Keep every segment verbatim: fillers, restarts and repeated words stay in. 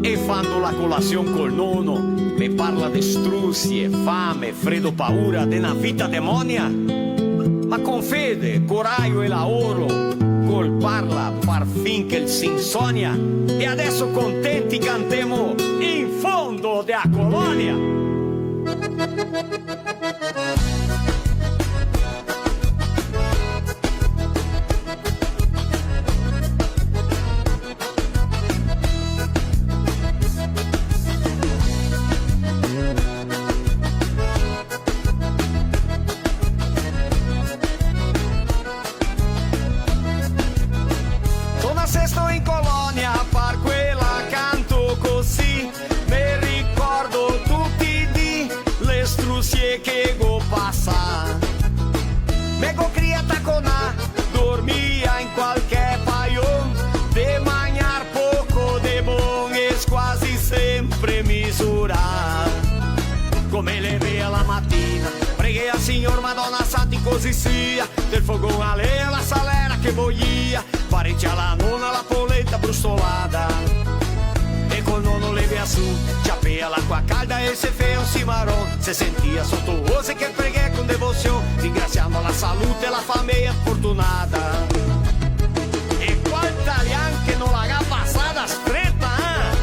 E fando la colasion col nono, me parla de strusie, fame, fredo, paura, de na vita demonia. Ma con fede, corajo e laoro, col parla par fin che el se insonia. E adeso contenti cantemo in fondo de a colonia. Son nasesto in colonia, par quela canto cusì, me ricordo tuti i dì, le strusie che go pasà. Me go crià taconà, dormia in qualche paion, de magnar poco de bon e squasi sempre misurà. Come levea la matina, preghea al Signor, Madona Santa, cusì sia, del fogon a legna la salera che boia, parecia la nona la polenta brustolada. E col nono levea su, ciapea l'acqua calda e se fea un cimaron, se sentia soto ose che preghe con devosion, ringrasiando la salute e la fameia fortunada. E qual talian che no la ga pasada streta, eh?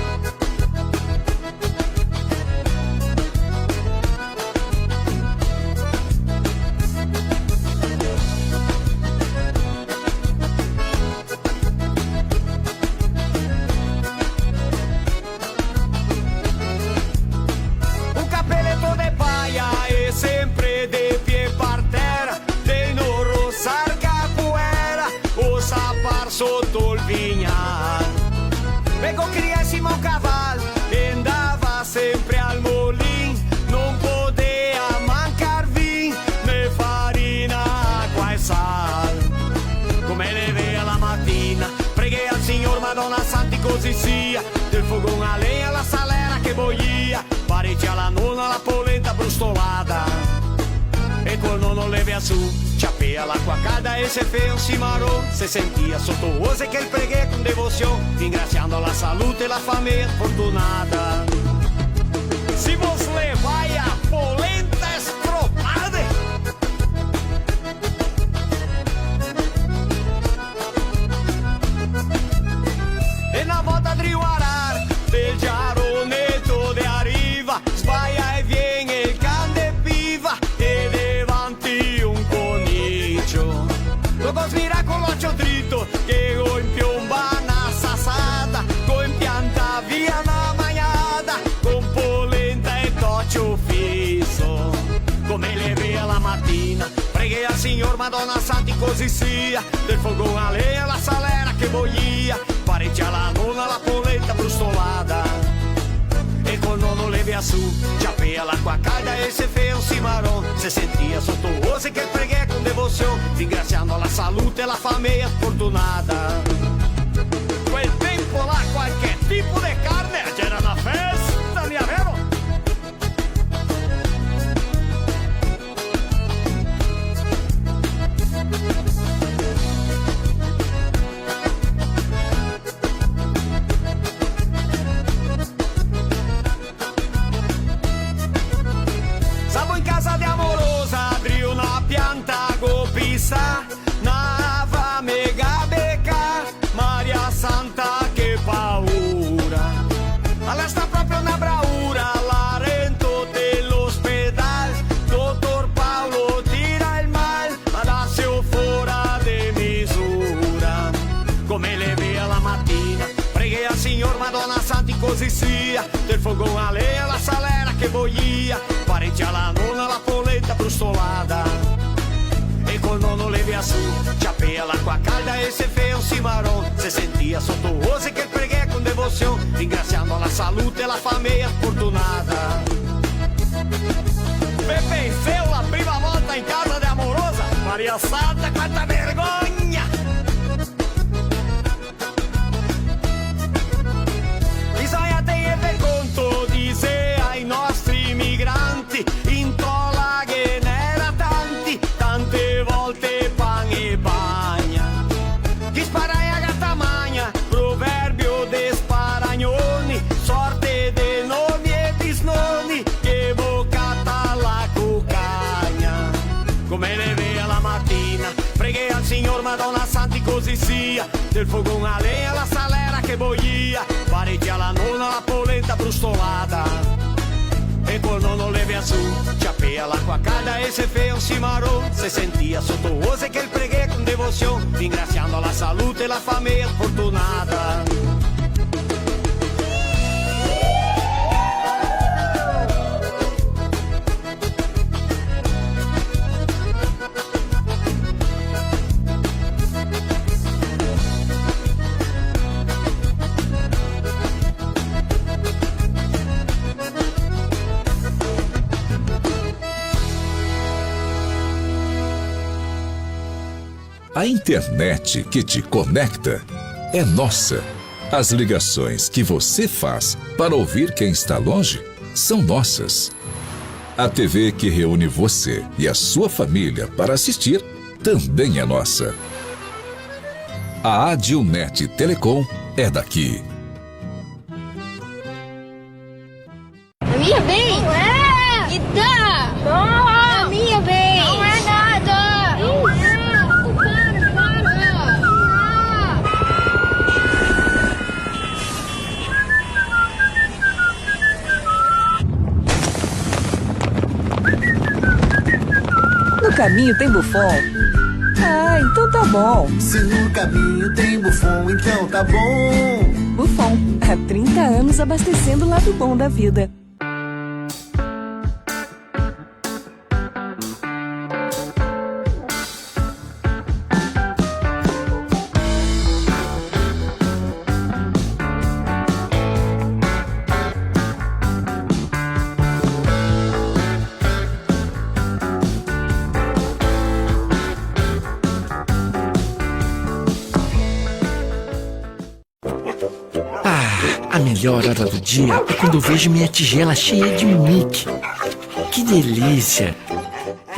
Un capeleto de paia e sempre de pie par tera, de no rosar capoera, o sapar soto el vignal. Me go crià in sima a un caval, e ndava sempre al molin, no podea mancar vin, né farina, acqua e sal. Come levea la matina, preghea al Signor, Madona Santa, cusì sia, del fogon a legna la salera che boia, parecia la nona la polenta brustolada. E col nono levea su, ciapea l'acqua calda e se fea un cimaron, se sentia soto ose che el preghe con devosion, ringrasiando la salute e la fameia fortunada. Si vos levai a polenta stropade. E na volta drio arar, del giaroneto de a riva, sbaia e vien el can de piva, e devanti un conicio. Lo go smirà co l'ocio drito, che go inpiomba na sasata, go inpiantà via na magnada, con polenta e tocio fiso. Come levea la matina, preghea al Signor, Madona Santa, cusì sia, del fogon a legna la salera che boia, parecia la nona la polenta brustolada. E col nono levea su, ciapea l'acqua calda e se fea un cimaron, se sentia soto ose che el preghe con devosion, ringrasiando la salute e la fameia fortunada. Quel tempo là qualche tipo de carne, gera na festa, mia vero? Sabo in casa de a morosa, drio na pianta go pisà, na fame ga becà, Maria Santa, che paura. Alora sta proprio na braura, la rento de l'ospedal, dotor Paolo tira el mal, ma daseo fora de misura. Come levea la matina, preghea al Signor, Madona Santa, cusì sia, del fogon a legna la salera che boia, parecia la nona la polenta brustolada. E col nono levea su, ciapea l'acqua calda e se fea un cimaron, se sentia soto ose che el preghe con devosion, ringrasiando la salute e la fameia fortunada. Ve penseo la prima volta in casa de a morosa? Maria Santa, quanta vergogna! Bisogna tener de conto, disea i nostri migranti, in tola ghe n'era tanti, tante volte pan e bagna. Chi sparagna gata magna, proverbio de sparagnoni, so Madona Santa, e così sia, del fogon a lenha la salera che boia, parecia la nona la polenta brustolada. E col nono levea su, ciapea l'acua calda e se fea un cimaron, se sentia soto ose che el preghea con devosion, ringrasiando la salute e la fameia fortunada. A internet que te conecta é nossa. As ligações que você faz para ouvir quem está longe são nossas. A T V que reúne você e a sua família para assistir também é nossa. A Adilnet Telecom é daqui. A minha vez? Não é! Me dá! Não! A minha vez! Não é nada! Não é! Para, para! No caminho tem Buffon? Ah, então tá bom. Se no caminho tem Buffon, então tá bom. Buffon, há trinta anos abastecendo o lado bom da vida. Ah, a melhor hora do dia é quando eu vejo minha tigela cheia de Mickey. Que delícia!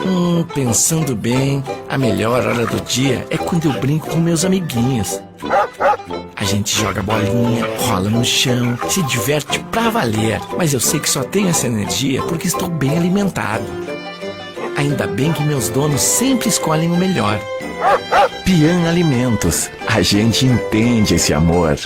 Hum, pensando bem, a melhor hora do dia é quando eu brinco com meus amiguinhos. A gente joga bolinha, rola no chão, se diverte pra valer. Mas eu sei que só tenho essa energia porque estou bem alimentado. Ainda bem que meus donos sempre escolhem o melhor. Pian Alimentos, a gente entende esse amor.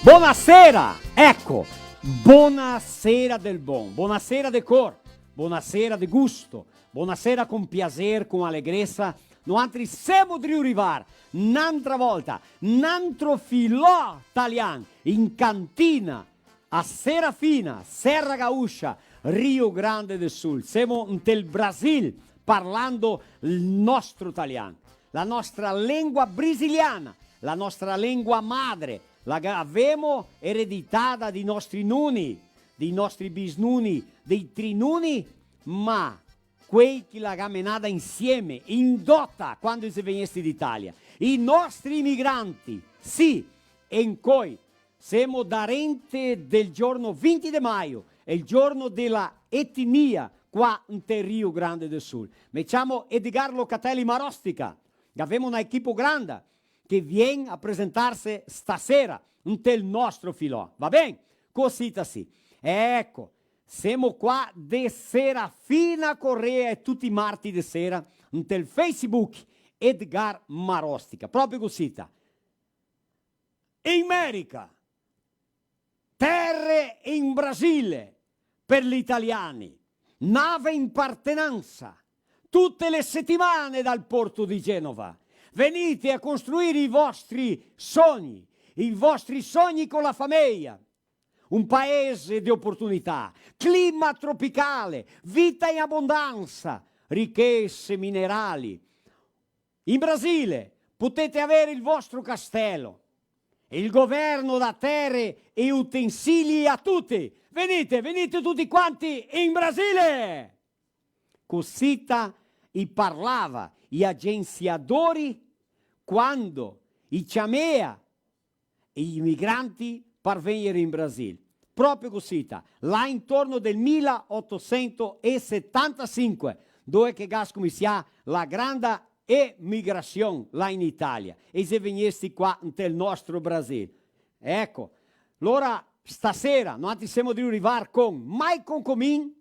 Bonasera! Eco, bonasera del bon, bonasera de cor, bonasera de gusto, bonasera con piaser, con alegresa. Noantri semo drio rivar n'antra volta, n'antro filò talian, in cantina, a Serafina, Serra Gaúcha, Rio Grande do Sul. Semo ntel Brasil, parlando el nostro talian, la nostra lengua brasiliana, la nostra lengua madre, la gavemo ereditada dei nostri nuni, dei nostri bisnuni, dei trinuni, ma quei che la ga menada insieme, in dota, quando i xe vegnesti d'Italia. I nostri imigranti, sì, e incoi, semo darente del giorno vinti de maio, el giorno de la etnia, qua nte Rio Grande do Sul. Me ciamo Edgar Locatelli Marostica, gavemo na equipo granda che vien a presentarse stasera ntel nostro filò, va ben? Cosita sì. Eco, semo qua de Serafina Corrêa e tuti i marti de sera ntel Facebook Edgar Marostica, proprio cosita. In Merica, tere in Brasile, per l'italiani, nave in partenansa, tute le setimane dal porto di Genova. Venite a costruire i vostri sogni, i vostri sogni con la famiglia. Un paese di opportunità, clima tropicale, vita in abbondanza, ricchezze minerali. In Brasile potete avere il vostro castello, il governo dà terre e utensili a tutti. Venite, venite tutti quanti in Brasile! Cosita i parlava i agensiadori quando i ciamea i imigranti par vegner in Brasil. Proprio cosita, là intorno del milaotosentosetantasinque, dove che ga scominsià la granda emigrasion là in Italia, e i xe vegnesti qua ntel nostro Brasil. Eco, lora stasera noantri semo drio rivar con Maicon Comin,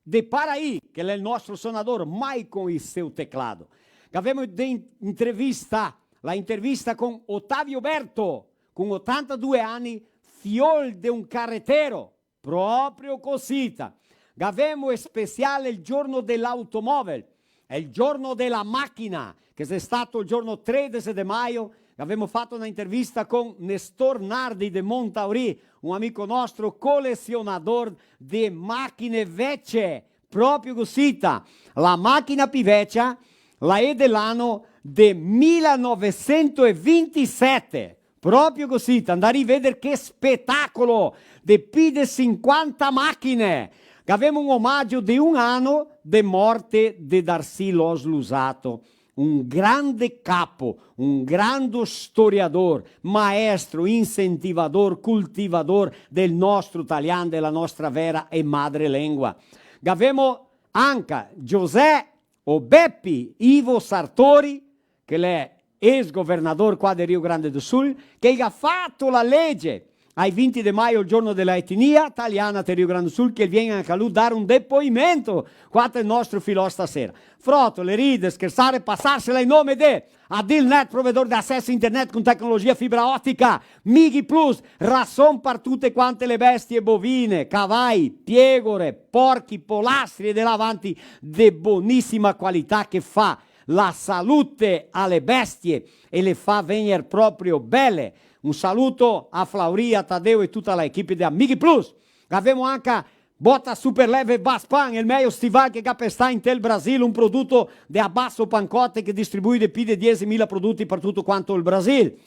de Paraí, che l'è el nostro sonador, Maicon e seu teclado. Gavemo de in-, intervista, la intervista con Otavio Berto, con otantadue ani, fiol de un carretero, proprio cosita. Gavemo el speciale el giorno de l'automobile, el giorno de la machina, che xe stato el giorno tredese de maio, gavemo fato na intervista con Nestor Nardi de Montauri, un amico nostro colesionador de machine vece, proprio cosita. La machina pi vecia la è de l'ano de milanovesentovintisete. Proprio cosita, andè a veder che spetacolo de pi de sinquanta machine. Gavemo un omagio de un ano de morte de Darcy Loss Luzzatto, un grande capo, un grande storiador, maestro, incentivador, cultivador del nostro talian, dela nostra vera e madre lengua. Gavemo anca José o Bepi Ivo Sartori, che l'è ex governador qua de Rio Grande do Sul, che el ga fato la lege ai vinti de maio, el giorno dela etnia taliana te Rio Grande do Sul, che el vien anca lu dar un depoimento qua te el nostro filò stasera. Frotole, ride, schersare, pasarsela in nome de Adilnet, provedor de aceso internet con tecnologia fibra otica, Mighi Plus, rason par tute quante le bestie bovine, cavai, piegore, porchi, polastri e de là avanti de bonisima qualità che fa la salute a le bestie e le fa vegner proprio bele. Un saluto a Flauria, a Tadeo e tuta la equipe de Amighi Plus. Gavemo anca Bota Super Leve Baspan, el mejo stival che ga par star inte el Brasil, un produto de Abasso Pancotte che distribui de pi de diesemila produti par tuto quanto el Brasil.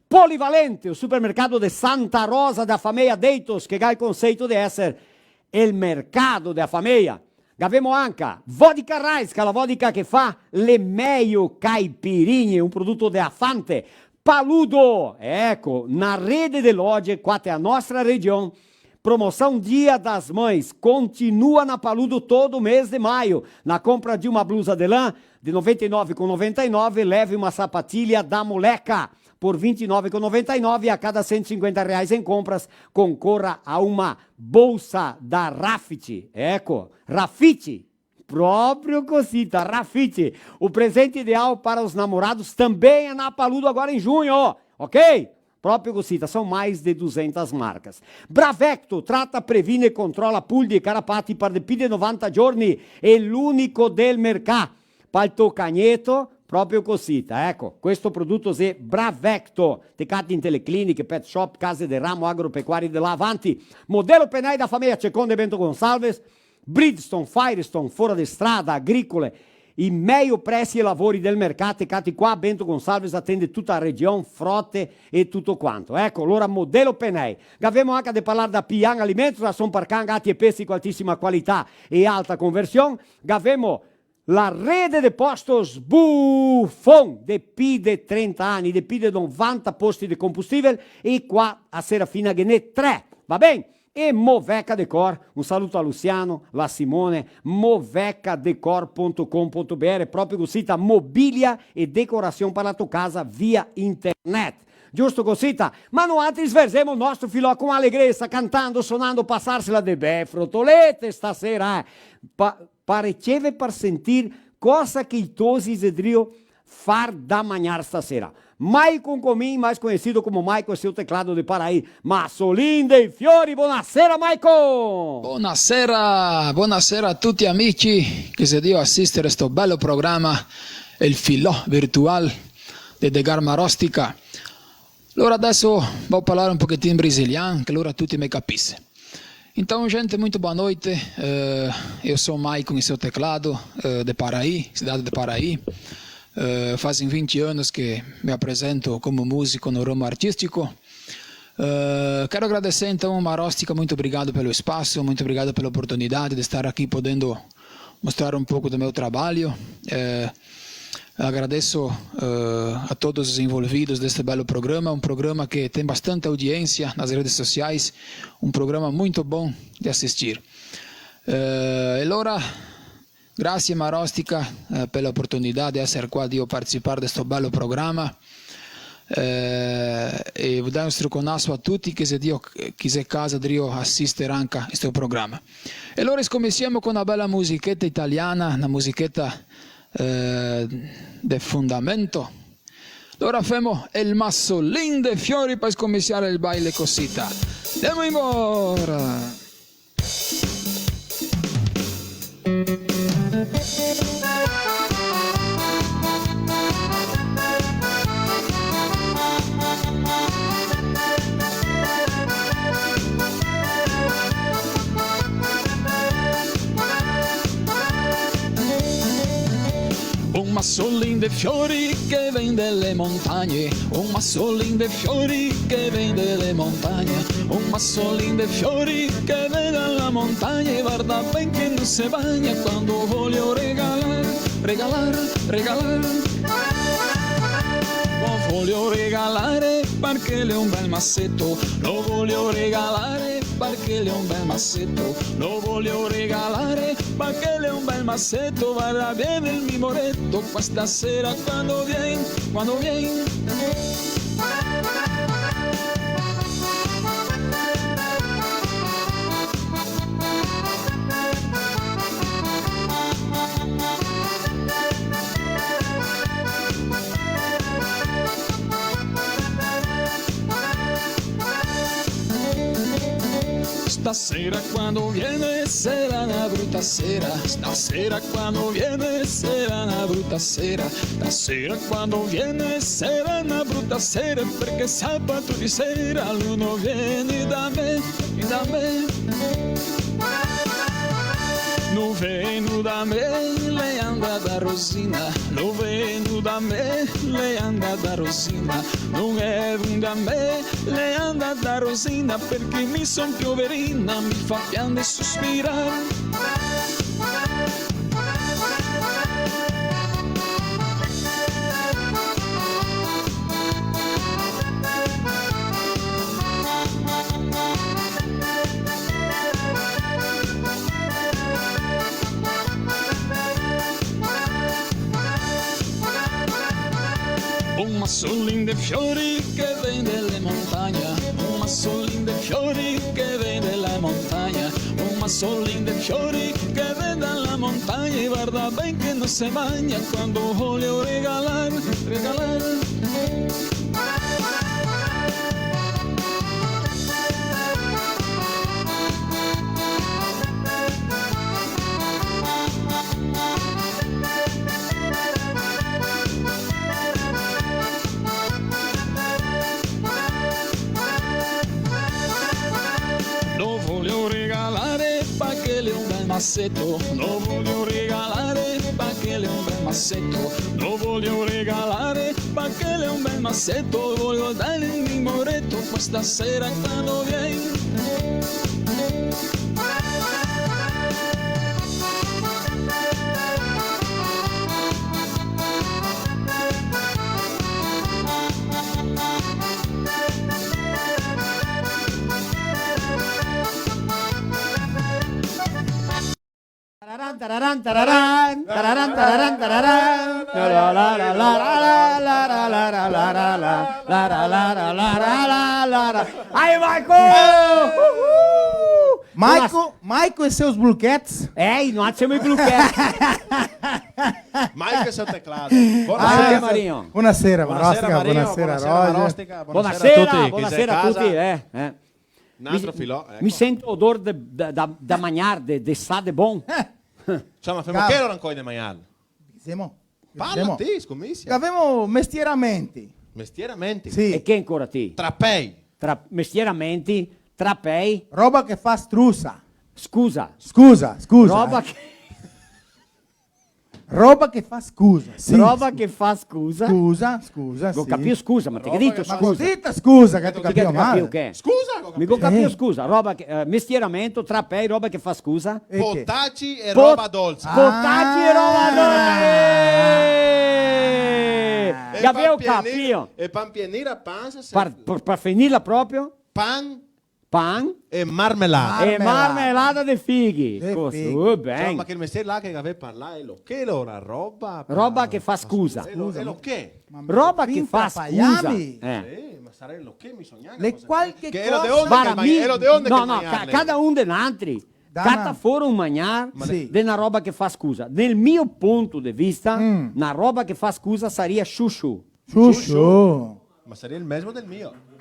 Polivalente, o supermercado de Santa Rosa da fameia Deitos, che ga el conceito de eser el mercado de a fameia. Gavemo anca Vodka Raiska, la vodka che fa le mejo caipirinhe, un produto de Afante. Paludo, eco, na rede de loje, qua te a nostra region, promoção Dia das Mães, continua na Paludo todo mês de maio. Na compra de uma blusa de lã de noventa e nove com noventa e nove, leve uma sapatilha da Moleca por vinte e nove com noventa e nove, a cada cento e cinquenta reais em compras, concorra a uma bolsa da Rafit. Eco, Rafit, Proprio cosita, Raffici. O presente ideal para os namorados também é na Paludo agora em junho, ok? Proprio cosita, são mais de duzentas marcas. Bravecto, trata, previne e controla puldi e carapati par de pi de novanta giorni, è l'unico del mercà. Pal to cagneto, proprio cosita, eco, questo produto xe Bravecto, te cati inte le cliniche, pet shop, case de ramo, agropecuarie de là avanti. Modelo Penei da fameia Cecon de Bento Gonçalves, Bridgestone, Firestone, fora de strada, agricole, i meio presi e lavori del mercato, te cati qua, Bento Gonçalves atende tuta la region, frote e tuto quanto. Eco, alora Modelo Penei. Gavemo anca de parlar da Pian Alimentos, rason par can, gati e pesi co altisima qualità e alta conversion. Gavemo la rede de postos Buffon, de pi de trenta ani, de pi de novanta posti de combustível, e qua a Serafina ghe n'è tre, va ben? E Moveca Decor, un saluto a Luciano, la Simone, movecadecor ponto com ponto B R, proprio cosita, mobilia e decorasion par la to casa via internet. Giusto cosita? Ma noantri sverzemo el nostro filò con alegresa, cantando, sonando, pasarsela de bè, frotolete stasera, eh. Pa-, pareceve par sentir cosa che i tosi xe drio far da magnar stasera. Maicon Comin, mais conhecido como Maicon, e seu teclado de Paraí. Maçolin de Fiori, bonasera, Maicon! Bonasera, bonasera a tuti amici che xe drio asistere sto belo programa, El Filò Virtual de Edgar Marostica. Alora adeso vao parlar un pochetin brasilian, che alora tuti me capise. Então, gente, muito boa noite. Eh, eu sou Maicon e seu teclado, eh, de Paraí, cidade de Paraí. Eh, fazem vinte anos que me apresento como músico no ramo artístico. Eh, quero agradecer, então, a Marostica, muito obrigado pelo espaço, muito obrigado pela oportunidade de estar aqui podendo mostrar um pouco do meu trabalho. Eh, agradeço, eh, a todos os envolvidos deste belo programa, um programa que tem bastante audiência nas redes sociais, um programa muito bom de assistir. Eh, e alora, grazie Marostica, eh, per l'oportunità de eser qua, de participar de sto belo programa. Eh, e dare un struconaso a tuti che xe drio, che xe casa drio asister anca a sto programa. E alora scominsiemo co na bela musicheta italiana, na musicheta, eh, de fundamento. Alora femo el Maçolin de Fiori par scominsiar el baile cosita. Ndemo embora! Un maçolin de fiori che vien de le montagne, un maçolin de fiori che vien de le montagne, un maçolin de fiori che vien da la montagna, e varda ben che no se bagna, quando voglio regalar, regalar, regalar. Lo voglio regalare parché l'è un bel maceto, lo voglio regalare parché l'è un bel maceto, lo voglio regalare parché l'è un bel maceto, varda ben el mi moreto, qua stasera quando vien, quando vien. Stasera quando viene sarà na bruta sera, stasera quando viene sarà na bruta sera, stasera quando viene sarà na bruta sera, parché sabato de sera lu no vien da me, da me. No vien da me, l'è andà da Rosina, no vien da me, l'è andà da Rosina, no vien da me, l'è andà da Rosina, parché mi son poverina, mi fa pianger e suspirar. Un maçolin de fiori che vien de le montagne, un maçolin de fiori che vien de le montagne, un Son linde fiori che vien da la montagna, e varda ben che no se magna quando voio regalar, regalar. No voio regalar pa che l'è un bel maseto, no voio regalar pa che l'è un bel maseto, no voio regalar pa che l'è un bel maseto, voio darghe el mio moreto questa sera quando vien. Tararan, tararan, tararan, tararan, tararan, tararan. Ai, Maico! Maico, Maico e seus bluquetes. Eh, no, semo i bluquetes. Maico e seu teclado. Bonasera, Marinho. Bonasera, Marostica, Marinho, bonasera, Roger. Bonasera, bonasera a tuti, eh, eh. Un altro filò, eco. Mi sento odor de, da, da, da magnar, de, de sa de bon. Eh. Insoma, femo che ora ancora de magnar? Dixemo. Parla ti, scomisia. Gavemo mestieramenti. Mestieramenti? Sì. E che ancora ti? Trapei. Tra-, mestieramenti, trapei. Roba che fa strusa. Scusa. Scusa, scusa, eh. Roba che Roba che fa scusa, sì. Roba che fa scusa. Scusa, scusa, sì. Go capìo scusa, ma te ghe dito scusa? Ma go dito scusa, che te go capìo male. Scusa, go capìo. Mi go capìo scusa, roba che, eh, mestieramento, trapei, roba che fa scusa. E che? Potaci e roba dolsa. Potaci e roba dolsa. Ah. Gaveo capìo. E pan pienir a pansa, se par, par, par finirla proprio? Pan Pan. E marmelada. E marmelada de fighi. De fighi. Uh, ben. Insoma, quel mestier là che gavè parlà, elo che, ela roba... Roba che fa scusa. Elo, elo che? Roba che fa scusa. Eh. Sì, ma sarà elo che, mi so gnanca cosa che... Che elo de onde che... No, no, ca-, cada un de nantri cata fora un magnar de na roba che fa scusa. Nel mio punto de vista, na roba che fa scusa saria chuchu. Chuchu. Ma saria el mesmo del mio.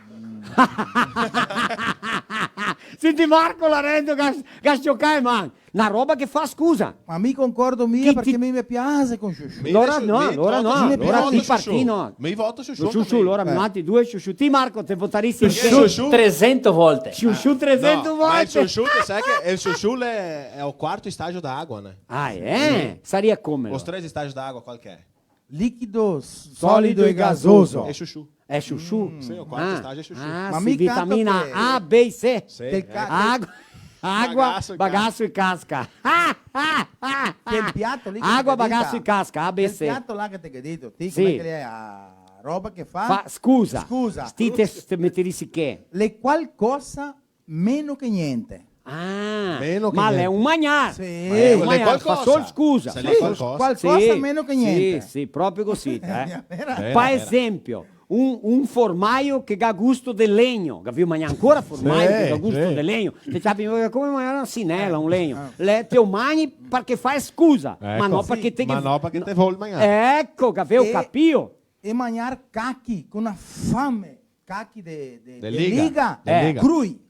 Senti Marco Larendo che, che ga s-ciocà e man. Na roba che fa scusa. Ma mi concordo mia, parché mi me piase con chuchu. Alora no, alora no, alora ti par ti no. Mi voto chuchu. Chuchu, alora, eh, noantri due chuchu. Ti Marco, te votarisi che? Chuchu. Tresento volte. Chuchu tresento volte. No, ma el chuchu, te sa che el chuchu l'è, l'è el quarto stagio da agua, né? Ah, eh? Saria come? Os três estágios da água, qual que é? Líquido, sólido e gasoso. É chuchu. É chuchu? Sim, o quarto estágio é chuchu. Ah, sì, vitamina A, B e C. Sì, eco. Água, água, bagaço e casca. Bagaço e casca. Quel piato lì che te ga dito. Água, bagaço e casca, A, B, C. Quel piato là che te ga dito, ti, sì, come che l'è, a roba che fa? Fa, scusa. Scusa. Ti te, te meterisi che? L'è qualcosa meno che gnente. Ah, meno che gnente. Ma l'è un magnar. Sì. Ma l'è un magnar, fa sol scusa. Sì, qualcosa. Qualcosa meno che gnente. Sì, sì, proprio cusì, eh. Vera, vera. Pa esempio, un, un formaio che ga gusto de legno. Gavìo magnà ancora formaio che ga gusto de legno? Sì, sì. Te ciapi, come magnar na sinela, un legno? Ah. L'è, te o magni parché fa scusa, ma no parché te... Eco. Sì, ma no parché te vol magnar. Eco, gavìo capìo. E magnar cachi co na fame. Cachi de, de, de liga. De liga. Eh. Crui.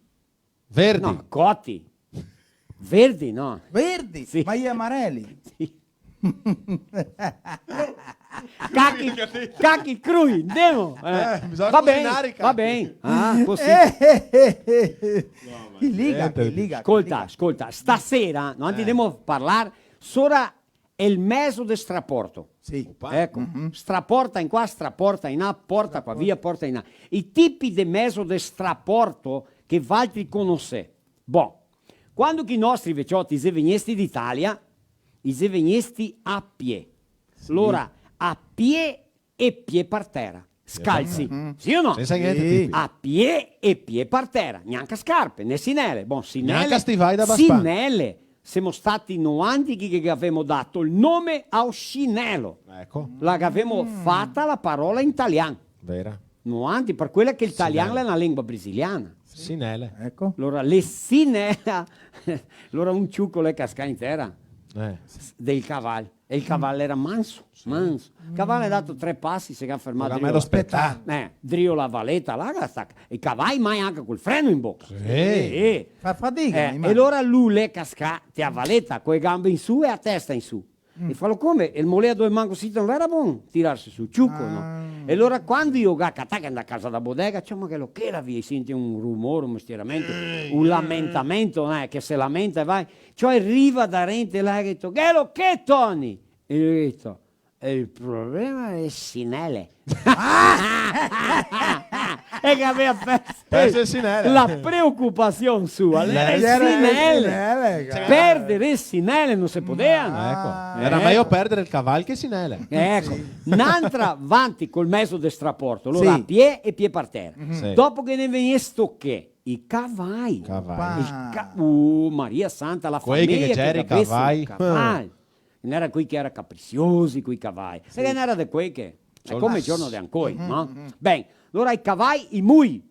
Verdi. No, coti. Verdi, no. Verdi? Sì. Ma i amareli? Sì. Cachi, cachi crui, ndemo. Eh, bisogna cusinare i cachi. Va ben, va ben. Ah, cusì. Eh, eh, eh, eh. No, ma che liga, niente, che liga, che liga. Scolta, scolta, stasera, no, eh, ndemo a parlar sora el mezo de straporto. Sì. Opa. Eco, straporta in qua, straporta in là, porta qua via, porta in là. I tipi de mezo de straporto che valtri conosè. Bon, quando che i nostri vecioti i xe vegnesti d'Italia, i xe vegnesti a pie. Sì. Lora, a pie e pie par tera. Scalzi. Sì o no? Sensa gnente, sì. Tipi. A pie e pie par tera. Gnanca scarpe, né sinele. Bon, sinele. Gnanca stivai da baspan. Sinele. Semo stati noantri che, che gavemo dato el nome ao xinelo. Eco. La gavemo fata la parola in talian. Vera. Noantri, par quela che el talian l'è na lengua brasiliana. Sinelo. Sinele. Eco. Alora, le sinela, alora un ciuco l'è cascà in tera, eh, s-, del caval. E el caval l'era manso, manso. El caval l'è dato tre pasi, se ga fermà drio. Lo ga mero spetà. Eh, drio la valeta, là, che sta, i cavai mai anca col freno in boca. Sì. Eh. Fa fadiga, eh, e alora lu l'è cascà te a valeta, co e gambe in su e a testa in su. Mm. E falo: "Come?" E el molea do man cusì, no l'era bon tirarse su, ciuco, no? Ah. E alora quando i lo ga catà, che i è ndà casa da bodega, ciò, ma che lo che la via, i sente un rumore, un mestieramento, eh, un lamentamento, eh, che se lamenta e va. Ciò, el riva darente là e ga dito: "Che lo che, Toni?" E el ga dito: "El problema xe sinele." E che gaveva perso, perso e sinele. La preocupasion sua l'era e sinele. L'era e sinele, cara. Perdere e sinele no se podea. Ah, eco. L'era mejo perdere el caval che sinele. Eco. Sì. N'antra vanti col mezo de straporto, alora, sì, a pie e pie par tera. Mhm. Sì. Dopo che ne vegnesto sto che? I cavai. Cavai. Opa. I ca-, uh, Maria Santa, la fameja che gavese i cavai. Quei che gera i cavai. Ghe n'era quei che era caprisiosi coi cavai. Sì. E ghe n'era de quei che, xe come el giorno de ancoi, no? Mhm, mhm. Ben, alora i cavai, i mui.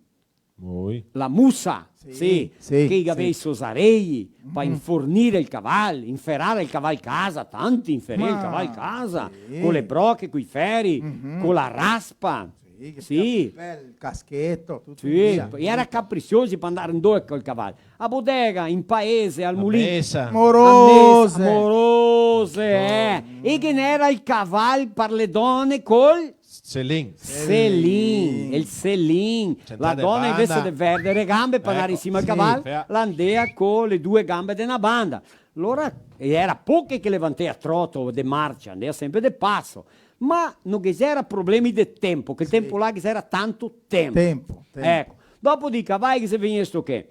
Mui. La musa, sì, sì, sì, che i gavea i so zarei, pa infornire el caval, inferare el caval casa, tanti inferea el caval casa, sì, co le broche, coi feri, co la raspa. Sì, che sì. Bel cascheto, tuto via. Sì, i era caprisiosi pa ndare ndove col caval. A bodega, in paese, al mulin. A mesa. Morose. A mesa, morose, eh. E ghe n'era el caval par le done col selin. Selin, el selin. La dona invese de vardare le gambe pa ndare in sima al caval, la ndea co le due gambe de na banda. Alora, e era poche che levantea troto de marcia, ndea sempre de paso. Ma no ghe gera problemi de tempo, che el tempo là ghe gera tanto tempo. Tempo, tempo. Eco. Dopo dei cavai che xe vegnesto che?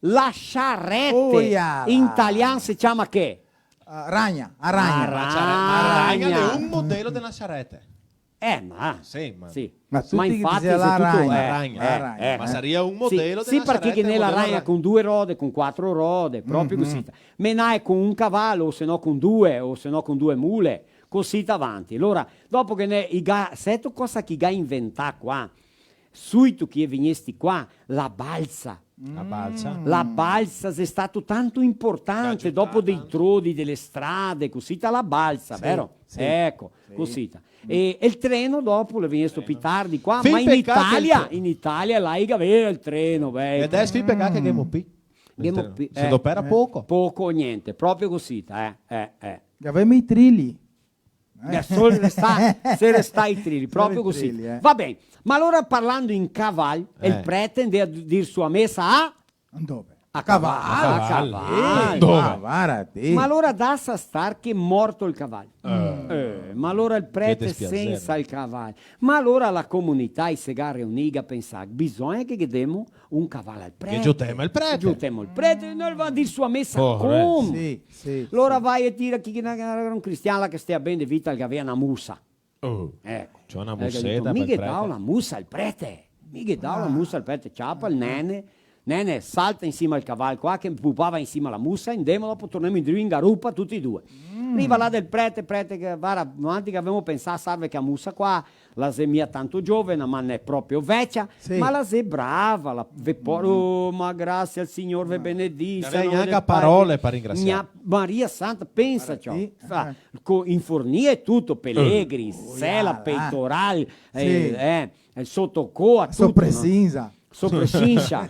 La charrette. Oiala. In talian se ciama che? Ah, ragna, a ragna. A ragna. A ragna de un modelo de na charrette. Eh, ma sì, ma sì. Ma tuti che infati dixea la ragna, eh, la ragna, eh, la ragna, eh. Ma saria un modelo de na charrette, sì, parché ghe n'è la ragna con due rode, con quatro rode, proprio cusì. Menae con un cavalo, o se no con due, o se no con due mule, cusì avanti. Alora, dopo che ne, i ga, seto cosa che i ga inventà qua? Suito che i è vegnesti qua, la balsa. La balsa. La balsa xe stato tanto importante, dopo dei trodi, dele strade, cusita, la balsa, vero? Sì, sì. Eco, cusita. E, e el treno dopo l'è vegnesto pi tardi qua, ma in Italia, in Italia là i gavea el treno, vecchio. E deso fin pecà che ghemo pi. Ghemo pi, se dopera poco. Poco o gnente, proprio cusita, eh, eh, eh. Gavemo i trili. Eh, sol restà, se restà i trili, proprio cusì. Solo i trili, eh. Va ben, ma alora parlando in caval, el prete ndea a dir sua mesa a? Ndove? A caval. A caval. A caval. Eh, ma vara ti. Ma alora dasa star che morto el caval. Eh, ma alora el prete sensa el caval. Ma alora la comunità i se ga reunì, ga pensà, bisogna che ghe demo un caval al prete. Che giutemo el prete. Giutemo el prete, no el va a dir sua mesa come? Sì, sì, sì. Alora va e tira chi che n'era un cristian là che stea ben de vita, che gavea na musa. Oh. Eco. Ciò, na museta, mi ghe dao la musa al prete. Mi ghe dao la musa al prete. Ciapa el nene. Nene, salta in sima al caval qua, che pupà va in sima la musa, e ndemo, dopo tornemo indrio in garupa tuti e due. Riva là del prete, prete che, vara, avanti che gavemo pensà, sarve che a musa qua, la xe mia tanto giovena, ma n'è proprio vecia, sì, ma la xe brava, la ve po-, oh, ma grasie al Signor, ve benedisa. Gavea gnanca parole par ringrasiar. Maria Santa, pensa, ciò. Sì, co-, infornìa e tuto, pelegri, sela, peitoral, eh, eh, el sotocoa, tuto, no? Sopresinsa. Sopresinsa.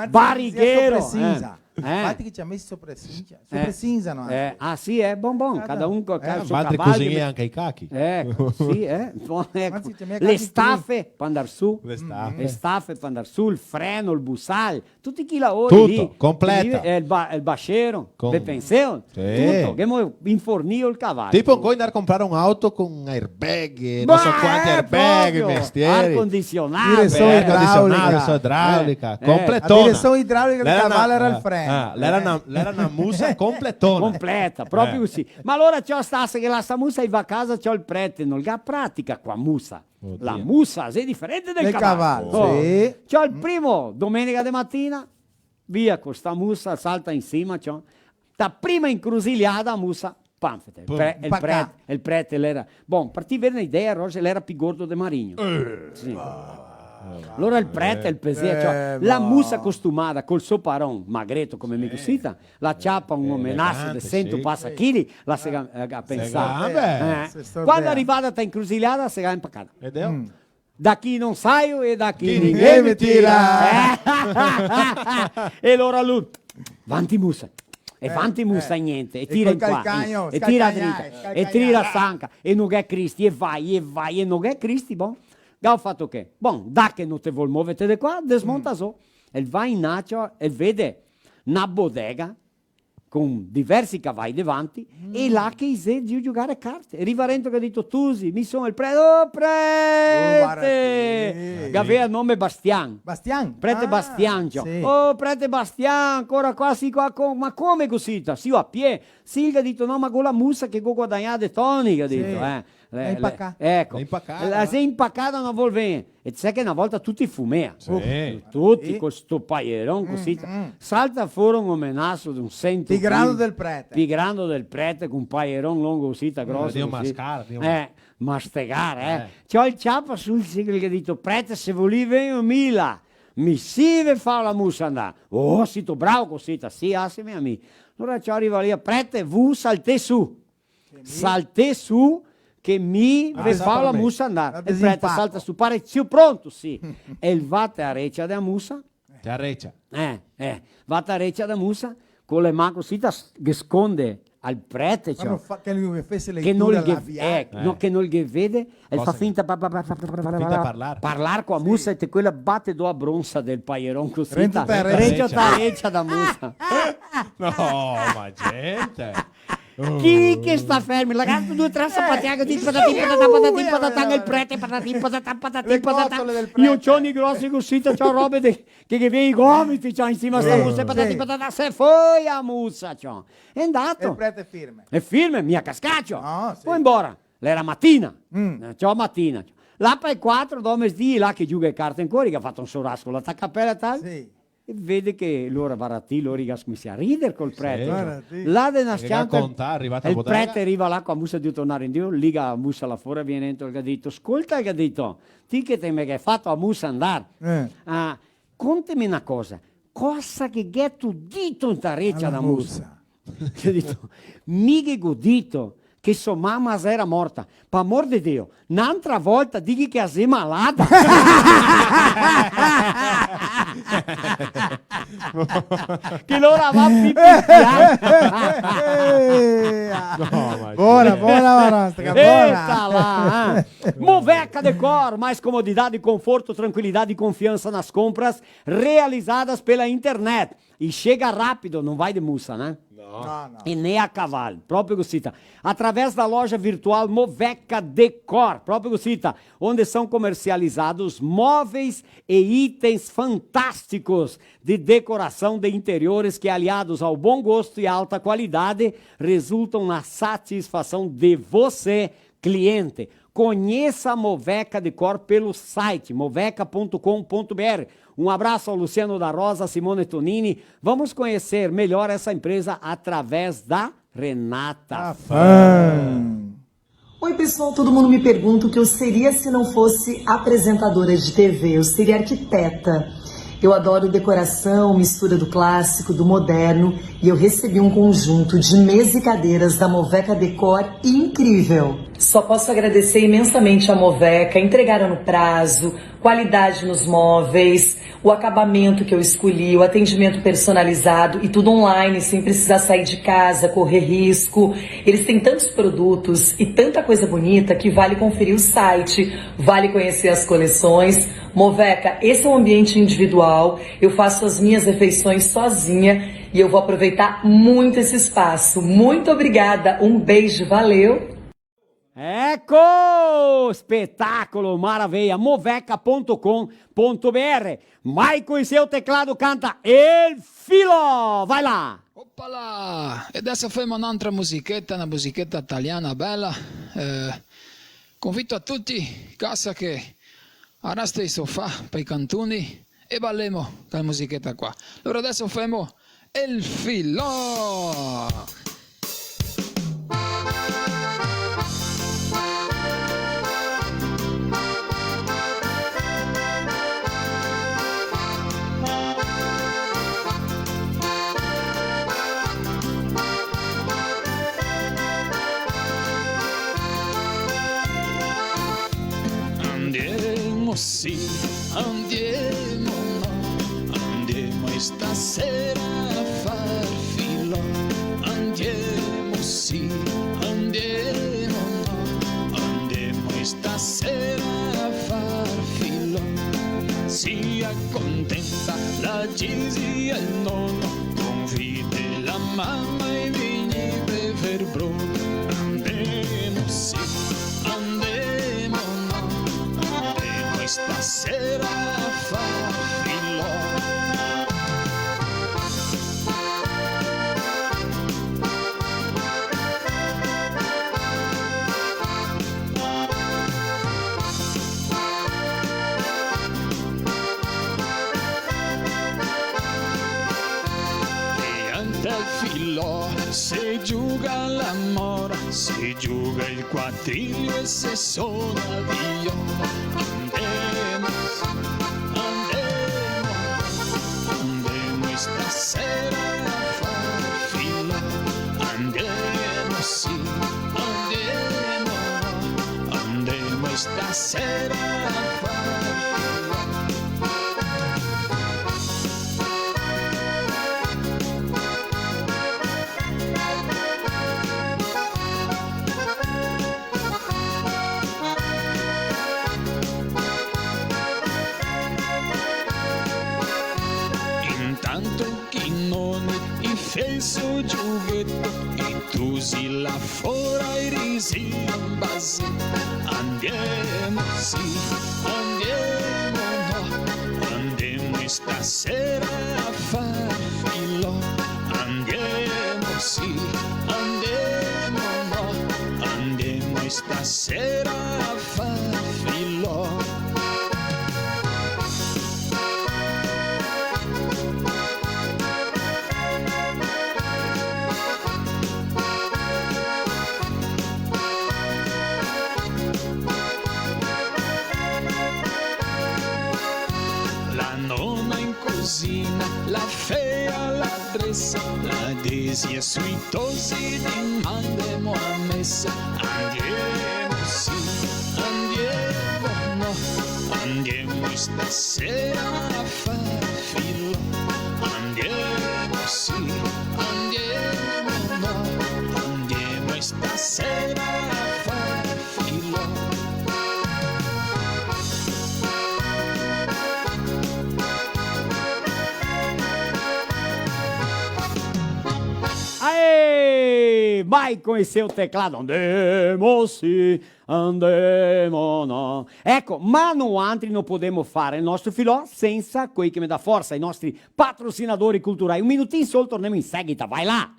Barigheiro, sopresinsa. Eh. Infati che ciamesi sopresinsa. Sopresinsa, no? Eh, ah, sì, eh? Bon, bon, cada un co-, eh, col so caval. Altri cusinea anca i cachi. Eco, sì, eh? Bon, eco. Le stafe, par ndar su. Le stafe. Le stafe, par ndar su, el freno, el busal, tuti chi laori lì. Tuto, completa. Eh, el ba-, el basciero, el penseon, sì, tuto. Che ghemo infornìo el caval. Tipo, ancoi ndar comprar un auto con airbag, no so quanti airbag, proprio, mestieri. Air condicionado. Diresion idraulica. Diresion idraulica, eh, completona. La diresion idraulica del caval era el freno. Ah, l'era na, l'era na musa completona. Completa, proprio cusì. Ma alora ciò, stase che la sta musa, i va a casa, ciò, el prete, no el ga pratica co a musa. Odio. La musa xe diferente del caval. Del caval, sì. Ciò, el primo, domenica de matina, via co sta musa, salta in sima, ciò. Ta prima incrusiliada, a musa, panfete. El pre-, el prete, el prete l'era. Bon, par ti vere na idea, Roger, l'era pi gordo de Marinho. Eh, sì. Ah, va. Alora el prete, el pesea, cioè, la musa costumada col so paron, magreto come mi cusita, la ciapa un omenaso de sento pasa chili, la se ga, eh, ga pensà. Eh, quando rivada ta incrusigliada, se ga empacada. Ed eo? Da chi no saio e da chi ninguém me tira. Eh. E alora lu, vanti musa. E vanti musa, gnente. E tira in qua, e tira drita, e tira sanca, e no gh'è Cristi, e vai, e vai, e no gh'è Cristi, bon. Ga fato che? Bon, da che no te vol moverte de qua, desmonta zo. E va in nacio, e vede na bodega, con diversi cavai davanti, e là che i xe drio giogare carte. E riva rento che ga dito: "Tusi, mi son el prete." "Oh, prete!" Gavea nome Bastian. Bastian? Prete Bastian, ciò. "Oh, prete Bastian, ancora qua, sì, qua, co-, ma come cusita? Sì, a pie?" "Sì," ga dito, "no, ma co la musa che go guadagnà de Toni," ga dito, eh. Le, le, eco. La xe inpacada, no vol vegner. E te sè che na volta tuti fumea. Sì. Tuti co sto paieron cusì. Salta fora un omenaso de un sento chili. Pi grando del prete. Pi grando del prete, co un paieron longo cusì, groso cusì. Dio mascar, Dio. Eh, mastegar, eh. Ciò, el ciapa su, el ga dito: "Prete, se volì vegno mi là. Mi sì ve fao la musa andar." "Oh, sito bravo cusì, sì, aseme a mi." Alora ciò, riva lì: "Prete, vu saltè su." "Saltè su che mi ve fao la musa andar." El prete salta su: "Pare, sì, pronto, sì." E el va te a recia de la musa. Te a recia. Eh, eh. Va te a recia de la musa, co le man cusì, ta s-, che sconde al prete, ciò. Che no ghe fese leitura labiale. Eh, no, che no ghe vede, e fa finta pa-, pa-, pa-, pa-, pa-, pa-, finta parlar. Parlar co la musa, e te quela bate do a bronsa del paieron cusì, rento ta recia da musa. No, ma gente. Chi che sta fermi? La ga dà due, tre sapatiache, ti patati, patata, patati, patata, el prete, patati, patata, patati, patata. Le costole del prete. I ocioni grosi cusì, ciò, robe de, che, che vien i gomiti, ciò, in sima a sta musa, patati, patata, se foi a musa, ciò. Xe ndato. E el prete firme. E firme, mia cascà, ciò. No, sì. Poi embora, l'era matina. Eh, ciò, matina, ciò. Là par le quatro, do mesdì, là che giuga e carte ancora, che ga fato un sorasco, là ta capela, tal. Sì. E vede che lora, varda ti, lora i ga scominsià a rider col prete. Sì. Varda ti. Là de na scianta, el prete riva là co la musa, drio tornar indrio, liga la musa là fora, vien dentro, el ga dito: "Scolta," el ga dito, "ti che te me ghe fato la musa andar. Eh. Ah, conteme na cosa, cosa che gheto dito inta recia da musa?" Che ga dito: "Mi che go dito che so mama la era morta. Par amor de Dio, n'antra volta dighe che la xe malata." Che lora va pi pi pian. No, ma bona, bona, bona, sta bona. Eta là, eh. Moveca Decor, mais comodidade, conforto, tranquilidade e confiança nas compras realizadas pela internet. E chega rápido, não vai de musa, né? No. No, no. E nem a cavalo, proprio cosita. Através da loja virtual Moveca Decor, proprio cosita, onde são comercializados móveis e itens fantásticos de decoração de interiores que, aliados ao bom gosto e alta qualidade, resultam na satisfação de você, cliente. Conheça a Moveca Decor pelo site moveca ponto com ponto B R. Um abraço ao Luciano da Rosa, Simone Tonini. Vamos conhecer melhor essa empresa através da Renata Fã. Oi, pessoal, todo mundo me pergunta o que eu seria se não fosse apresentadora de T V. Eu seria arquiteta. Eu adoro decoração, mistura do clássico, do moderno, e eu recebi um conjunto de mesa e cadeiras da Moveca Decor incrível. Só posso agradecer imensamente a Moveca, entregaram no prazo, qualidade nos móveis, o acabamento que eu escolhi, o atendimento personalizado e tudo online, sem precisar sair de casa, correr risco. Eles têm tantos produtos e tanta coisa bonita que vale conferir o site, vale conhecer as coleções. Moveca, esse é um ambiente individual, eu faço as minhas refeições sozinha e eu vou aproveitar muito esse espaço. Muito obrigada, um beijo, valeu! Eco! Spetacolo, maraveia! Moveca ponto com ponto B R. Mai coi seu teclado canta El Filo! Vai là! Opala! E deso femo n'antra musicheta, na musicheta taliana bela. Eh, convito a tuti, casa, che arasta i sofà pai cantoni e balemo sta musicheta qua. Alora deso femo El Filo! Stasera a far filò, andiemo sì, andiemo no, andiamo stasera a far filò. Si accontenta la zia e el nono, convide la mama e vegni bever bro. Andemo sì, andemo no, andemo stasera a far filò. E ante el filò se gioga la mora, se gioga el quatrilio e se sona viola. Andemo, andemo, andemo stasera a far filò. Andemo, sì, andemo, andemo stasera a far filò. Intanto che i noni i fè el so giogheto, i tusi là fora i risi in base. Andiemo, sì, andiemo, no, andiemo stasera a far filò. Andiemo, sì, andiemo, no, andiemo stasera a far filò. La nona in cusina, la fea la dresa, la dezia sui tosi, dimandemo a mesa. Andiemo, sì, andiemo, no, andiemo stasera a far filò. Andiemo, sì, andiemo, no, andiemo stasera a far filò. Aê! Vai com esse teclado, andemo sì, andemo no. Eco, ma noantri no podemo fare el nostro filò sensa quei che me dà forsa, i nostri patrocinadori culturai. Un minutin sol, tornemo in seguita, vai là!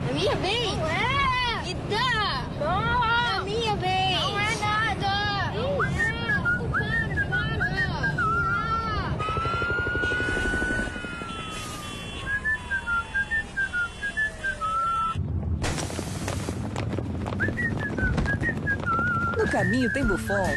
La mia vez! Não é! Me dá! Não! La mia vez! Não é nada! Não é! Para, para! No caminho tem Buffon.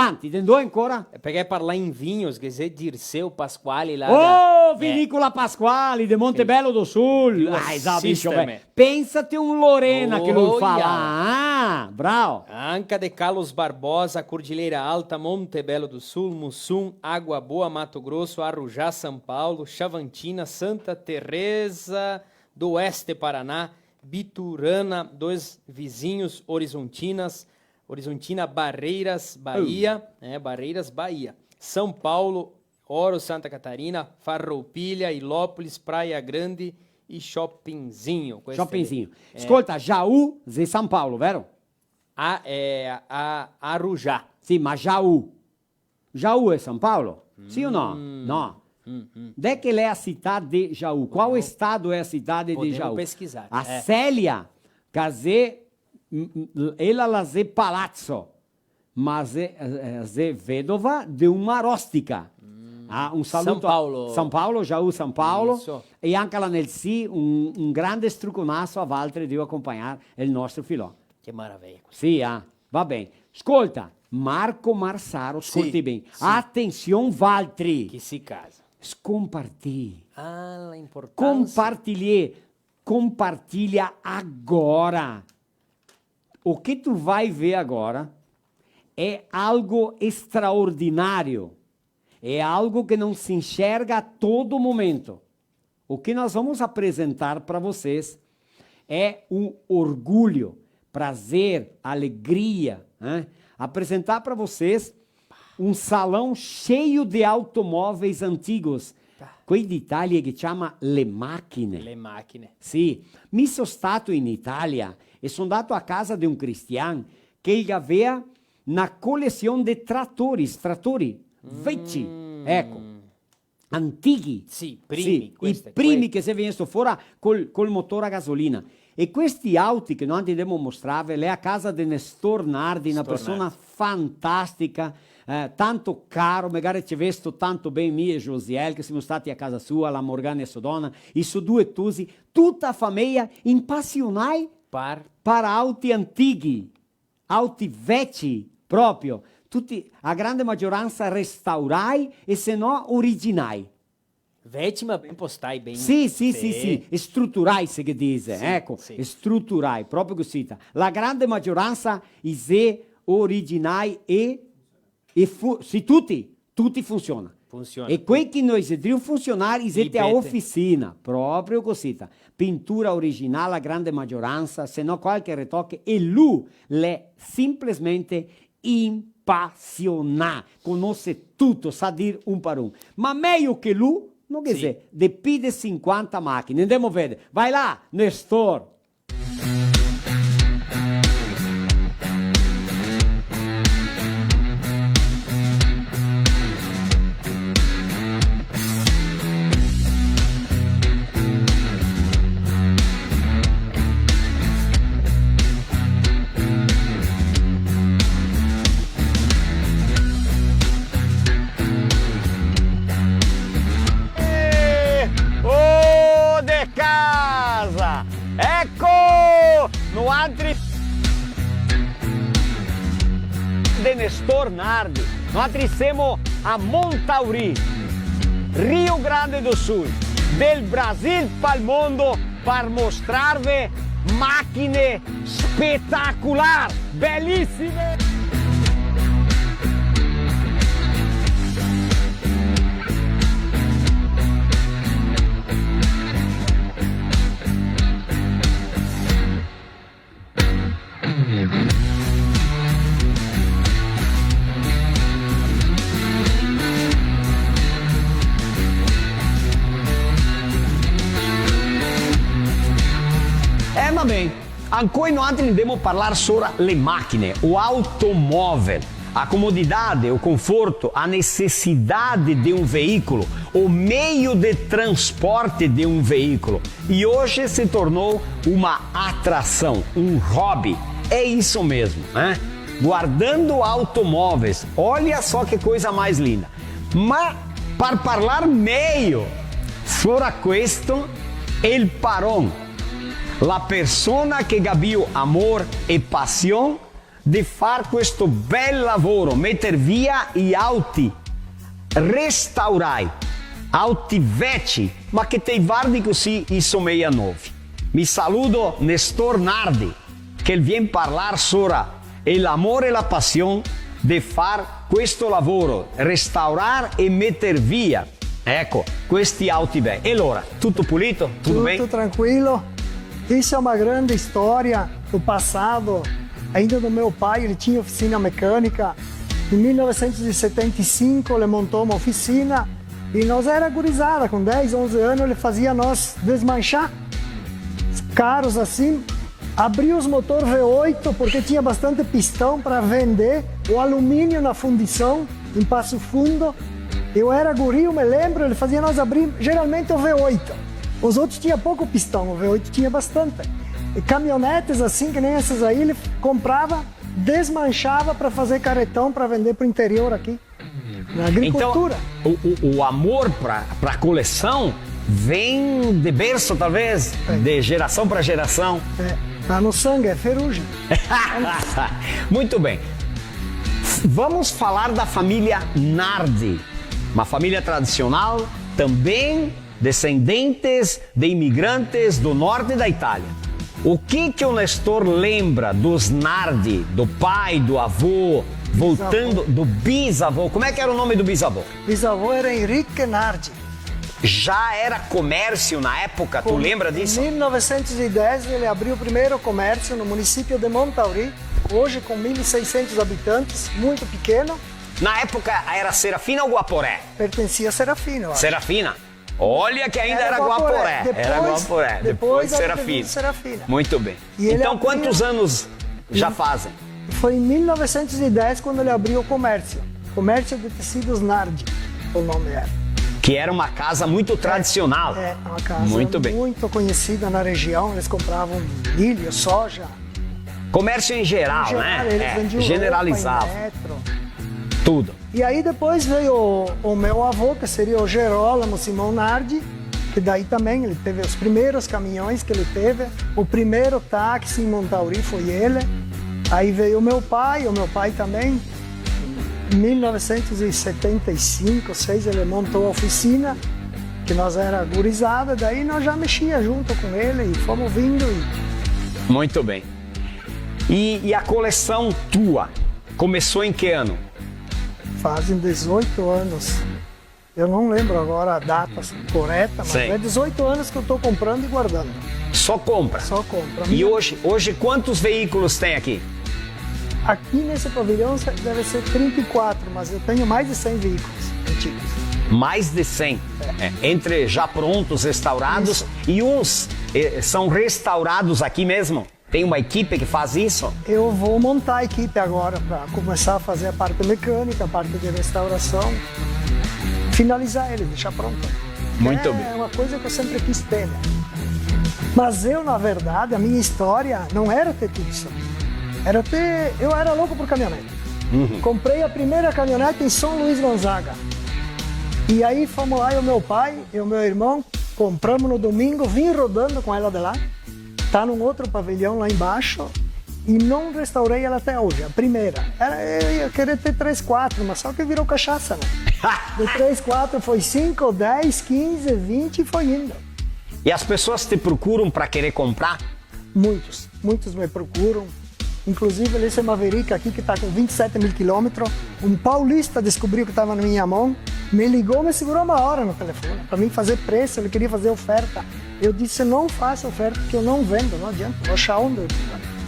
Vanti, de ndove ancora? Parché parlà in vigno, che xe Dirceu Pasquali là. Oh, da, eh. Vinícola Pasquali, de Montebello do Sul. Due sisteme. Ah, esatto, pensa te un Lorena che lu fa là, ah. Ah, bravo. Anca de Carlos Barbosa, Cordilheira Alta, Monte Belo do Sul, Muçum, Água Boa, Mato Grosso, Arujá, São Paulo, Xavantina, Santa Teresa do Oeste, Paraná, Biturana, Dois Vizinhos, Horizontinas, Horizontina, Barreiras, Bahia, é, Barreiras, Bahia, São Paulo, Ouro, Santa Catarina, Farroupilha, Ilópolis, Praia Grande e Chopinzinho. Questo lì. Chopinzinho. Eh. Scolta, Jaú, xe San Paolo, vero? A, eh, a, Arujá. Sì, ma Jaú. Jaú é San Paolo? Sì o no? Mm. No. Mm, mm. Dove che l'è a cità de Jaú? Qual estado é a cidade de Jaú? Podemos pesquisar. A Célia, che xe, mm, mm, ela la xe Palazzo. Ma xe, eh, xe vedova de un Marostica. Mm. Ah, un saluto a San Paolo. San Paolo, Jaú San Paolo. Isso. E anca la Nelsi, un, un grande struconaso a valtri de aconpagnar el nostro filò. Che maraveia. Sì, ah, va ben. Scolta, Marco Marsaro, sì, scolti ben. Sì. Atension, valtri. Chi si casa. Scompartì. Ah, la importansa. Compartilhê. Compartilha agora. O que tu vai ver agora é algo extraordinário. É algo que não se enxerga a todo momento. O que nós vamos apresentar pra vocês é um orgulho, prazer, alegria, né? Apresentar pra vocês um salão cheio de automóveis antigos. Tá. Quei d'Italia che ciama le machine. Le machine. Sì, mi so stato in Italia e so ndato a casa de un cristian che el gavea na colesion de tratori, tratori veci, eco, antighi. Sì, primi, sì, questi, i primi che xe vegnesto fora col, col motor a gasolina. E questi auti che noantri ndemo mostrarve, l'è a casa de Nestor Nardi, na persona fantastica, eh, tanto caro, me ga ricevesto tanto ben mi e Josiel, che semo stati a casa sua, la Morgana e so dona, i so due tosi, tuta a fameia impasionai par auti antighi. Auti veci, proprio, tuti, a grande magioransa restaurai e se no originai. Veci, ma ben postai, ben. Sì, sì, sì, sì, sì, e struturai, se che dise, sì, eco, sì. E struturai, proprio cusì. La grande magioransa i xe originai e, e fu-, sì, tuti, tuti funsiona. Funsiona. E quei che no i xe drio funsionar, i xe te a oficina, proprio cosita. Pintura original, a grande magioransa, se no qualche retoque, e lu l'è simplesmente impasionà. Conose tuto, sa dir un par un. Ma mejo che lu, no ghe xe, de pi de sinquanta machine. Ndemo veder. Vai là, Nestor! Eh, oh, de casa! Eco! Noantri de Nestor Nardi, noantri semo a Montauri, Rio Grande do Sul, del Brasil pal mondo, par mostrarve machine spetacolar, belisime! Eh, va ben. Ancoi noantri ndemo parlar sora le machine, o automóvel. A comodidade, o conforto, a necessidade de um veículo, o meio de transporte de um veículo. E hoje se tornou uma atração, um hobby. É isso mesmo, né? Guardando automóveis. Olha só que coisa mais linda. Ma par parlar mejo sora questo, el paron, la persona che ga bio amor e pasion de far questo bel lavoro, meter via i auti restaurai, auti veci, ma che te i vardi cusì i someia novi. Mi saludo Nestor Nardi. che el vien parlar sora el amor e la pasion de far questo lavoro, restaurar e meter via, eco, questi auti bei. E alora, tuto pulito? Tuto ben? Tuto tranquilo. Isso é uma grande história do passado, ainda do meu pai, ele tinha oficina mecânica. Em mil novecentos e setenta e cinco, ele montou uma oficina e nós era gurizada, com dez, onze anos, ele fazia nós desmanchar carros assim, abrir os motor V oito, porque tinha bastante pistão para vender, o alumínio na fundição, em Passo Fundo. Eu era guri, eu me lembro, ele fazia nós abrir geralmente o V oito. Os outros tinha pouco pistão, o V oito tinha bastante. E caminhonetes assim, que nem essas aí, ele comprava, desmanchava para fazer carretão para vender pro interior aqui. Na agricultura. Então, o, o, o amor pra, pra coleção vem de berço, talvez, de geração pra geração. É, tá no sangue, é ferrugem. Muito bem. Vamos falar da família Nardi, uma família tradicional também descendentes de imigrantes do norte da Itália. O que que o Nestor lembra dos Nardi, do pai, do avô, voltando, do bisavô? Como é que era o nome do bisavô? Bisavô era Henrique Nardi. Já era comércio na época, tu lembra disso? Em mil novecentos e dez, ele abriu o primeiro comércio no município de Montauri, hoje com mil e seiscentos habitantes, muito pequeno. Na época era Serafina ou Guaporé? Pertencia a Serafina, eu acho. Serafina. Olha que ainda era Guaporé. Era Guaporé. Depois, era Serafina. Muito bem. Então, quantos anos já fazem? Foi em mil novecentos e dez quando ele abriu o comércio. Comércio de Tecidos Nardi, o nome era. Que era uma casa muito tradicional. É, uma casa muito conhecida na região. Eles compravam milho, soja. Comércio em geral, né? Em geral, eles vendiam roupa em metro. Generalizava. Tudo. E aí depois veio o, o meu avô, que seria o Gerolamo Simão Nardi, que daí também ele teve os primeiros caminhões que ele teve, o primeiro táxi em Montauri foi ele. Aí veio o meu pai, o meu pai também, em mil novecentos e setenta e cinco, seis, ele montou a oficina, que nós era gurizada, daí nós já mexia junto com ele e fomos vindo. E... Muito bem. E, e a coleção tua começou em que ano? Fazem dezoito anos. Eu não lembro agora a data correta, mas é dezoito anos que eu tô comprando e guardando. Só compra? Só compra. E hoje, hoje quantos veículos tem aqui? Aqui nesse pavilhão deve ser trinta e quatro, mas eu tenho mais de cem veículos antigos. Mais de cem? É. É, entre já prontos, restaurados, e uns, eh, são restaurados aqui mesmo? Tem uma equipe que faz isso? Eu vou montar a equipe agora pra começar a fazer a parte mecânica, a parte de restauração, finalizar ele, deixar pronto. Muito bem. É uma coisa que eu sempre quis ter, né? Mas eu, na verdade, a minha história não era ter tudo isso. Era ter, eu era louco por caminhonete. Uhum. Comprei a primeira caminhonete em São Luís Gonzaga. E aí fomos lá, eu, meu pai e o meu irmão, compramos no domingo, vim rodando com ela de lá. Tá num outro pavilhão lá embaixo e não restaurei ela até hoje. A primeira. Era, eu ia querer ter três, quatro, mas só que virou cachaça, né? De três, quatro foi cinco, dez, quinze, vinte e foi indo. E as pessoas te procuram pra querer comprar? Muitos, muitos me procuram. Inclusive, esse Maverick aqui, que tá com vinte e sete mil quilômetros, um paulista descobriu que tava na minha mão, me ligou, me segurou uma hora no telefone, pra mim fazer preço, ele queria fazer oferta. Eu disse, não faça oferta, porque eu não vendo, não adianta, vou achar onde eu...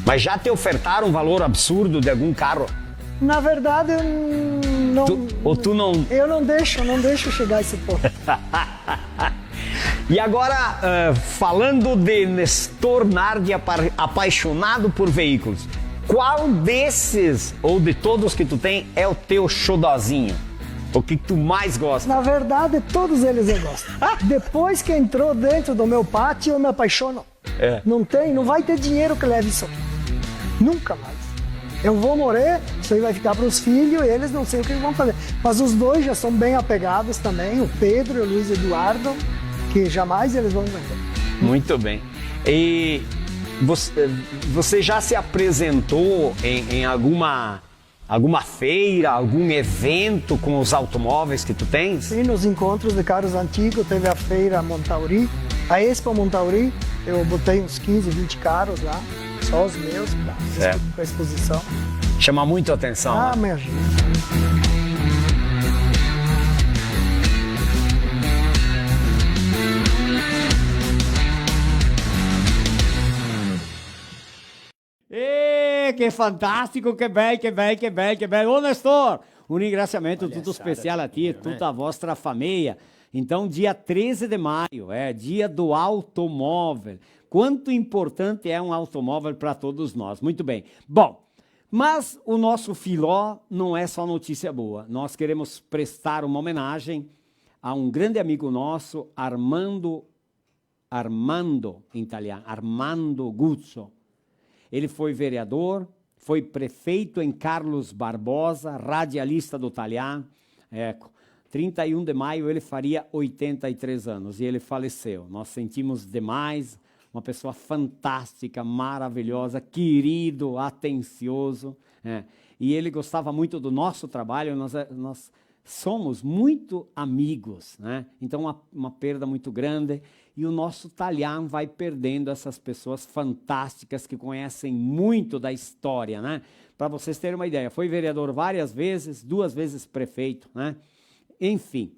Mas já te ofertaram um valor absurdo de algum carro? Na verdade, eu não... Tu, ou tu não... Eu não deixo, não deixo chegar a esse ponto. E agora, eh, falando de Nestor Nardi, apa-, apaixonado por veículos, qual desses, ou de todos que tu tem, é o teu xodozinho? O que que tu mais gosta? Na verdade, todos eles eu gosto. Depois que entrou dentro do meu pátio, eu me apaixono. É. Não tem, não vai ter dinheiro que leve isso aqui. Nunca mais. Eu vou morrer, isso aí vai ficar pros filhos, eles não sei o que vão fazer. Mas os dois já são bem apegados também, o Pedro e o Luiz Eduardo, que jamais eles vão vender. Muito bem. E você, você já se apresentou em, em alguma, alguma feira, algum evento com os automóveis que tu tens? Sim, nos encontros de carros antigos, teve a feira Montauri, a Expo Montauri, eu botei uns quinze, vinte carros lá, os Os meus pra, certo, pra exposição. Chama muito atenção, ah, né? Imagina. Eh, che fantastico, che bei, che bei, che bei, che bei. Ô, Nestor, um ringraciamento tuto special a ti e tuta a vostra fameia. Então, dia treze de maio, é dia do automóvel. Quanto importante é um automóvel pra todos nós. Muito bem. Bom, mas o nosso Filó não é só notícia boa. Nós queremos prestar uma homenagem a um grande amigo nosso, Armando, Armando, em italiano, Armando Guzzo. Ele foi vereador, foi prefeito em Carlos Barbosa, radialista do Talian. Eco, trinta e um de maio ele faria oitenta e três anos e ele faleceu. Nós sentimos demais, uma pessoa fantástica, maravilhosa, querido, atencioso, né? E ele gostava muito do nosso trabalho, nós, nós somos muito amigos, né? Então, uma, uma perda muito grande. E o nosso Talian vai perdendo essas pessoas fantásticas que conhecem muito da história, né? Pra vocês terem uma ideia, foi vereador várias vezes, duas vezes prefeito, né? Enfim.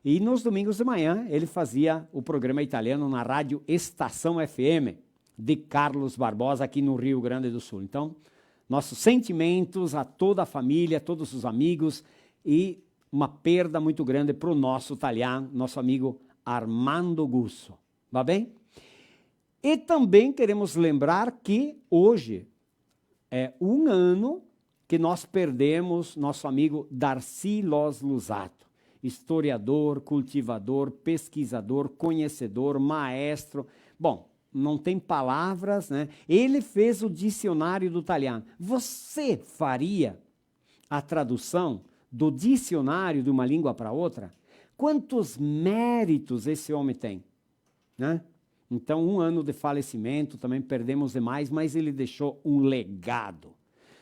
E nos domingos de manhã ele fazia o programa italiano na Rádio Estação F M de Carlos Barbosa, aqui no Rio Grande do Sul. Então, nossos sentimentos a toda a família, todos os amigos e uma perda muito grande pro nosso Talian, nosso amigo Armando Guzzo. Va ben? E também queremos lembrar que hoje é um ano que nós perdemos nosso amigo Darcy Loss Luzzatto, historiador, cultivador, pesquisador, conhecedor, maestro. Bom, não tem palavras, né? Ele fez o dicionário do Talian. Você faria a tradução do dicionário de uma língua pra outra? Quantos méritos esse homem tem, né? Então, um ano de falecimento, também perdemos demais, mas ele deixou um legado,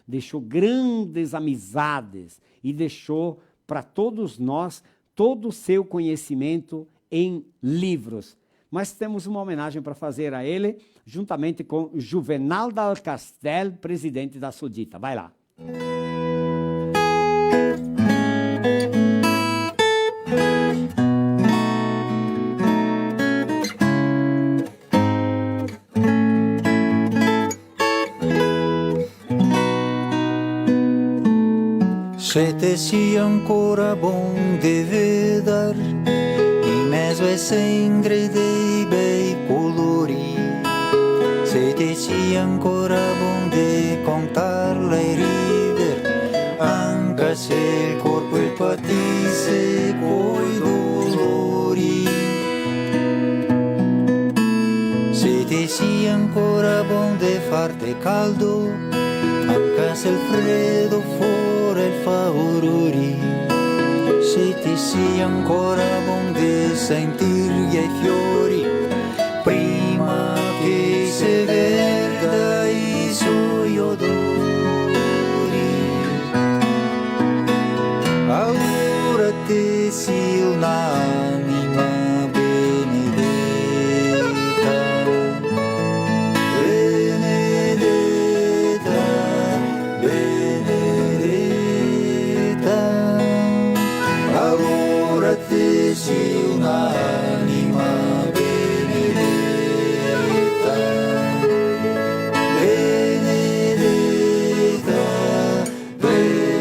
deixou grandes amizades e deixou pra todos nós todo o seu conhecimento em livros. Mas temos uma homenagem pra fazer a ele, juntamente com Juvenal Dal Castel, presidente da Sodita. Vai lá. Se te si ancora bon de vedar, in mezo e sengre dei bei colori, se te si ancora bon de contarla e rider, anca se el corpo el patise coi dolori. Se te si ancora bon de farte caldo, anca se el fredo fora el fa orori. Se te si ancora bon de sentir i fiori, prima che se verda i so odori. Alora te si un'anima benedeta, benedeta, benedeta. Alora te si un'anima benedeta, benedeta, benedeta.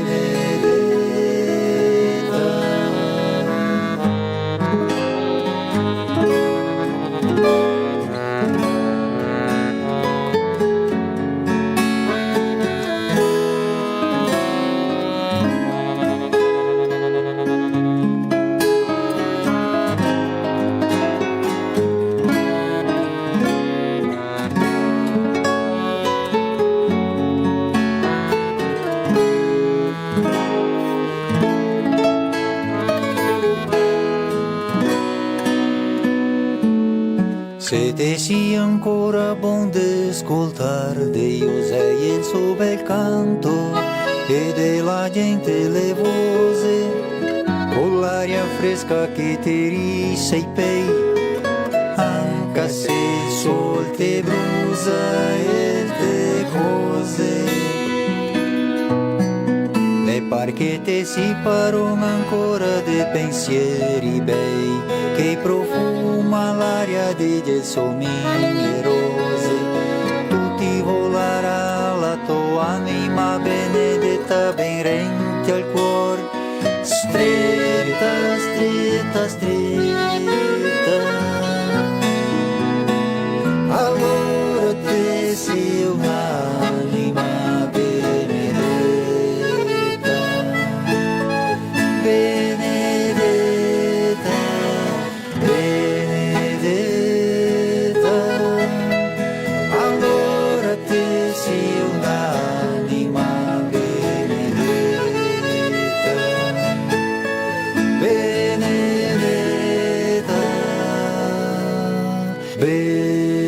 Se te si ancora bon de scoltar dei usei el so bel canto e de la gente le vose, co l'aria fresca che te risa i pei, anca se el sol te brusa e te Cose. Me par che te si paron ancora de pensieri bei, che profuma l'aria de gelsomini e rose. Tu ti volarà la to anima benedeta ben rente al cuor. Streta, streta, streta. Alora te si un'anima benedeta, benedeta, benedeta. Alora te si un'anima benedeta, benedeta, benedeta.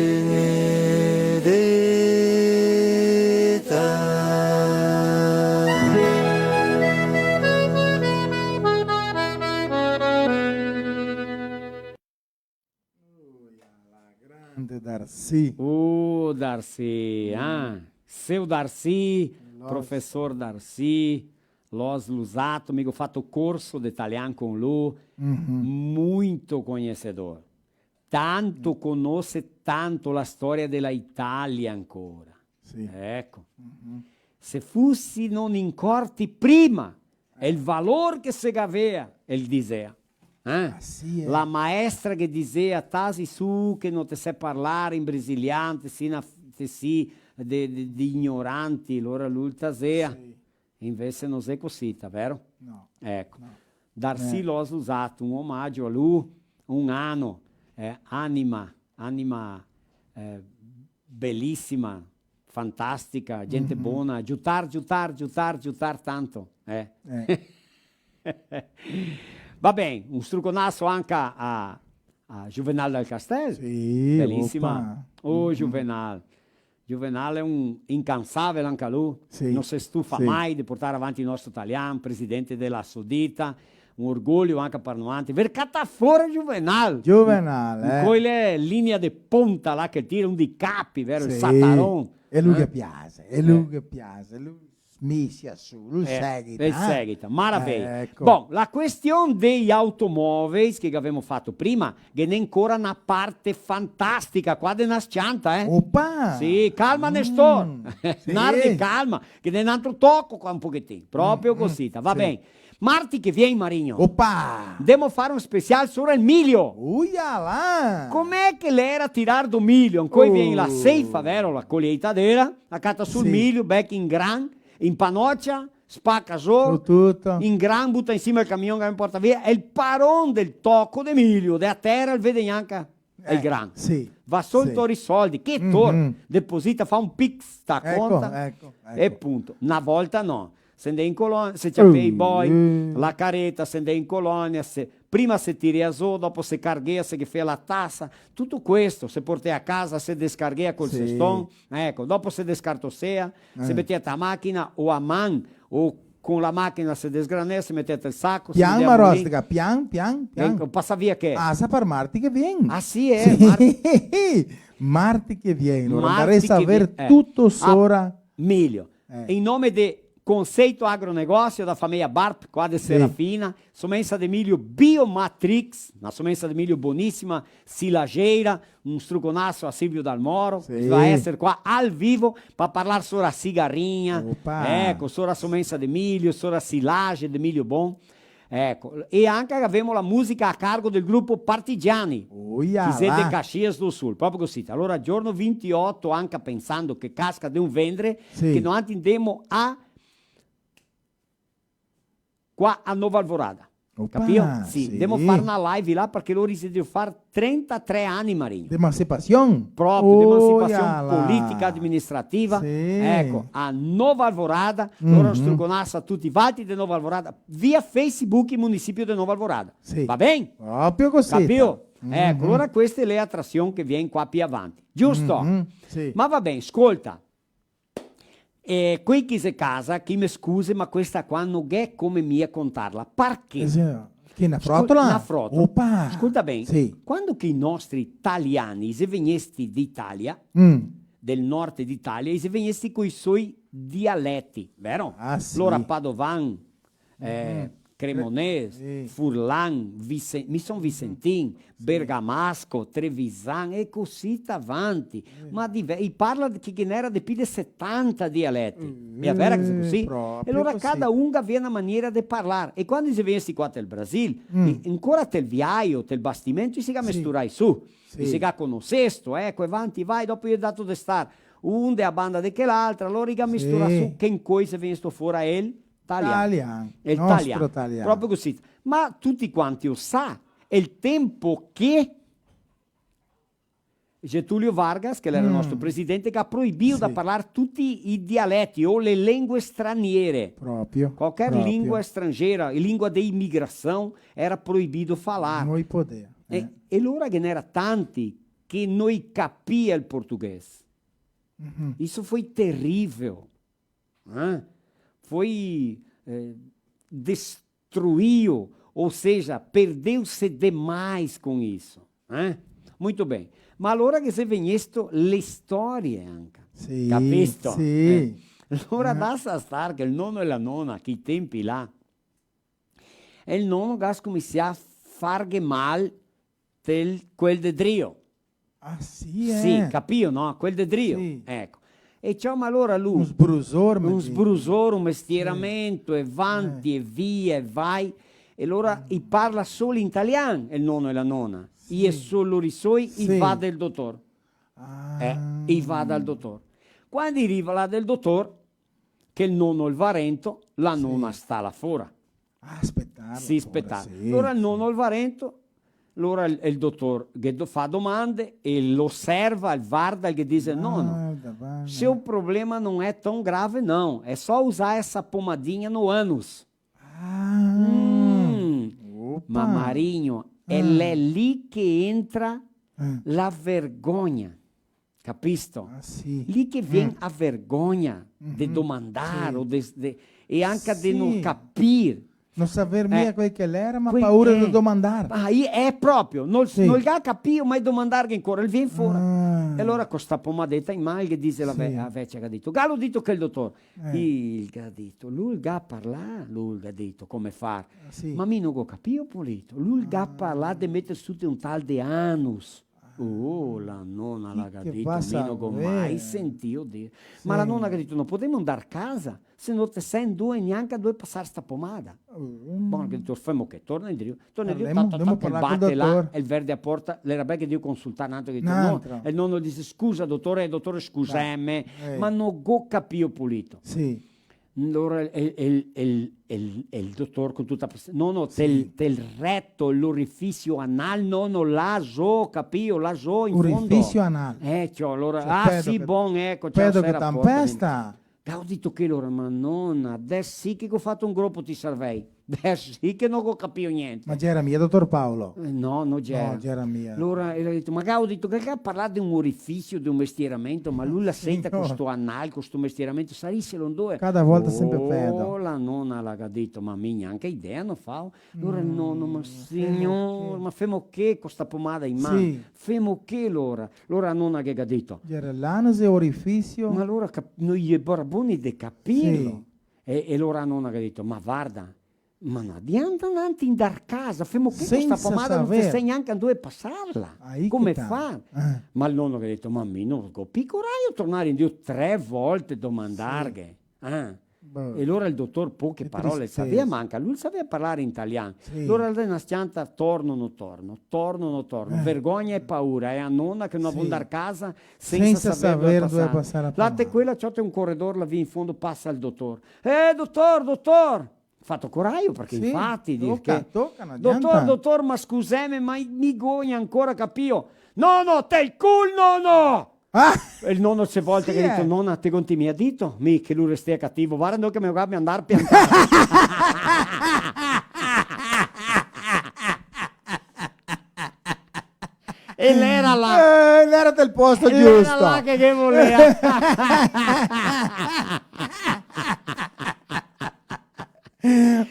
Grande Darcy. Uh, Darcy, ah. Seu Darcy, professor Darcy, Loz Luzzatto, mi go fato corso de talian con lu, muito conhecedor. Tanto conosse tanto la storia dela Italia ancora. Sì. Eco. Se fusino incorti prima, el valor che se gavea, el disea. Eh? Ah, sì, eh. La maestra che disea: "Tasi su che no te sè parlar in brasilian, te si na, te si de, de, de ignoranti", lora lu tasea. Sì. Invese no xe cosita, vero? No. Eco. No. Darcy Loz Luzzatto, un omagio a lu, un ano, eh, anima, anima, eh, belisima, fantastica, gente bona, giutar, giutar, giutar, giutar tanto, eh. Eh. Va ben, un struconaso anca a, a Juvenal Dal Castel. Sì, belisima. Opa. Oh, Juvenal. Juvenal xe un incansavel anca lu, sì, no se stufa mai de portar avanti el nostro talian, presidente dela Sodita, un orgolio anca par noantri. Ver catà fora Juvenal. Juvenal, eh. Quela xe linea de ponta là che tira, un dei capi, vero? El sataron. E lu che piase, e lu che piase, lu smisia su, lu seguita, eh? Seguita, maraveia. Eco. Bon, la question dei automóveis che gavemo fato prima, ghe n'è ancora na parte fantastica qua de na s-cianta, eh? Opa! Sì, calma, Nestor. Sì. Nardi, calma, che ghe n'è n'antro toco qua un pochetin. Proprio cosita, va ben. Marti che vien, Marigno. Opa! Ndemo far un special sora el milio. Uia là! Com'è che l'era tirar do milio? Ancoi vien la seifa, vero? La coleitadera, la cata su el milio, bec in gran, in panocia, spaca zo, in gran, buta in sima el camion che el porta via. E el paron del toco de milio, dea tera, el vede gnanca el gran. Sì. Va sol tor i soldi, che tor, deposita, fa un pix, sta conta, eco, e punto. Na volta no. Se ndea in colonia, se ciapea i boi, la careta, se ndea in colonia, se, prima se tirea zo, dopo se carghea, se ghe fea la tasa, tuto questo, se portea a casa, se descarghea col seston, eco, dopo se descartosea, se metea ta machina o a man, o con la machina se desgranea, se metea tel saco, se metea a mulin. Pian, Marostica, pian, pian, pian. Eco, pasa via che? Ah, sa par marti che vien. Ah, sì, eh? Sì. Marti che vien, alora ndarese a ver tuto sora. Milio. Eh. In nome de Conceito Agronegócio, da fameia Barp, qua de Serafina, somensa de milio Biomatrix, na somensa de milio bonisima, silageira, un struconaso a Silvio Dalmoro, che va eser qua al vivo pa parlar sora sigarinha, eco, sora somensa de milio, sora silage de milio bon. Eco, e anca gavemo la musica a cargo del grupo Partigiani, che xe de Caxias do Sul, proprio cosita. Alora, giorno vintioto, anca pensando che casca de un vendre, che noantri ndemo a qua a Nova Alvorada. Opa, capio? Sì, sì. Ndemo far na live là parché lori xe drio far trentatré ani, Marigno. De emancipasion? Proprio, de emancipasion politica, administrativa. Sì. Eco, a Nova Alvorada, lora un struconaso a tuti valtri de Nova Alvorada, via Facebook, munisipio de Nova Alvorada. Sì. Va ben? Proprio cosita. Capio? Eco, alora queste le atrasion che vien qua pi avanti. Giusto? Sì. Ma va ben, scolta. E quei che xe casa, che me scuse, ma questa qua no gh'è come mia contarla. Parché? Eh, sì, che na frotola? Scu-, na frotola. Opa! Scolta ben, sì, quando che i nostri taliani xe vegnesti d'Italia, mm, del norte d'Italia, i xe vegnesti coi soi dialeti, vero? Ah, sì. Lora padovan, eh, cremonês, sì, furlan, visen-, mi son visentin, sì, bergamasco, trevisan e cusì avanti. Eh. Ma dive-, i parla che, che ghe n'era de pi de setanta dialeti. Mm, e a vera che xe cusì? Proprio cusì. E lora cada un gavea na maniera de parlar. E quando i xe vegnesti qua tel Brasil, mm, i, ancora tel viaio, tel bastimento, i se ga, sì, mesturai su. Sì. I se ga conosesto, eco, e vanti, vai, dopo i è dato de star un de a banda de che l'altra, alora i ga, sì, mesturà su, che incoi xe vegnesto fora el talian. Talian, el nostro talian. Talian. Proprio cusì. Ma tuti quanti o sa, el tempo che Getúlio Vargas, che l'era el nostro presidente, che ga proibìo da parlar tuti i dialeti o le lengue straniere. Proprio, proprio. Qualquer lingua estrangeira, lingua de imigração, era proibìo falar. No i podea, eh. E, e lora ghe n'era tanti che no i capia el portoghese. Mhm. Isso foi terrível. Hã? Foi, eh, destruío, ou seja, perdeu-se demais com isso, hã? Muito bem. Ma alora che xe vegnesto le storie anca. Sì, capisto? Sì. Eh. Alora dasa star che el nono e la nona, che i tempi là, e el nono ga scominsià a farghe mal tel, quel de drio. Ah, sì, eh? Sì, capìo, no? Quel de drio. Sì. Eco. E ciò, ma alora lu... Un sbrusor, me digo. Un sbrusor, un mestieramento, sì, e vanti, eh, e via, e vai. E alora i parla solo in talian, el nono e la nona. Sì. I è solo risoi, sì, i va del dotor. Ah. Eh, i va dal dotor. Quando i riva là del dotor, che el nono el va rento, la nona sta là fora. Ah, spetarla fora, sì. Sì, spetar. Alora el nono el va rento, alora el, el dotor ghe do-, fa domande e lo oserva, el varda, el ghe dixe: "Nono, varda, varda, seu problema não é tão grave, não. É só usar essa pomadinha no ânus." Ah. Mm. Opa. Ma Marinho, é lì che entra la vergogna. Capisto? Ah, sì. Lì che vien a vergogna de domandar o de, de, e anca de no capir. No saver mia quel che l'era, ma paura de domandar. Ah, i-, è proprio, no, no el ga capìo, ma i domandar che ancora, el vien fora. Ah. E alora co sta pomadeta in man, che dixe la ve-, la vecia che ga dito: "Galo dito che el dotor?" Eh. El ga dito, lu el ga parlà, lu el ga dito come far. Ah, sì. Ma mi no go capìo, polito. Lu el ga parlà de meter su te un tal de anus. Oh, la nona la ga dito, mi no go mai sentìo dir. Ma la nona ga dito: "No podemo andar casa, se no te sè dove, gnanca dove pasar sta pomada." Bon, ga dito: "Femo che, torna indrio." Torna indrio, ta, ta, ta, el bate là, el verde a porta, l'era bel che drio consultar n'antro, ga dito: "No." E el nono dixe: "Scusa, dotore, dotore, scuseme, ma no go capìo pulito." Sì. Alora el, el, el, el, el dotor con tuta pres-, "No, no, tel, tel reto, l'orifisio anal, no, no, là zo, capìo? Là zo, in fondo." Orifisio anal. Eh, ciò, alora, ah, sì, bon, eco, ciò, pedo che s'era porta, tampesta. Go dito che lora, ma nona, deso sì che go fato un gropo ti sarvei. Deso sì che no go capìo gnente. Ma gera mia dotor Paolo? Eh, no, no gera. No, gera mia. Alora, el ga dito, ma go dito che, che ga parlà de un orifisio, de un mestieramento, ma lu la senta co sto anal, co sto mestieramento, sarìselo ndove? Cada volta sempre pedo. Oh, la nona la ga dito, ma mi gnanca idea no fao. Alora el nono, ma signor, ma femo che co sta pomada in man? Sì. Femo che alora? Alora la nona che ga dito? Gera l'anus e orifisio. Ma alora cap-, no i è baraboni de capirlo. Sì. E, e alora la nona che ga dito, ma varda, ma no adianta nanti ndar casa, femo che co sta pomada, no te sè gnanca ndove pasarla. Come far? Eh. Ma el nono che ga dito, ma mi no go pi corajo tornar indrio tre volte domandarghe. Sì. Eh. Boh. E alora el dotor poche parole el savea, ma anca lu el savea parlar in talian. Sì. Alora el dà na s-cianta, torno, no torno, torno, no torno. Eh. Vergogna e paura, e a nona che no vol ndar casa sensa saver dove pasar la pomada. Là te quela, ciò, te un coredor, là via in fondo pasa el dotor. Eh, dotor, dotor! Fato corajo, parché infati, dir che: "Dotor, dotor, ma scuseme, ma mi go gnanca ancora capìo." "No, no, tel cul, no, no!" Ah! E el nono se volta che ga dito: "Nona, te go ntì mia dito mi che lu restea cativo, varda ndove che me go da ndar piantar." E l'era là. Eh, l'era del posto giusto. L'era là che, che volea.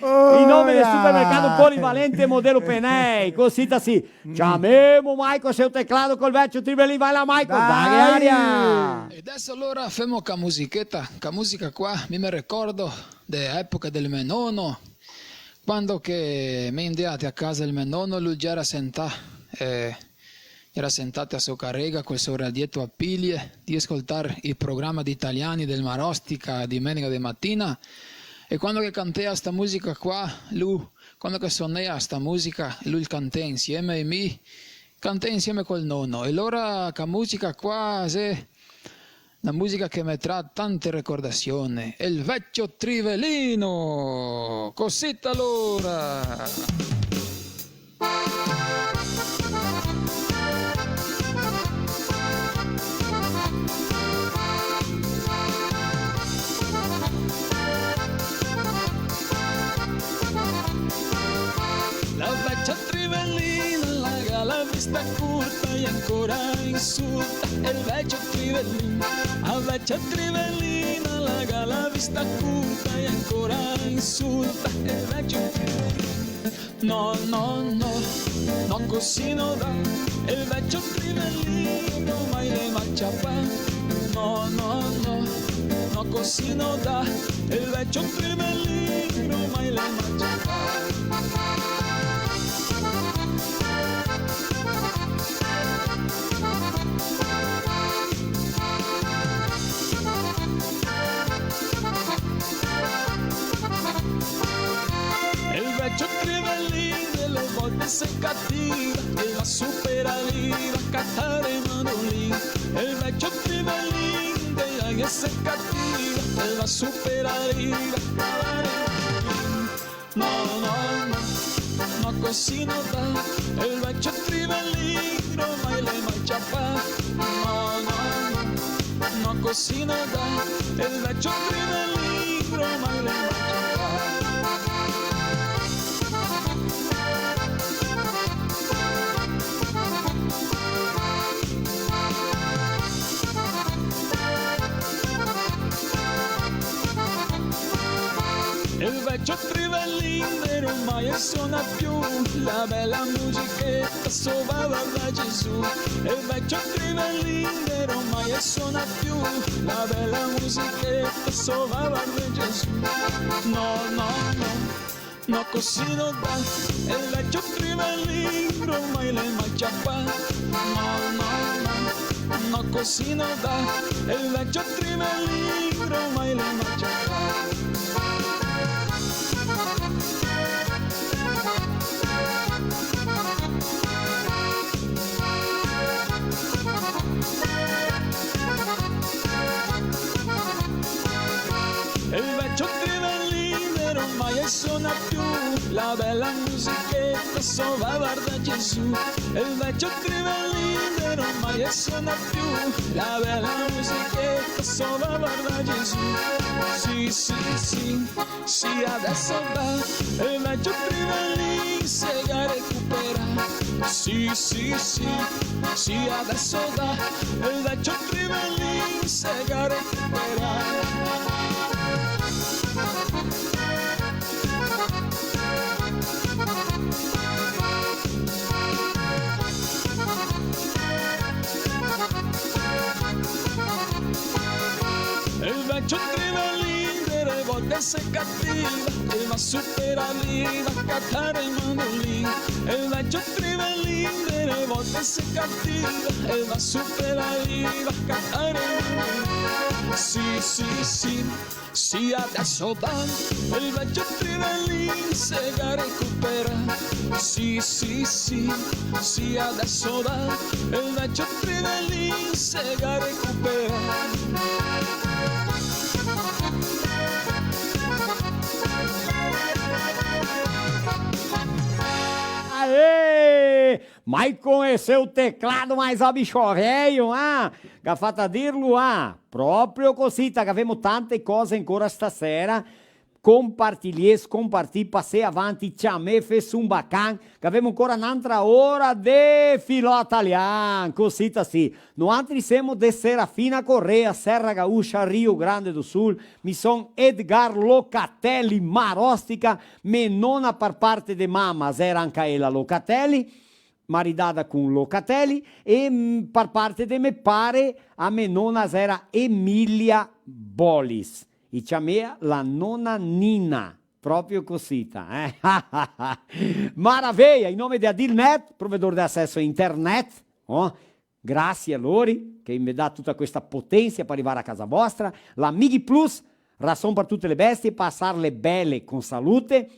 Oh. I no Nel supermercado Polivalente Modelo Penei, cosita sì. Ciamemo Maicon, seu teclado col vecio Trivelin, vai là Maicon, dai aria! E deso alora femo ca musicheta, ca musica qua, mi me recordo de epoca del me nono, quando che me ndea a casa del me nono, lu gera sentà, eh, gera sentà a so carega col so radietro a pilie, de scoltar i programa de italiani del Marostica, dimenega de matina, e quando che cantea sta musica qua, lu, quando che sonea sta musica, lu el cantea insieme e mi cantea insieme col nono. E alora ca musica qua xe na musica che me trae tante recordazioni. El vecio Trivelino! Cosita alora! La vecia Trivelina, la ga la vista curta e ancora insulta el vecio Trivelin. La vecia Trivelina, la ga la vista curta e ancora insulta el vecio Trivelin. No, no, no, no, cusì no dà, el vecio Trivelin ormai l'è mal ciapà. No, no, no, no, cusì no dà, el vecio Trivelin ormai l'è mal ciapà. El vecio Trivelin de le volte se cativa, el va su per la riva a catare mandolin. El vecio Trivelin de le volte se cativa, el va su per la riva a catare mandolin. No, no, no, no, cusì no dà, el vecio Trivelin ormai l'è mal ciapà. No, no, no, no, cusì no dà, el vecio Trivelin ormai l'è mal ciapà. El vecio Trivelin de ormai el sona più la bela musicheta, so va varda Gesù. El vecio Trivelin de ormai el sona più la bela musicheta, so va varda Gesù. No, no, no, no, cusì no dà, el vecio Trivelin ormai l'è mal ciapà. No, no, no, no, cusì no dà, el vecio Trivelin ormai l'è mal ciapà. El vecio Trivelin de ormai el sona più la bela musicheta, so va varda Gesù. El vecio Trivelin de ormai el sona più la bela musicheta, so va varda Gesù. Sì, sì, sì, sì, adeso va, el vecio Trivelin se ga recuperà. Sì, sì, sì, sì, adeso va, el vecio Trivelin se ga recuperà. El vecio Trivelin de le volte se cativa, el va su per la riva a catare mandolin. El vecio Trivelin de le volte se cativa, el va su per la riva a catare mandolin. Sì, sì, sì, sì, adeso va, el vecio Trivelin se ga recuperà. Sì, sì, sì, sì, adeso va, el vecio Trivelin se ga recuperà. Aê! Maicon e seu teclado, mais a bicho velho, ah! Ga fato a dirlo, ah! Proprio cosita, che gavemo tante cose ancora stasera. compartì, scompartì, pasè avanti, ciamè, fè un bacan, che gavemo ancora n'antra ora de filò talian, cosita sì. Noantri semo de Serafina Corrêa, Serra Gaúcha, Rio Grande do Sul. Mi son Edgar Locatelli, Marostica, me nona par parte de mama xera anca ela Locatelli, maridada con Locatelli, e, mm, par parte de me pare, a me nona xera Emilia Bolis. I ciamea la nona Nina, proprio cosita, eh? Maraveia, in nome de Adilnet, provedor de acesso a internet, oh, grasie a lori, che me dà tuta questa potensia par rivare a casa vostra, la Mig Plus, rason par tute le bestie, pasarle bele con salute,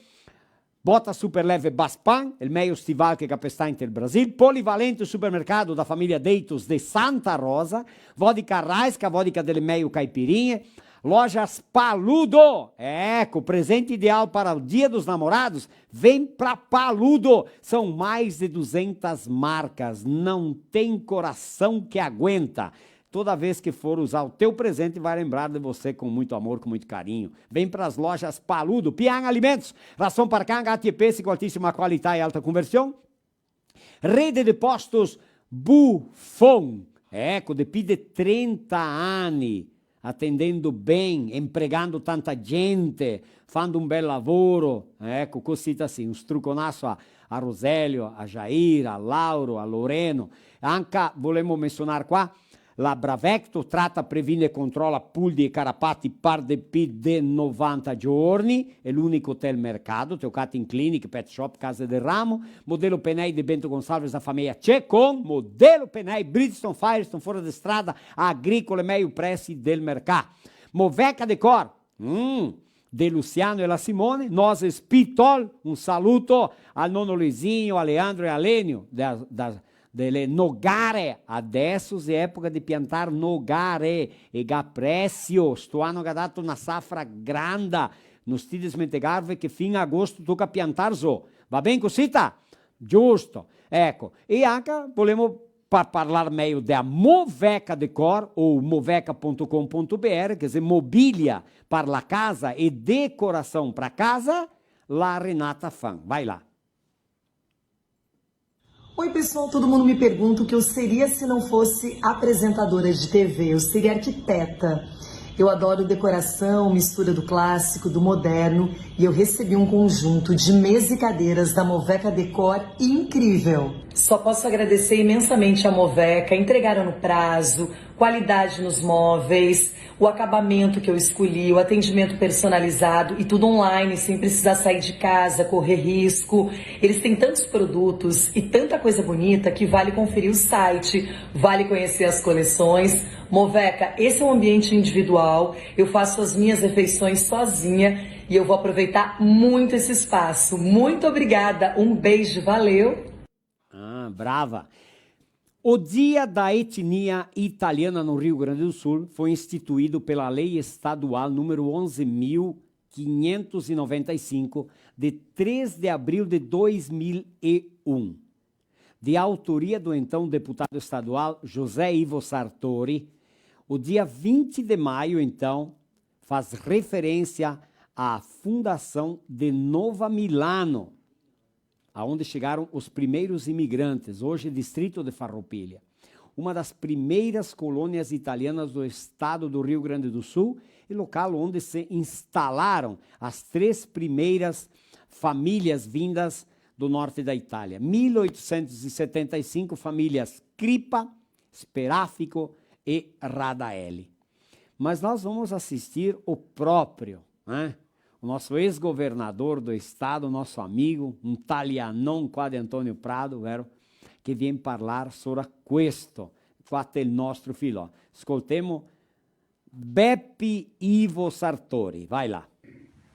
Bota super leve Baspan, el mejo stival che capestà inte el Brasil. Polivalente, supermercado da família Deitos de Santa Rosa. Vodka Raiska, vodka dele mejo caipirinhe. Lojas Paludo, eco, presente ideal para o Dia dos Namorados. Vem pra Paludo. São mais de duzentas marcas. Não tem coração que aguenta. Toda vez que for usar o teu presente, vai lembrar de você com muito amor, com muito carinho. Vem pras lojas Paludo. Pian Alimentos, ração para canga, A T P, com altíssima qualidade e alta conversão. Rede de Postos Buffon. Eco, de più de trenta anni, atendendo bem, empregando tanta gente, fando un bel lavoro. Eco, cosita sì, un struconasso a, a Roselio, a Jair, a Lauro, a Loreno. Anca volemo mensionar qua, la Bravecto trata, previne e controla puldi e carapati par de pi de novanta giorni, xe l'unico tel mercato, te o cati in clinic, pet shop, case del ramo, Modelo Penei de Bento Gonçalves, a fameia Cecon, Modelo Penei, Bridgestone, Firestone, fora de strada, agricole, meio presi del mercà. Moveca Decor, mm, de Luciano e la Simone, Nozes Pitol, un saluto al nono Luizinho, a Leandro e a Lenio, da, da, dele nogare, adesso xe epoca de piantar nogare, e ga presio, sto ano ga dato na safra granda, no sti desmentegarve che fin agosto toca piantar zo, va ben cosita? Giusto, eco, e anca volemo par parlar mejo de a Moveca Decor o moveca ponto com ponto B R, che xe mobilia par la casa e decoração pra casa, la Renata Fan. Vai lá. Oi, pessoal, todo mundo me pergunta o que eu seria se não fosse apresentadora de T V. Eu seria arquiteta. Eu adoro decoração, mistura do clássico, do moderno, e eu recebi um conjunto de mesa e cadeiras da Moveca Decor incrível. Só posso agradecer imensamente a Moveca, entregaram no prazo, qualidade nos móveis, o acabamento que eu escolhi, o atendimento personalizado e tudo online, sem precisar sair de casa, correr risco. Eles têm tantos produtos e tanta coisa bonita que vale conferir o site, vale conhecer as coleções. Moveca, esse é um ambiente individual, eu faço as minhas refeições sozinha e eu vou aproveitar muito esse espaço. Muito obrigada, um beijo, valeu! Ah, brava! O Dia da Etnia Italiana no Rio Grande do Sul foi instituído pela Lei Estadual número onze mil quinhentos e noventa e cinco, de três de abril de dois mil e um. De autoria do então deputado estadual José Ivo Sartori, o dia vinte de maio, então, faz referência à fundação de Nova Milano, aonde chegaram os primeiros imigrantes, hoje distrito de Farroupilha, uma das primeiras colônias italianas do estado do Rio Grande do Sul e local onde se instalaram as três primeiras famílias vindas do norte da Itália. Mil oitocentos e setenta e cinco, famílias Crippa, Speraffico e Radaelli. Mas nós vamos assistir o próprio, né? O nosso ex-governador do estado, nosso amigo, um talianon qua de Antônio Prado, vero? Che vien parlar sora questo, qua del nostro filò. Scoltemo Bepi Ivo Sartori, vai là.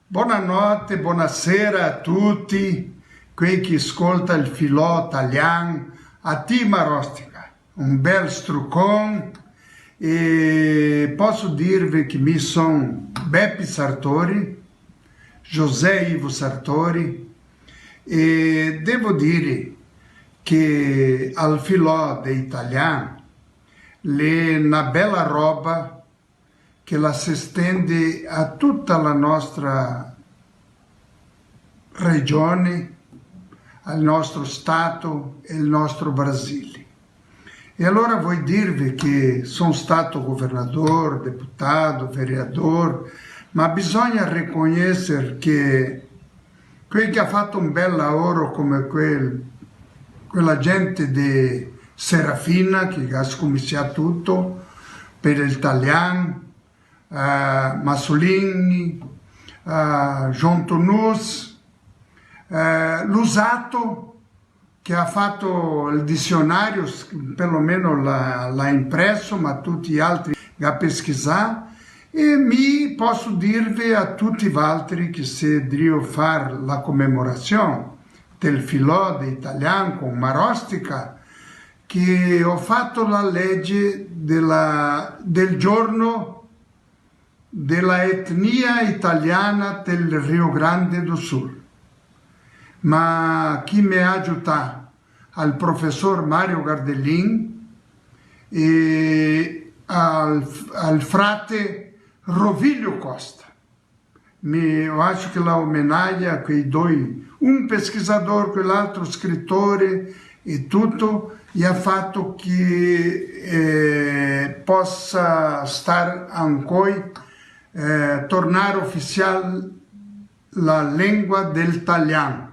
Bonanote, bonasera a tuti quei che scolta el filò talian, a ti Marostica. Un bel strucon, e poso dirve che mi son Bepi Sartori, José Ivo Sartori, e devo dire che al filò de italian l'è na bela roba che la se stende a tuta la nostra regione, al nostro Stato e al nostro Brasile. E alora voi dirve che son stato governador, deputado, vereador, ma bisogna reconocer che quei che ga fato un bel laoro come quel, quela gente de Serafina, che ga scominsià tuto, per el talian, eh, Masolini, eh, João Tonus, eh, Luzzatto, che ga fato el disionario, s-, perlomeno l'à, l'à inpreso, ma tuti i altri ga pesquisà, e mi poso dirve a tuti valtri che se drio far la comemorasion del filò de italian con Marostica, che go fato la lege dela, del giorno dela etnia italiana del Rio Grande do Sul. Ma chi me ga aiutà? Al profesor Mario Gardelin e al, al frate Rovilio Costa. Mi, mi acho che la omenagia a quei doi, un pesquisador, quel altro scritor e tuto, e ga fato che, eh, posa star ancoi, eh, tornar oficial la lengua del talian.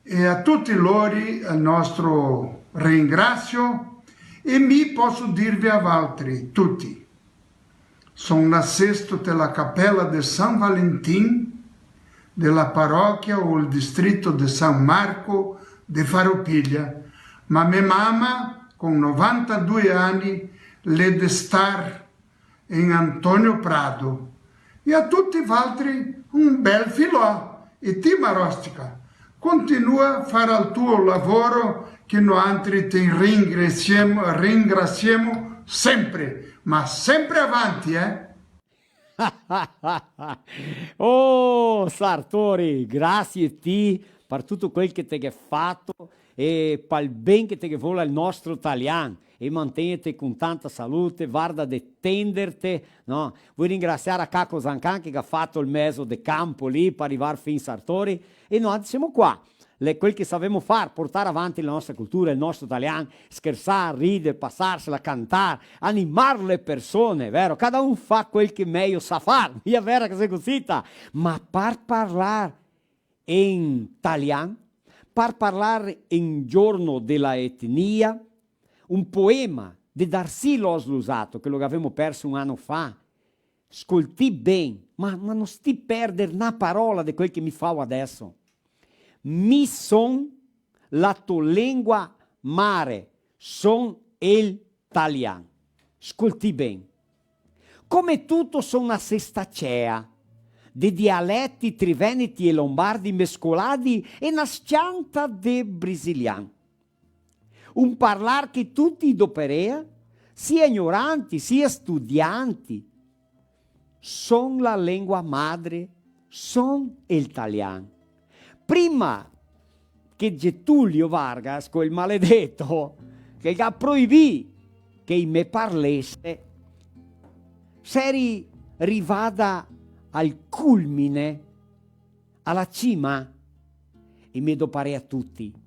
E a tuti lori el nostro ringrasio, e mi poso dirve a valtri tuti. Son nasesto te la capela de San Valentin, de la parochia o el distrito de San Marco de Farroupilha, ma me mama, con novantadue ani, l'è de star in Antonio Prado. E a tuti valtri un bel filò. E ti, Marostica, continua a far el tuo lavoro che noantri te ringrasiemo, ringrasiemo sempre, ma sempre avanti, eh? Oh, Sartori, grasie ti par tuto quel che te ghe fato e pal ben che te ghe vol al nostro talian. E mantegnete con tanta salute, varda de tenderte, no? Voi ringrasiar a Caco Zancan che ga fato el mezo de canpo lì par rivar fin Sartori, e noi semo qua. L'è quel che savemo far, portar avanti la nostra cultura, el nostro talian, schersar, rider, pasarsela, cantar, animar le persone, vero? Cada un fa quel che mejo sa far, mia vera che xe cosita? Ma par parlar in talian, par parlar in giorno de la etnia, un poema de Darcy Loss Luzzatto, che lo gavemo perso un ano fa. Scoltì ben, ma, ma no stì perder na parola de quel che mi fao adeso. Mi son la to lengua mare, son el talian. Scoltì ben. Come tuto son na sesta cea de dialeti triveneti e lombardi mescoladi e na s-cianta de brasilian. Un parlar che tuti i doperea, sia ignoranti, sia studianti. Son la lengua madre, son el talian. Prima che Getulio Vargas, quel maledeto, che ga proibì che i me parlese, seri rivada al culmine, a la cima, e me doparea tuti.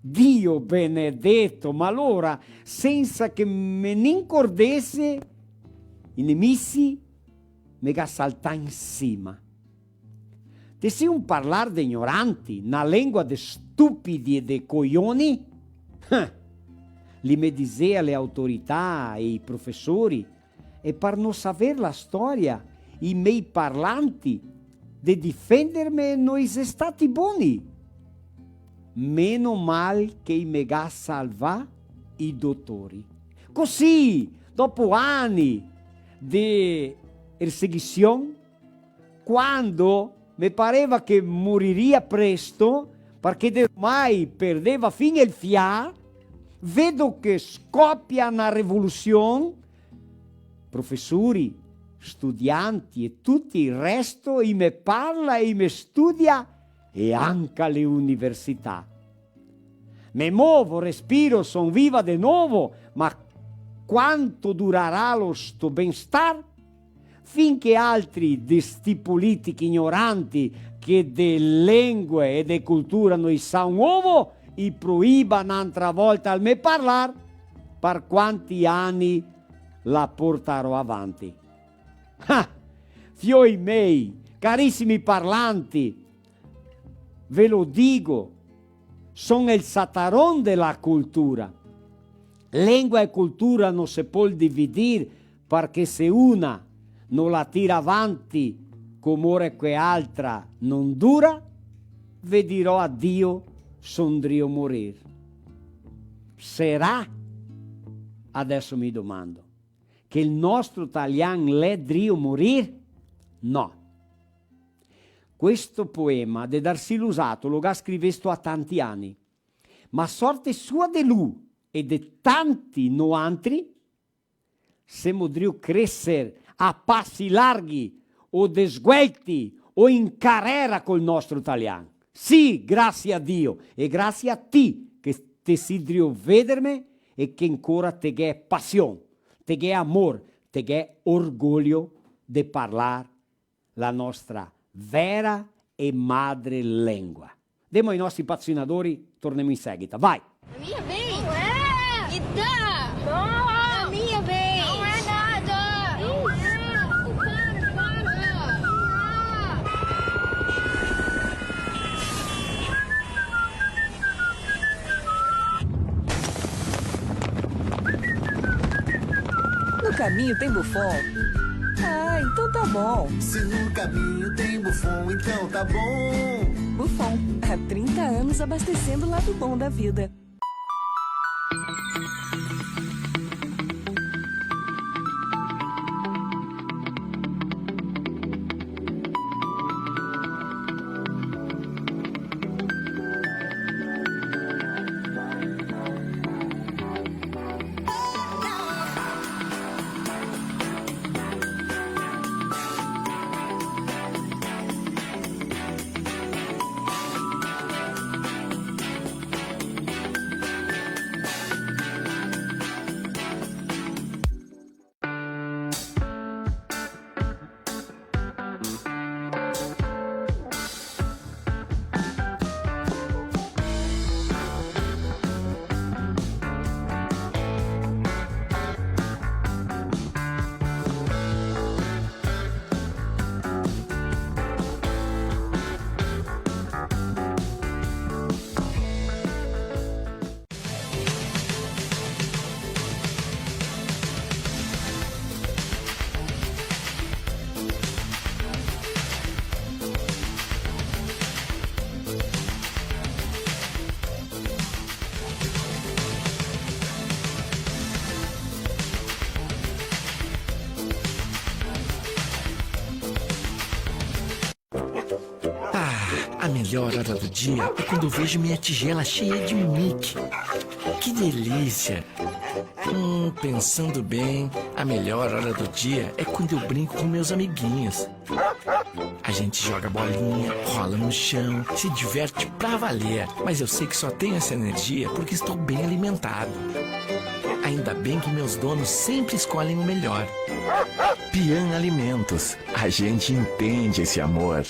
Dio benedeto, ma alora, sensa che me n'incordese, i nemisi me ga saltà in sima. Te si un parlar de ignoranti, na lengua de stupidi e de coioni? Eh! Li me disea le autorità e i profesori, e par no saver la storia, i mei parlanti, de difenderme no i xe stati boni. Meno mal che i me ga salvà i dotori. Così, dopo ani de perseguision, quando me pareva che moriria presto, parché de ormai perdeva fin el fià, vedo che scopia na revolusion, profesori, studianti e tuti el resto, i me parla e i me studia, e anca le università. Me movo, respiro, son viva de novo, ma quanto duraralo sto benstar? Fin che altri de sti politichi ignoranti che de lengue e de cultura no i sa un ovo, i proiba n'antra volta el me parlar, par quanti ani la portarò avanti. Ah! Fioi mei, carisimi parlanti, ve lo digo, son el sataron de la cultura. Lengua e cultura no se pol dividir, parché se una no la tira avanti, com'ora che altra no dura, ve dirò adio, son drio morir. Sarà, adeso mi domando, che el nostro talian l'è drio morir? No. Questo poema de Darcy Luzzatto lo ga scrivesto a tanti ani, ma sorte sua de lu e de tanti noantri, semo drio creser a pasi larghi, o de sguelti, o in carera col nostro talian. Sì, grasie a Dio, e grasie a ti che te si drio vederme e che ancora te ghè pasion, te ghè amor, te ghè orgoglio de parlar la nostra vera e madre lengua. Demo ai nostri patrocinadori, tornemo in seguita. Vai! A minha vez! Não é! Me dá! Não! A minha vez! Não é nada! Não é! Para, para! No caminho tem Buffon? Ah, então tá bom. Se no caminho tem Buffon, então tá bom. Buffon, há trinta anos abastecendo o lado bom da vida. Ah, a melhor hora do dia é quando eu vejo minha tigela cheia de Mickey. Que delícia! Hum, pensando bem, a melhor hora do dia é quando eu brinco com meus amiguinhos. A gente joga bolinha, rola no chão, se diverte pra valer. Mas eu sei que só tenho essa energia porque estou bem alimentado. Ainda bem que meus donos sempre escolhem o melhor. Pian Alimentos, a gente entende esse amor.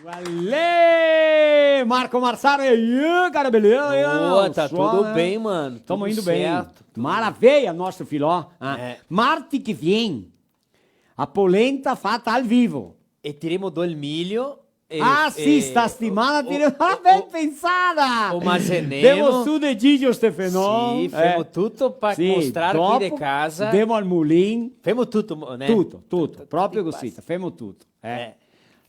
Ualê! Marco Marsaro, e aí, cara, beleza? Boa, tá tudo bem, mano. Tamo indo bem. Tudo certo, tudo bem. Maravilha, nosso filó. Ah, é. Marti que vem, a polenta fata al vivo. E tiremo do el milio e, ah, sì, e sta setimana o, tiremo, o, ah, ben pensada! O masenemo. Demo su de Gigio Stefano. Sì, femo tuto par mostrar qui de casa. Demo al mulin. Femo tuto, mo-, né? Tuto, tuto, proprio cusì, femo tuto, eh. Eh.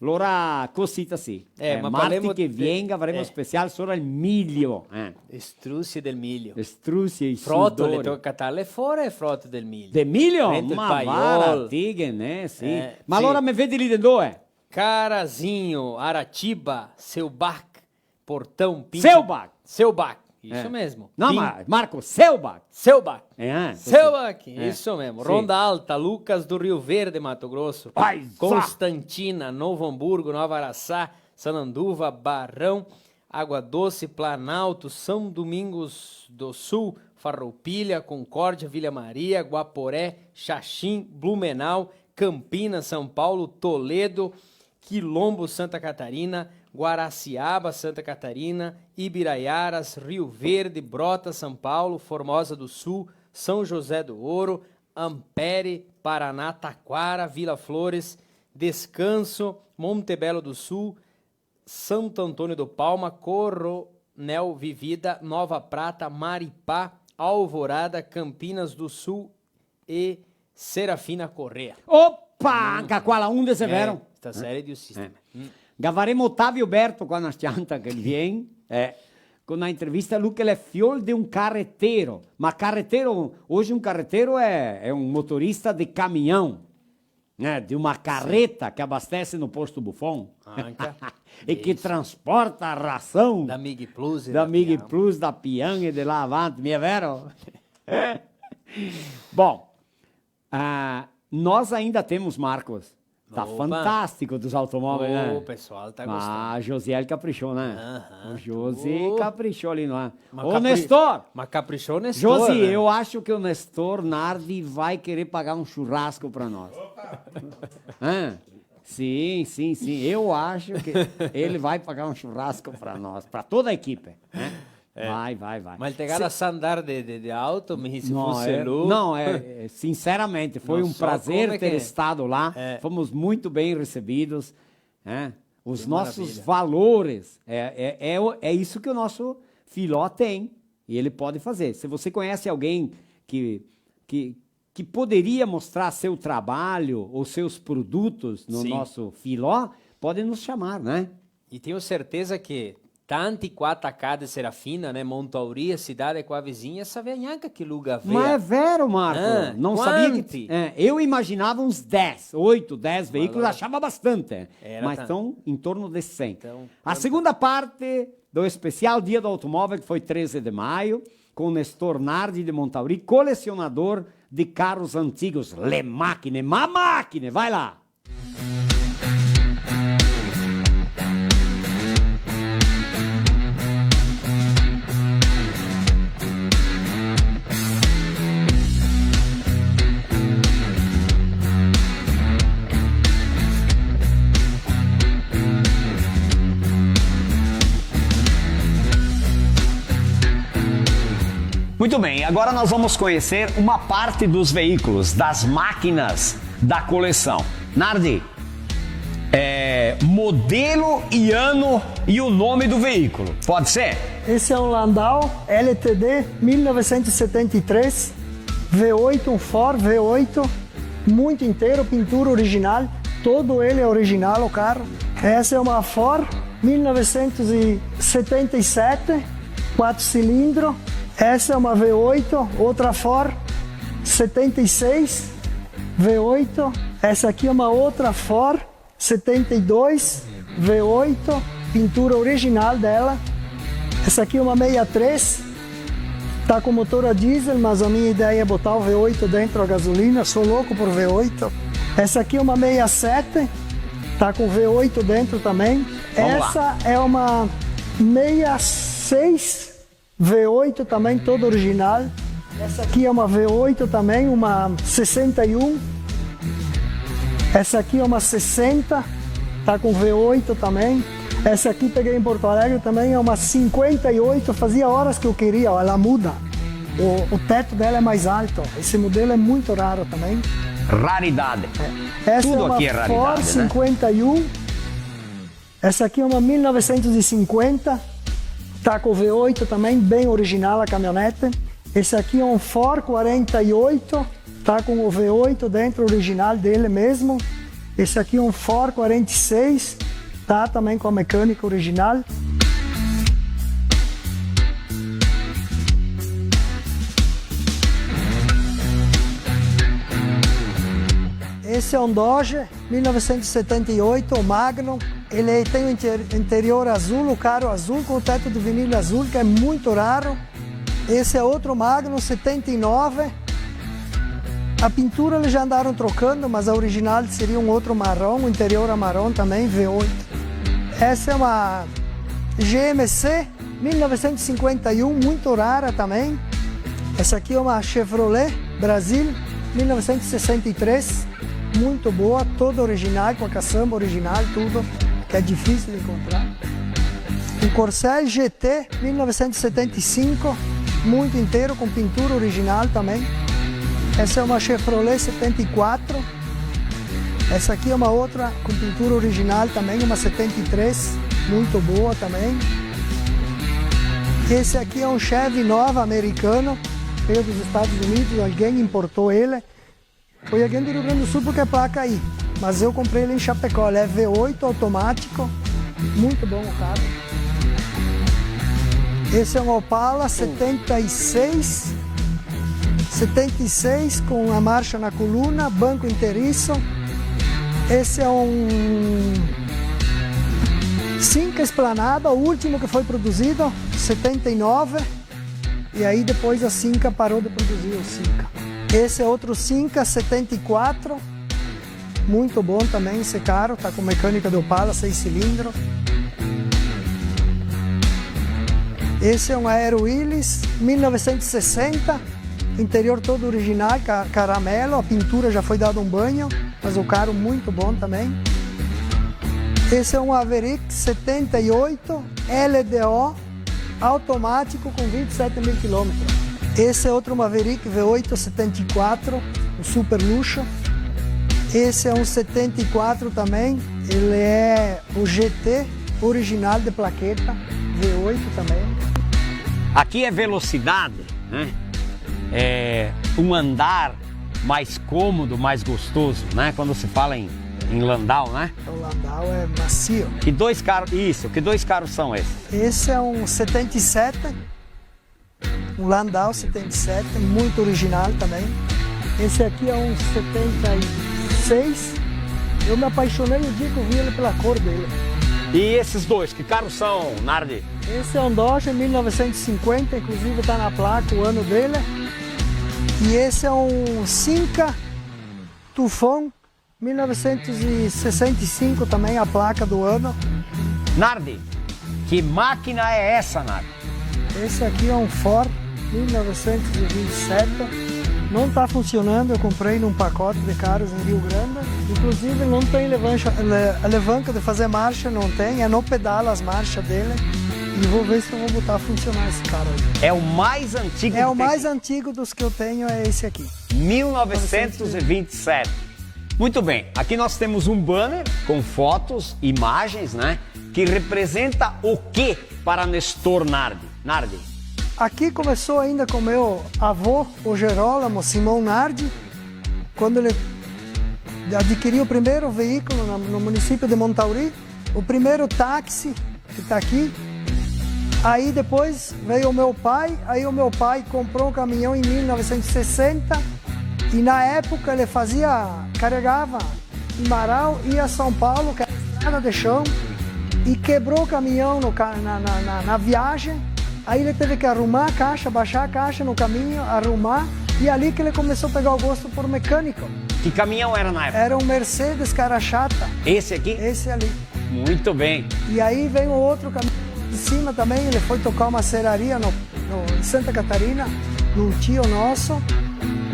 Alora, cosita sì. Eh, eh, ma marti parlemo che de-, vien gavaremo eh, special sora el milio, eh. Strusi del milio. Strusi e i sudori. Frotole, toca catarle fora e frotole del milio. Del milio? Dentro el paiol. Ma vara, ti che ne, sì. Eh, sì. Ma alora me vedi lì de dove? Carazinho, Aratiba, Selbach, Portão Pinto. Selbach. Selbach, isso mesmo. Não, Pin- mas, Marco, Selbach. Selbach. É, ah, Selbach, é, isso mesmo. Sim. Ronda Alta, Lucas do Rio Verde, Mato Grosso. Ai, vá. Constantina, Novo Hamburgo, Nova Araçá, Sananduva, Barão, Água Doce, Planalto, São Domingos do Sul, Farroupilha, Concórdia, Vila Maria, Guaporé, Xaxim, Blumenau, Campinas, São Paulo, Toledo, Quilombo, Santa Catarina, Guaraciaba, Santa Catarina, Ibiraiaras, Rio Verde, Brotas, São Paulo, Formosa do Sul, São José do Ouro, Ampere, Paraná, Taquara, Vila Flores, Descanso, Monte Belo do Sul, Santo Antônio do Palma, Coronel Vivida, Nova Prata, Maripá, Alvorada, Campinas do Sul e Serafina Corrêa. Opa! Anca qua la onde se vero? Eh, stasera de un sistema. Eh. Mm. Gavaremo Otavio Berto qua na s-cianta che vien, eh, co na intervista, lu che l'è fiol de un carretero. Ma carretero, hoje um carretero é, é um motorista de caminhão, né, de uma carreta que abastece no posto Buffon. Anca. E que transporta a ração da Mig Plus, da Mig Plus, da Pian e de lá avanti, mia vero? Bom, ah, nós ainda temos, Marcos. Tá fantástico dos automóveis, né? Opa. O pessoal tá gostando. Ah, Josiel caprichou, né? Aham. O Josi caprichou ali, não é? Ô, Nestor! Mas caprichou o Nestor, Josi, né? Eu acho que o Nestor Nardi vai querer pagar um churrasco pra nós. Hã? Sim, sim, sim. Eu acho que ele vai pagar um churrasco pra nós, pra toda a equipe, né? Eh, vai, vai, vai. Ma el te ga lasà andar de, de, de auto, mi, se fose lu. No, eh, eh, sinceramente, foi um prazer ter estado lá. Fomos muito bem recebidos, né? Os nossos valores, é, é, é o, é isso que o nosso Filó tem, e ele pode fazer. Se você conhece alguém que, que, que poderia mostrar seu trabalho ou seus produtos no nosso Filó, pode nos chamar, né? E tenho certeza que tanti qua tacà de Serafina, né, Montauri, cidade qua vizinha, savea gnanca che lu gavea. Ma è vero, Marco, ah, não sabia que, quanti? É, eu imaginava uns dez, oito, dez veículos, achava bastante, mas estão em torno de cem. Então, a segunda parte do especial Dia do Automóvel, que foi treze de maio, com Nestor Nardi de Montauri, colecionador de carros antigos. Le macchine, ma macchine, vai lá! Muito bem, agora nós vamos conhecer uma parte dos veículos, das máquinas da coleção. Nardi, é, modelo e ano e o nome do veículo, pode ser? Esse é um Landau L T D mil novecentos e setenta e três, V oito, um Ford V oito, muito inteiro, pintura original, todo ele é original, o carro. Essa é uma Ford mil novecentos e setenta e sete, quatro cilindro. Essa é uma V oito, outra Ford setenta e seis, V oito. Essa aqui é uma outra Ford setenta e dois, V oito, pintura original dela. Essa aqui é uma meia três, tá com motor a diesel, mas a minha ideia é botar o V oito dentro a gasolina, sou louco por V oito. Essa aqui é uma meia sete, tá com V oito dentro também. Vamos lá. Essa é uma meia seis, V oito também, todo original. Essa aqui é uma V oito também, uma sessenta e um. Essa aqui é uma sessenta, tá com V oito também. Essa aqui peguei em Porto Alegre também, é uma cinquenta e oito, fazia horas que eu queria, ó, ela muda. O, o teto dela é mais alto, esse modelo é muito raro também. Raridade. É. Essa é uma Ford cinquenta e um. Tudo aqui é raridade, né? Essa aqui é uma mil novecentos e cinquenta, tá com V oito também, bem original a caminhonete. Esse aqui é um Ford quarenta e oito, tá com o V oito dentro, original dele mesmo. Esse aqui é um Ford quarenta e seis, tá também com a mecânica original. Esse é um Dodge mil novecentos e setenta e oito, o Magnum. Ele tem o inter-, interior azul, o carro azul, com o teto de vinil azul, que é muito raro. Esse é outro Magnum, setenta e nove. A pintura eles já andaram trocando, mas a original seria um outro marrom, o interior é marrom também, V oito. Essa é uma G M C mil novecentos e cinquenta e um, muito rara também. Essa aqui é uma Chevrolet Brasil mil novecentos e sessenta e três, muito boa, toda original, com a caçamba original, tudo, que é difícil de encontrar. Um Corcel G T mil novecentos e setenta e cinco, muito inteiro, com pintura original também. Essa é uma Chevrolet setenta e quatro. Essa aqui é uma outra com pintura original também, uma setenta e três, muito boa também. Esse aqui é um Chevy Nova americano, veio dos Estados Unidos, alguém importou ele. Foi alguém do Rio Grande do Sul porque é placa aí, mas eu comprei ele em Chapecó, ele é V oito automático, muito bom o carro. Esse é um Opala setenta e seis, setenta e seis com a marcha na coluna, banco inteiriço. Esse é um Simca Esplanada, o último que foi produzido, setenta e nove. E aí depois a Simca parou de produzir o Simca. Esse é outro Simca setenta e quatro, muito bom também, esse carro, tá com mecânica do Opala, seis cilindros. Esse é um Aero Willys mil novecentos e sessenta, interior todo original, ca-, caramelo, a pintura já foi dado um banho, mas o carro muito bom também. Esse é um Maverick setenta e oito L D O, automático com vinte e sete mil quilômetros. Esse é outro Maverick V oito setenta e quatro, um super luxo. Esse é um setenta e quatro também, ele é o G T original de plaqueta, V oito também. Aqui é velocidade, né? É um andar mais cômodo, mais gostoso, né? Quando se fala em, em Landau, né? O Landau é macio. Que dois carros, isso, que dois carros são esses? Esse é um setenta e sete, um Landau setenta e sete, muito original também. Esse aqui é um setenta e seis. Eu me apaixonei no dia que eu vi ele pela cor dele. E esses dois, que carros são, Nardi? Esse é um Dodge mil novecentos e cinquenta, inclusive tá na placa o ano dele. E esse é um Simca Tufão mil novecentos e sessenta e cinco também, a placa do ano. Nardi, que máquina é essa, Nardi? Esse aqui é um Ford mil novecentos e vinte e sete. Não tá funcionando, eu comprei num pacote de carros em Rio Grande. Inclusive, não tem levancha-, le-, alavanca de fazer marcha, não tem, é no pedal as marchas dele. E vou ver se eu vou botar a funcionar esse carro aí. É o mais antigo que tem aqui? É o mais antigo dos que eu tenho, é esse aqui. Mil novecentos e vinte e sete. Muito bem, aqui nós temos um banner com fotos, imagens, né? Que representa o que para Nestor Nardi? Nardi. Aqui começou ainda com meu avô, o Gerolamo Simão Nardi, quando ele adquiriu o primeiro veículo no, no município de Montauri, o primeiro táxi que tá aqui. Aí depois veio o meu pai, aí o meu pai comprou um caminhão em mil novecentos e sessenta, e na época ele fazia, carregava em Marau, ia a São Paulo, que era estrada de chão, e quebrou o caminhão no ca-, na, na, na, na viagem. Aí ele teve que arrumar a caixa, baixar a caixa no caminho, arrumar, e ali que ele começou a pegar o gosto por mecânico. Que caminhão era na época? Era um Mercedes cara chata. Esse aqui? Esse ali. Muito bem. E aí veio outro caminhão de cima também, ele foi tocar uma serraria no, no, em Santa Catarina, num tio nosso.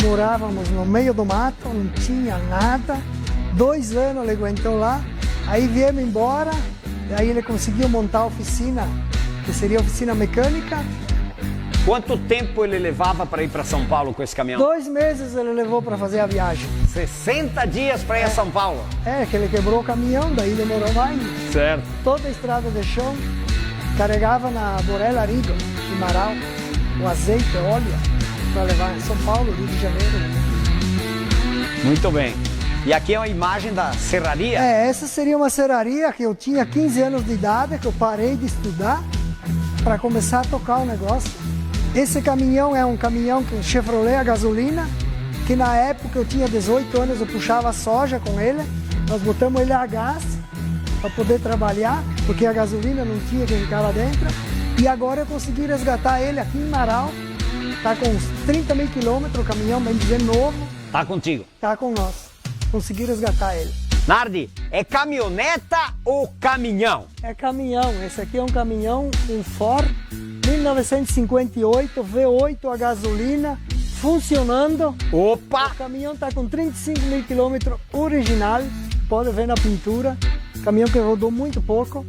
Morávamos no meio do mato, não tinha nada. Dois anos ele aguentou lá. Aí viemos embora. Aí ele conseguiu montar a oficina, que seria a oficina mecânica. Quanto tempo ele levava pra ir pra São Paulo com esse caminhão? Dois meses ele levou pra fazer a viagem. Sessenta dias pra ir a São Paulo? É, que ele quebrou o caminhão, daí demorou mais. Certo. Toda a estrada de chão, carregava na Borella Rigo, em Marau, o azeite, óleo, pra levar em São Paulo, Rio de Janeiro. Muito bem. E aqui é uma imagem da serraria? É, essa seria uma serraria que eu tinha quinze anos de idade, que eu parei de estudar pra começar a tocar o negócio. Esse caminhão é um caminhão que, Chevrolet a gasolina, que na época eu tinha dezoito anos, eu puxava soja com ele. Nós botamos ele a gás pra poder trabalhar, porque a gasolina não tinha que ficar lá dentro. E agora eu consegui resgatar ele aqui em Marau. Tá com uns trinta mil quilômetros, o caminhão, bem dizer, novo. Tá contigo. Tá com nós. Consegui resgatar ele. Nardi, é caminhoneta ou caminhão? É caminhão. Esse aqui é um caminhão, um Ford mil novecentos e cinquenta e oito, V oito a gasolina, funcionando. Opa! O caminhão tá com trinta e cinco mil quilômetros original, pode ver na pintura. Caminhão que rodou muito pouco.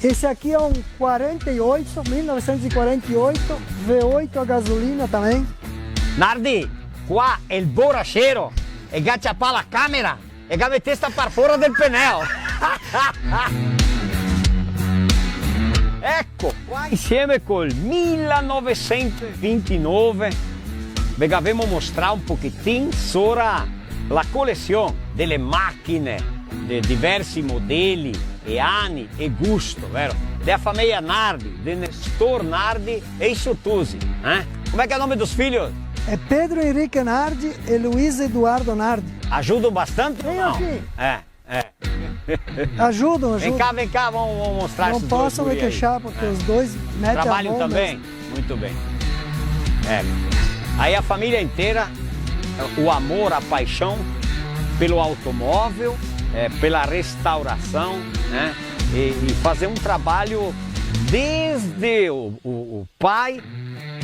Esse aqui é um quarenta e oito, mil novecentos e quarenta e oito, V oito a gasolina também. Nardi, qua el borrachero el ga ciapà la camera e ga metesta par fora del peneo. Eco, qua insieme col mila novesento e vintinove ve gavemo mostrà un pochetin sora la colesion dele machine de diversi modeli e ani e gusto, vero? Dea fameia Nardi, de Nestor Nardi e i so tusi, eh? Come che xe el nome dos filhos? É Pedro Henrique Nardi e Luiz Eduardo Nardi. Ajudam bastante ou não? Vem aqui. É, é. Ajudam, ajudam. Vem cá, vem cá, vamos, vamos mostrar esses dois guri aí. Não posso me queixar, porque os dois metem a mão mesmo. Trabalham também? Muito bem. É. Aí a família inteira, o amor, a paixão pelo automóvel, é, pela restauração, né? E, e fazer um trabalho desde o, o, o pai,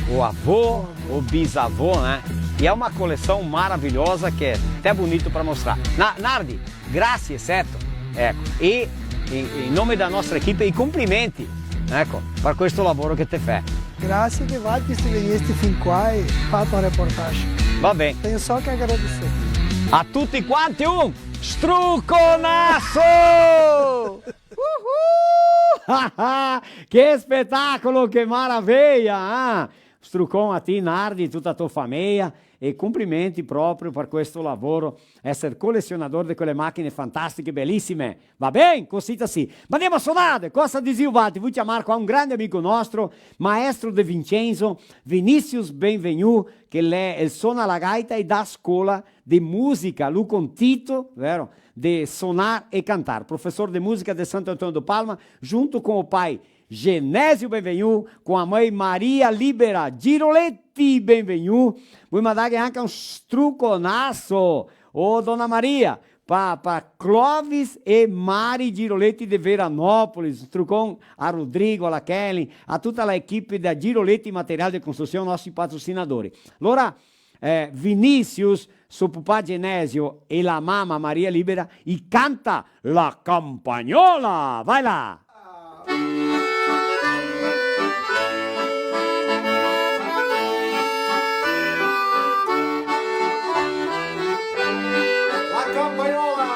o avô, o bisavô, né? E é uma coleção maravilhosa que é até bonito pra mostrar. Na-, Nardi, grazie, certo? Eco, e in, in nome dela nostra equipe i complimenti, eco, par questo lavoro che te fè. Grazie de valtri se vegnesti fin qua e fato un reportage. Va ben. Tengo solo che agradeser. A tuti quanti un struconaso! Uhu! Che spetacolo, che maraveia, ah! Strucon a ti, Nardi, tuta la to fameia, e complimenti proprio par questo lavoro, eser colesionador de quele machine fantastiche, belisime. Va ben? Cosita sì. Ma ndemo a sonar, cosa dixi valtri? Vui ciamar qua un grande amico nostro, maestro De Vincenzo, Vinicius Benvenu, che l'è, el sona la gaita e dà scola de musica, lu con Tito, vero? De sonar e cantar. Professor de musica de Santo Antônio do Palma, junto com o pai Genésio Benvenu, com a mãe Maria Libera Giroleti Benvenu. Vui mandarghe anca un struconaso. Ô, dona Maria, pa, pa Clóvis e Mari Giroleti de Veranópolis. Strucon a Rodrigo, a la Kelly, a tuta la equipe da Giroleti Material de Construção, nostri patrocinadori. Alora, eh, Vinicius, so pupà Genesio e la mama Maria Libera, i canta La Campagnola. Vai là! La Campagnola!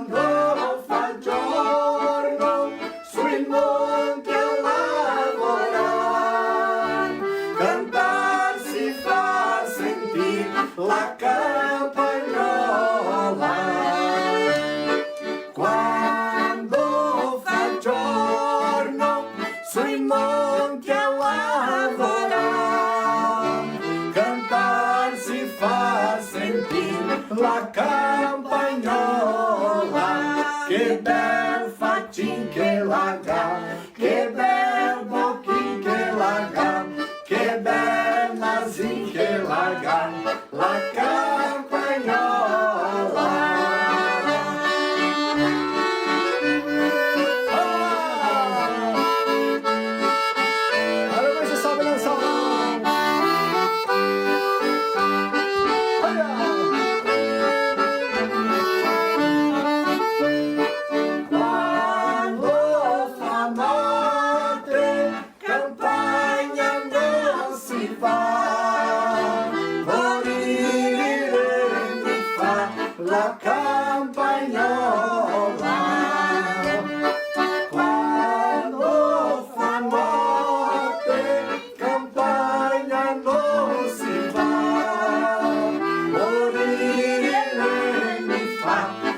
Quando fa giorno sui monti a lavorar, cantar si fa sentir la campagnola. Quando fa giorno sui monti a lavorar, cantar si fa sentir la campagnola. Che bel facin che la ga, che bel bochin che la ga, che bel nasin che la ga, la campagnola. Ah! Alora, questo sta bel, insoma. Oia! Quando fa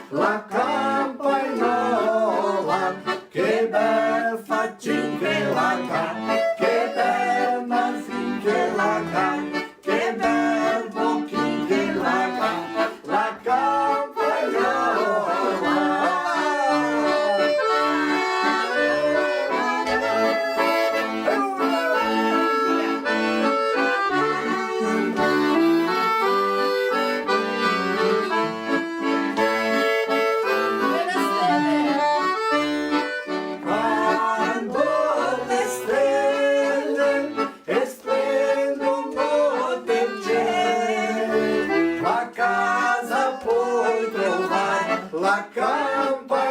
La campagnola, che bel facin che la ga, che bel nasin che la ga, che bel bochin che la ga, la campagnola. Quando le stele e splendono del ciel, la casa puoi trovar, la campagnola.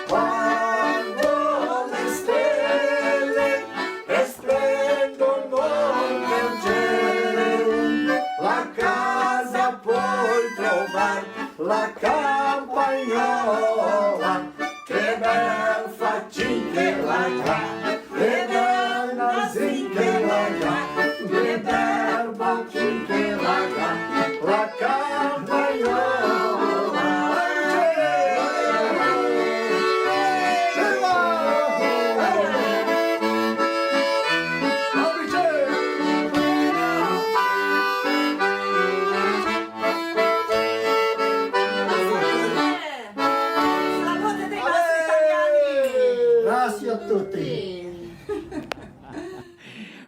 Quando le stele e splendono del ciel, la casa puoi trovar, la campagnola. Che bel facin che la ga, che bel nasin che la ga, che bel bochin che la ga, la campagnola. Salute dei nostri italiani! Grazie a tutti. Sì.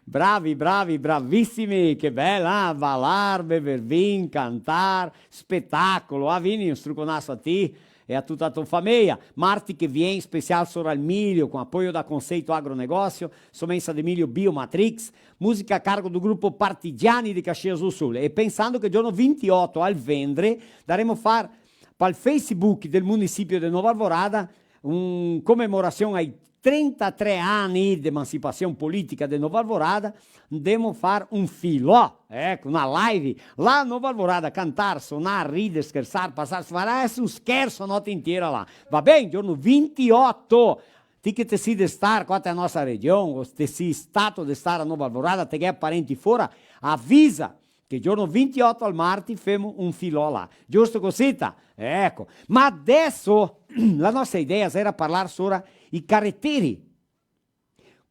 Bravi, bravi, bravisimi, che bel, ah, balar, bever vin, cantar, spetacolo, ah, vini, un struconaso a ti e a tuta la to fameia. Marti che vien, special sora el milio, con apoio da Conceito Agronegócio, somensa de milio Biomatrix, musica a cargo do grupo Partigiani de Caxias do Sul. E pensando che giorno vintioto, al vendre, daremo far pal Facebook del municipio de Nova Alvorada, in comemorasion ai trentatré ani de emancipasion politica de Nova Alvorada, ndemo far un filò, eco, na live, là a Nova Alvorada, cantar, sonar, rider, schersar, pasar, farà un scherso a note intiera là. Va ben? Giorno vintioto, ti che te si de star qua te a nostra region, o te si stato de star a Nova Alvorada, te ghè parenti fora, avisa, che giorno vintioto al marti femo un filò là. Giusto cosita? Eco. Ma adeso la nostra idea era parlar sora i careteri,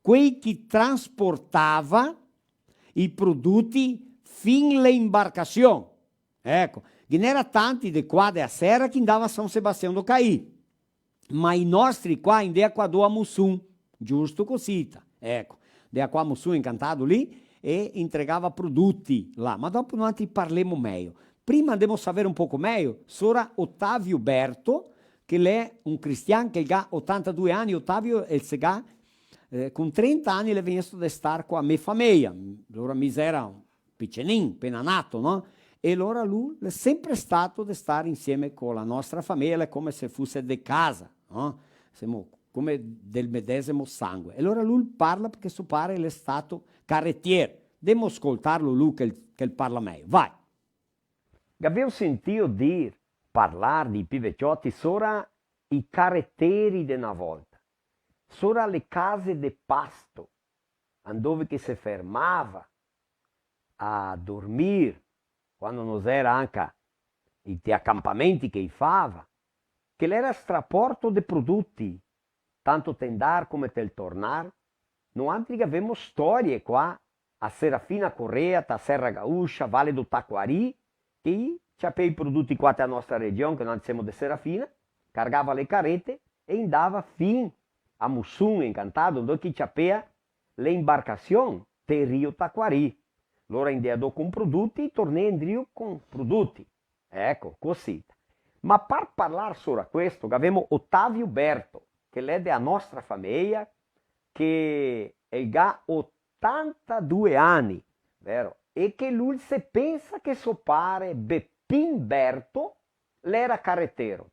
quei che transportava i produti fin le imbarcasion. Eco, ghe n'era tanti de qua de a Sera che ndava a San Sebastian do Caí. Ma i nostri qua, i ndea qua do a Muçum, giusto cosita, eco, ndea qua a Muçum, Encantado lì, e intregava produti là, ma dopo noantri parlemo meio. Prima ndemo saver un poco meio sora Otavio Berto, che l'è un cristian che el ga otantadue ani, Otavio, el se ga, eh, con trenta ani l'è vegnesto de star co a me fameia, alora mi zera picenin, pena nato, no? E alora lu l'è sempre stato de star insieme co la nostra fameia, l'è come se fuse de casa, no? Semo come del medesimo sangue. E alora lu parla parché so pare l'è stato caretier. Demo scoltarlo lu che el, che el parla meio. Vai! Gaveo sentìo dir, parlar dei pi vecioti sora i careteri de na volta, sora le case de pasto, andove che se fermava a dormir, quando no zera anca i, i acampamenti che i fava, che l'era straporto de produti, tanto te ndar come te tornar. Noantri gavemo storie qua, a Serafina Corrêa, ta Serra Gaúcha, Vale do Taquari, che i ciapea i produti qua te a nostra region, che noantri semo de Serafina, cargava le carete e ndava fin a Muçum, Encantado, ndove che i ciapea le imbarcasion te Rio Taquari. Lora i ndea do con produti, i tornea indrio con produti. Eco, cosita. Ma par parlar sora questo, gavemo Otavio Berto, che l'è de a nostra fameia, che el ga otantadue ani, vero? E che lu se pensa che so pare Bepin Berto l'era caretero.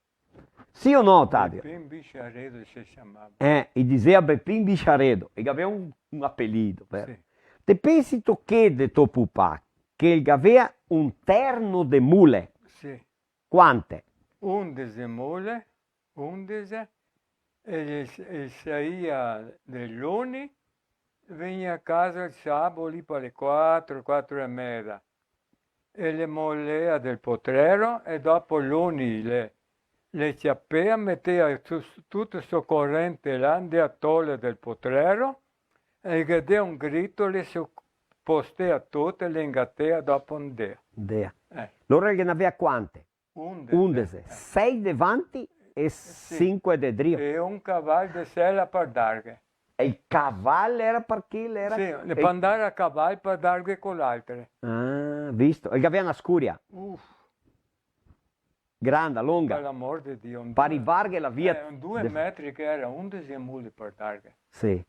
Sì o no, Otavio? Bepin Bicharedo se ciamava. Eh, i disea Bepin Bicharedo, e gavea un, un apelido, vero? Sì. Te pensito che de to pupà, che el gavea un terno de mule? Sì. Quante? Undese mule, undese, e, e saia de luni, vegnia a casa el sabo lì par le quatro, quatro e meza. e le molea del potrero, e dopo luni le, le ciapea, metea su, tuto sto corente là, ndea tole del potrero, e ghe dea un grito, le se postea tute, le ingatea, dopo ndea. Ndea. Eh. Lora ghe n'avea quante? Undese. Undese. Eh. Sei devanti e sinque de drio. E un caval de sela par darghe. E el caval l'era par chi? L'era... Sì, par ndar a caval par darghe co l'altre. Ah, visto? E el gavea na scuria? Uf. Granda, longa. Par l'amor de Dio, un par rivarghe là via. Eh, un due metri che era, undese mule par darghe. Sì.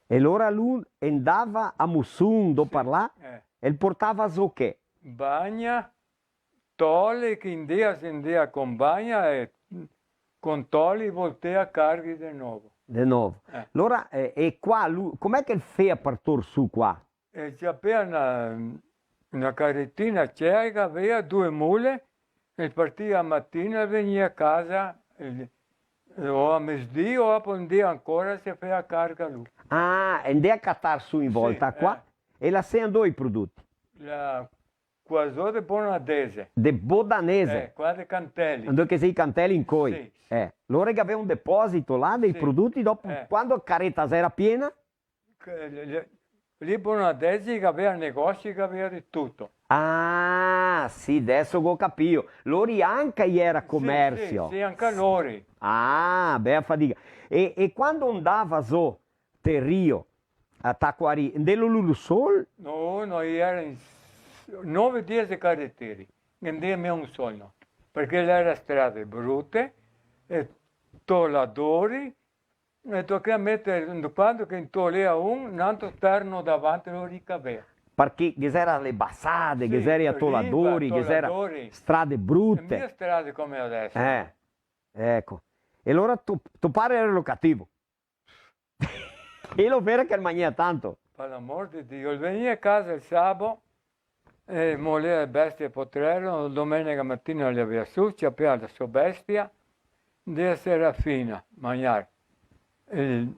E lora lu ndava a Musson, do par là, eh, e el portava zo che? Bagna, tole, che ndea, se ndea con bagna, e con tole voltea carghi de novo. De novo. Eh. Lora, eh, e qua, lu, come che el fea par tor su qua? E ciapea na, na caretina, cea, e gavea due mule, e partia a matina e vegnia a casa, eh, o a mesdì o a pondì ancora se fea carga lu. Ah, e ndea catar su in volta qua, eh, e lasea ndove i produti? La, qua zo de Bonadese. De Bodanese? Eh, qua de Canteli. Ndove che xe i canteli incoi? Sì, sì. Eh, lora che gavea un deposito là dei produti, dopo, eh, quando la careta era piena? Che le, le, lì Bonadese che gavea negozi, che gavea de tuto. Ah, sì, deso go capìo. Lori anca i era comersio. Sì, sì, sì, anca lori. Ah, bea fadiga. E, e quando ndava zo te Rio, a Taquari, ndelo lu sol? No, no, i era in s-, nove, diese careteri. Che ndea mia un sol, no. Parché l'era strade brute, e toladori, e tocava meter, quando che intolea un, n'antro terno davanti lo ricavea. Parché ghe xera le basade, sì, ghe xera i riva, atoladori, ghe xera toladori. Strade brute. E mia strade come adeso. Eh, eco. E alora to, to pare era lo cativo. E lo vera che el magnea tanto. Par l'amor de Dio, el vegnia a casa el sabo, e molea le bestie, potrero, domenega matina el levea su, ciapea la so bestia, ndea a Serafina, magnar. E,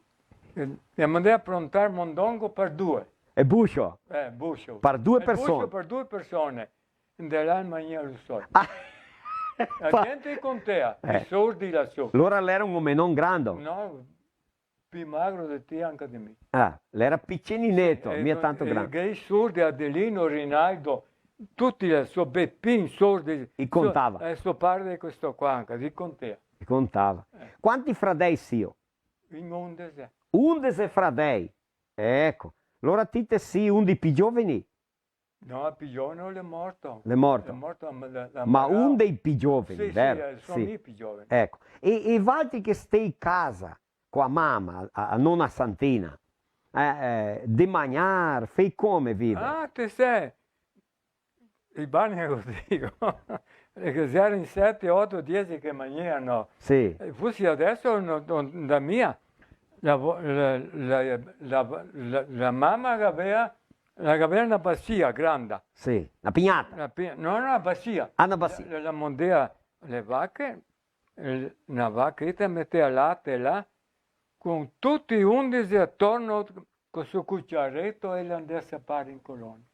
e, e mandea a prontar mondongo par due. E buscio? Eh, buscio. Par due persone? E buscio par due persone. Ndea là e magnea lu sol. Ah. La gente i contea, eh, i sordi là su. Lora l'era un omenon grando. No, pi magro de ti, anca de mi. Ah, l'era picenineto, sì, mia tanto grande. E i sordi, Adelino, Rinaldo, tuti i so, Bepin, sordi. I contava. So, eh, so pare de questo qua anca, i contea. I contava. Eh. Quanti fradei sio? In undese. Undese fradei. Eco. Lora ti te si un dei pi gioveni? No, el pi giovane l'è morto. L'è morto. L'è morto, ma la, la... Ma un dei pi gioveni, sì, vero? Sì, eh, son i pi gioveni. Eco. E, e valtri che stei casa co a mama, a, a nona Santina, eh, eh, de magnar, fei come viver? Ah, te sè, i bagni cusì, parché se era in sete, oto, diese che magnea, no? Sì. E forsi adeso no, no, da mia, la vo-, la, la, la, la, la mama che gavea, la gavea na basia granda. Sì, na pignata. Na pi-, no, na basia. Ah, na basia. La, la, la mondea le vache, eh, na vacheta, metea late là, con tuti i undese atorno, co sto cuciareto, e la ndea a sapar in colonia.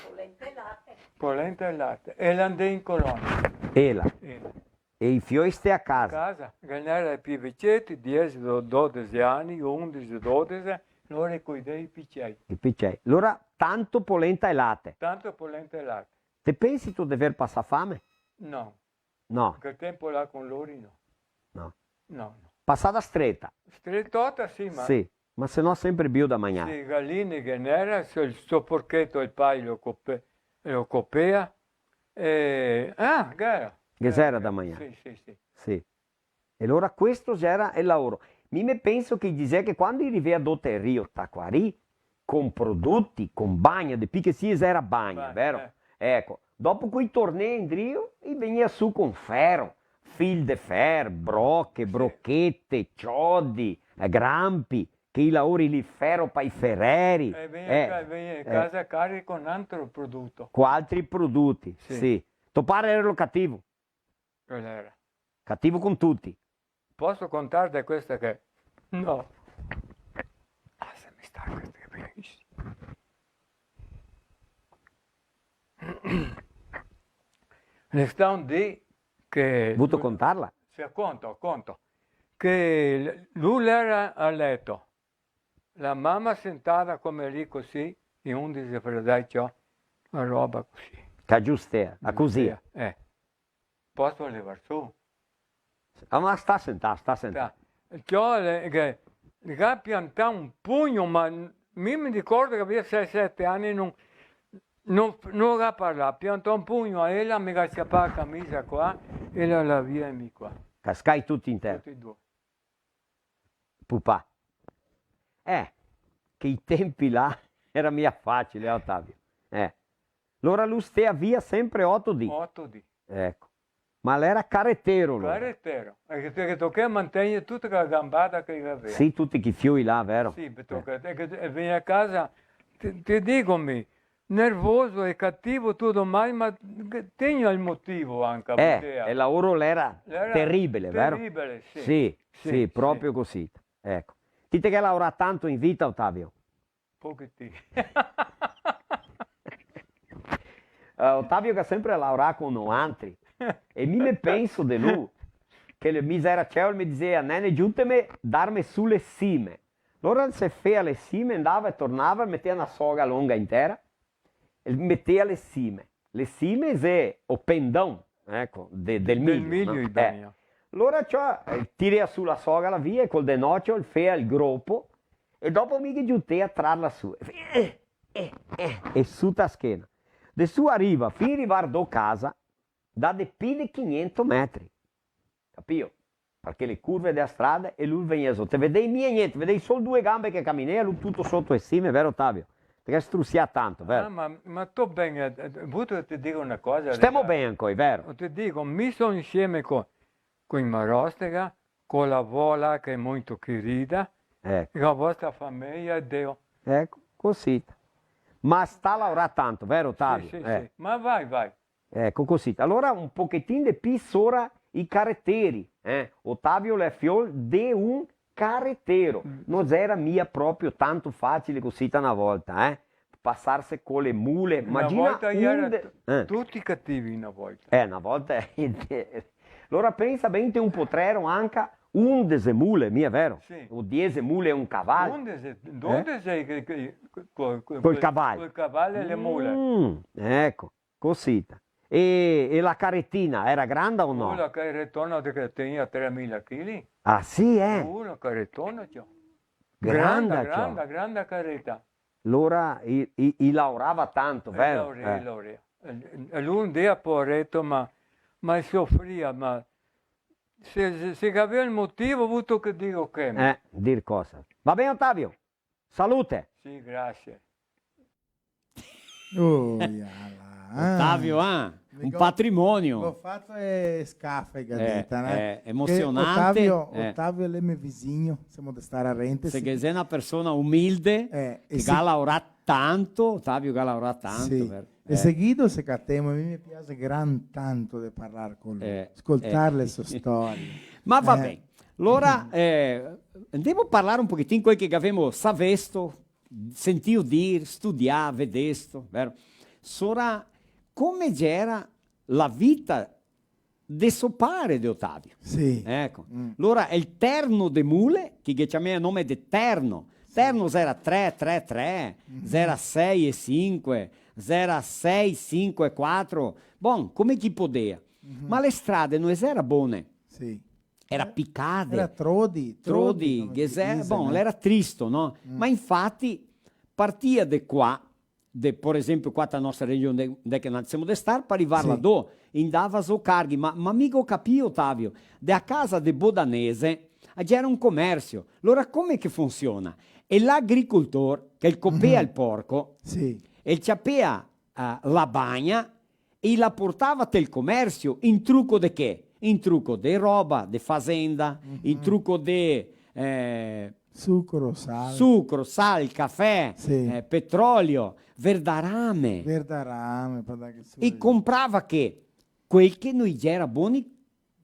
Polenta e late. Polenta e late. E la ndea in colonia. Ela. Ela. E i fioi stea a casa? A casa, che ghe n'era i pi vecieti, diese, do-, dodese ani, undese, dodese, lora i cuidea i pi cei. I pi cei. Lora tanto polenta e late. Tanto polenta e late. Te pensito de aver pasà fame? No. No. Quel tempo là con lori no. No. No, no. Pasada streta. Stretota, sì, ma... Sì, ma se no sempre bio da magnar. Sì, galine che n'era, se el so porcheto el pai lo cope-, lo copea, e, ah, che era. Che c'era da magnar. Sì, sì, sì. Sì. E alora questo gera el laoro. Mi me penso che i disea che quando i rivea do te Rio Taquari, con produti, con bagna, de pi che sia, gera bagna, vero? Bagna, eh. Eco, dopo co i tornea indrio, i vegnea su con fero, fil de fer, broche, sì, brochete, ciodi, eh, grampi, che i laori lì, fero pa i fereri. Eh, vegnea, eh, ca-, vegnea, eh, casa carico con altro produto. Co altri produti, sì. Sì. To pare era lo cativo? Quel era. Cativo con tuti. Poso contar de questa che... No. Ah, se mi sta questa che benissimo. L'è stà un dì che... Vuto contarla? Sì, conto, conto. Che lu l'era a leto, la mama sentada come lì cusì, e un disfrazà, ciò, na roba cusì. Che giustea, a cusì. Eh. Poso levar su? Ah, ma sta sentà, sta sentà. Sta. Ciò, le, che, le ga piantà un pugno, ma mi me ricordo che gavea sei, sete ani, no, no, no ga parlà. Piantà un pugno a ela, me ga ciapà la camisa qua, e la, la via e mi qua. Cascai tuti in tera. Tuti e do. Pupà. Eh, che i tempi là era mia facile, eh, Otavio. Eh. Lora lu stea via sempre oto dì. Oto dì. Eco. Ma l'era caretero, lora. Caretero. E che, che toca mantegner tuta quela gambada che el gavea. Sì, tuti chi fioi là, vero? Sì, me toca, e che, e vegner a casa, te, te digo mi, nervoso e cativo tuto, ma, ma tegno el motivo anca, eh, parché el laoro l'era teribile, vero? Teribile, sì. Sì, sì, sì, proprio cusì. Eco. Ti te ghe laorà tanto in vita, Otavio? Pochetin. Eh, Otavio che ga sempre laorà co noantri. E mi me penso de lu, che el miseraceo el me disea: "Nene, giuteme darme su le sime." Lora el se fea le sime, ndava e tornava, el metea na soga longa in tera, e el metea le sime. Le sime xe o pendon, eco, de, del milio, no? Del milio, eh. Lora, ciò, el tirea su la soga, la via, e col denocio el fea el gropo, e dopo mi ghe giutea a trarla su. E, eh, eh, eh, e su ta schena. De su a riva, fin rivar do casa, da de pi de quinhentos metri. Capìo? Parché le curve dea strada e lu vegnea zo. Te vedei mia gnente, vedei sol due gambe che caminea, lu tuto soto e sime, vero, Otavio? Te ghe strusià tanto, vero? Ah, ma, ma sto ben, eh, eh, vuto che te digo na cosa, Riccardo? Stemo ben ancoi, vero? Te digo, mi so insieme co, co i Marostega, co la Vola, che xe molto querida, eco, e la vostra fameia, e Deo. Eco, cusì. Ma sta laorà tanto, vero, Otavio? Sì, sì, eh, sì. Ma vai, vai. Eco, cusì. Alora un pochetin de pi sora i careteri, eh? Otavio l'è fiol de un caretero. Mm. No gera mia proprio tanto facile cusì na volta, eh? Pasarse co le mule. Imagina volta un gera de-, eh, tuti cativi na volta. Eh, na volta. Alora pensa ben, te un potrero anca undese mule, mia vero? Sì. O diese mule e un caval. Undese, eh? Dodese che, che, co-, co-, col caval. Col caval e le mule. Mm, eco. Cosita. E, e la caretina, era granda o no? Oh, la caretona de che tenia tremila chili. Ah, sì, eh? Oh, la caretona, ciò. Granda, granda, ciò. Granda, granda careta. Lora i, i, i laorava tanto, vero? Eh, laorea, eh, laorea. E, e lu un dia, poareto, ma, ma sofria, ma se, se, se gavea el motivo, vuto che digo che... Eh, dir cosa. Va ben, Otavio? Salute. Sì, grasie. Oh, iala, eh. Otavio, ah, un patrimonio. Go fato e scafe, eh, gadita, né? Eh, emosionante. Che Otavio, eh. Otavio l'è me visigno, semo de star arente. Se ghe xe na persona umilde, eh, che ga laorà tanto, Otavio ga laorà tanto, sì, vero? E seguido se catemo, a mi me piaxe gran tanto de parlar con lu, eh, scoltar le so storie. Ma va ben. Alora, eh, ndemo parlar un pochetin quel che gavemo savesto, sentìo dir, studià, vedesto, vero? Sora, come gera la vita de so pare de Otavio. Sì. Eco. Mm. Lora el terno de mule, che ghe ciamea nome de terno. Sì. Terno xera tre, tre, tre, xera sei e sinque, xera sei, sinque, quatro. Bon, come chi podea. Ma le strade no xera bone. Sì. Era picade. Era trodi, trodi, trodi, come che se dise, bon, no? L'era tristo, no? Mm. Ma infati partia de qua, de, por esempio, qua ta nostra region de, de che na-, semo de star, par rivar là do, i ndava zo carghi, ma, ma mi go capìo, Otavio, de a casa de Bodanese, ah, gera un comersio. Lora come che funsiona? E l'agricoltor, che el copea el porco, sì, el ciapea, eh, la bagna, e la portava tel comersio in truco de che? In truco de roba, de fazenda, in truco de, eh, sucro, sal. Sucro, sal, cafè, sì, eh, petrolio, verdarame. Verdarame, par dar che... E comprava che? Quel che no i gera boni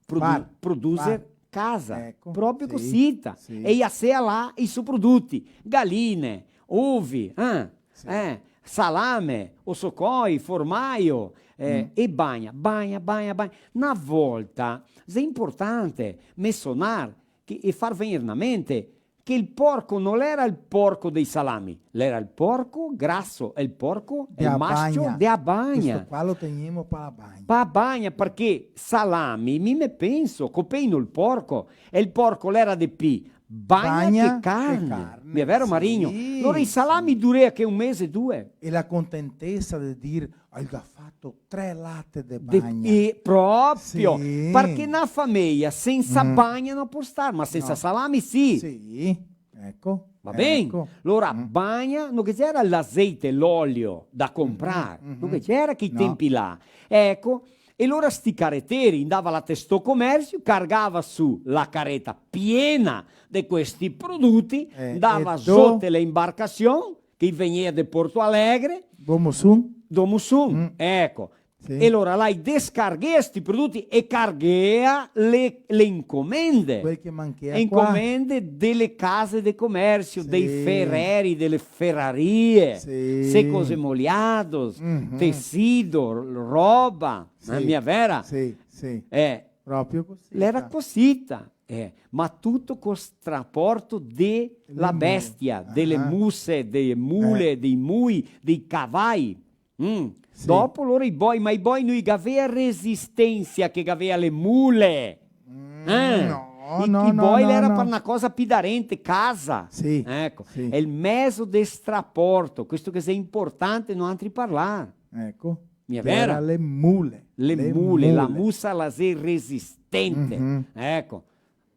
produ-, produser casa. Eco, proprio cosita. Sì. E i asea là i so produti, galine, ovi, eh? Sì. Eh, salame, osocoi, formaio, eh, e bagna, bagna, bagna, bagna. Na volta, xe inportante mensonar che, e far vegner na mente che el porco no l'era el porco dei salami, l'era el porco graso, el porco, el mascio de a bagna. Questo qua lo tegnemo pa la bagna. Pa a bagna, parché salami, mi me penso, copeino el porco, e el porco l'era de pi bagna che carne. Bagna che carne, sì. Mia vero, Marigno? Alora i salami durea che un mese, due. E la contentesa de dir, "Ah, el ga fato tre late de bagna." De, e, proprio, sì. Parché na fameja sensa bagna no pol star, ma sensa salami sì. Sì, eco. Va ben? Eco. Alora, bagna, no ghe gera l'azeite, l'olio da comprar, no ghe gera che i tempi là. Eco, e alora sti careteri ndava là te sto comersio, cargava su la careta piena de questi produti, eh, ndava soto le imbarcasion, che i vegnea de Porto Alegre. Do Muçum. Do Muçum, eco. Sì. E alora là i descarghea sti produti e carghea le, le incomende. Quel che manchea qua. Incomende dele case de comersio, dei fereri, dele ferarie, secos e molhados, tecido, roba, eh, mia vera? Sì, sì. Eh. Proprio cosita. L'era cosita, eh. Ma tuto co straporto de la bestia, dele muse, dele mule, dei mui, dei cavai. Mm. Sì. Dopo lora i boi, ma i boi no i gavea resistensia che gavea le mule. Mm, eh? No, no, no, no. I boi l'era par na cosa pi darente, casa. Sì, eco, sì. Xe el mezo de straporto, questo che xe inportante noantri parlar. Eco. Mia vera? L'era le mule. Le mule, la musa la xe resistente. Mhm. Eco.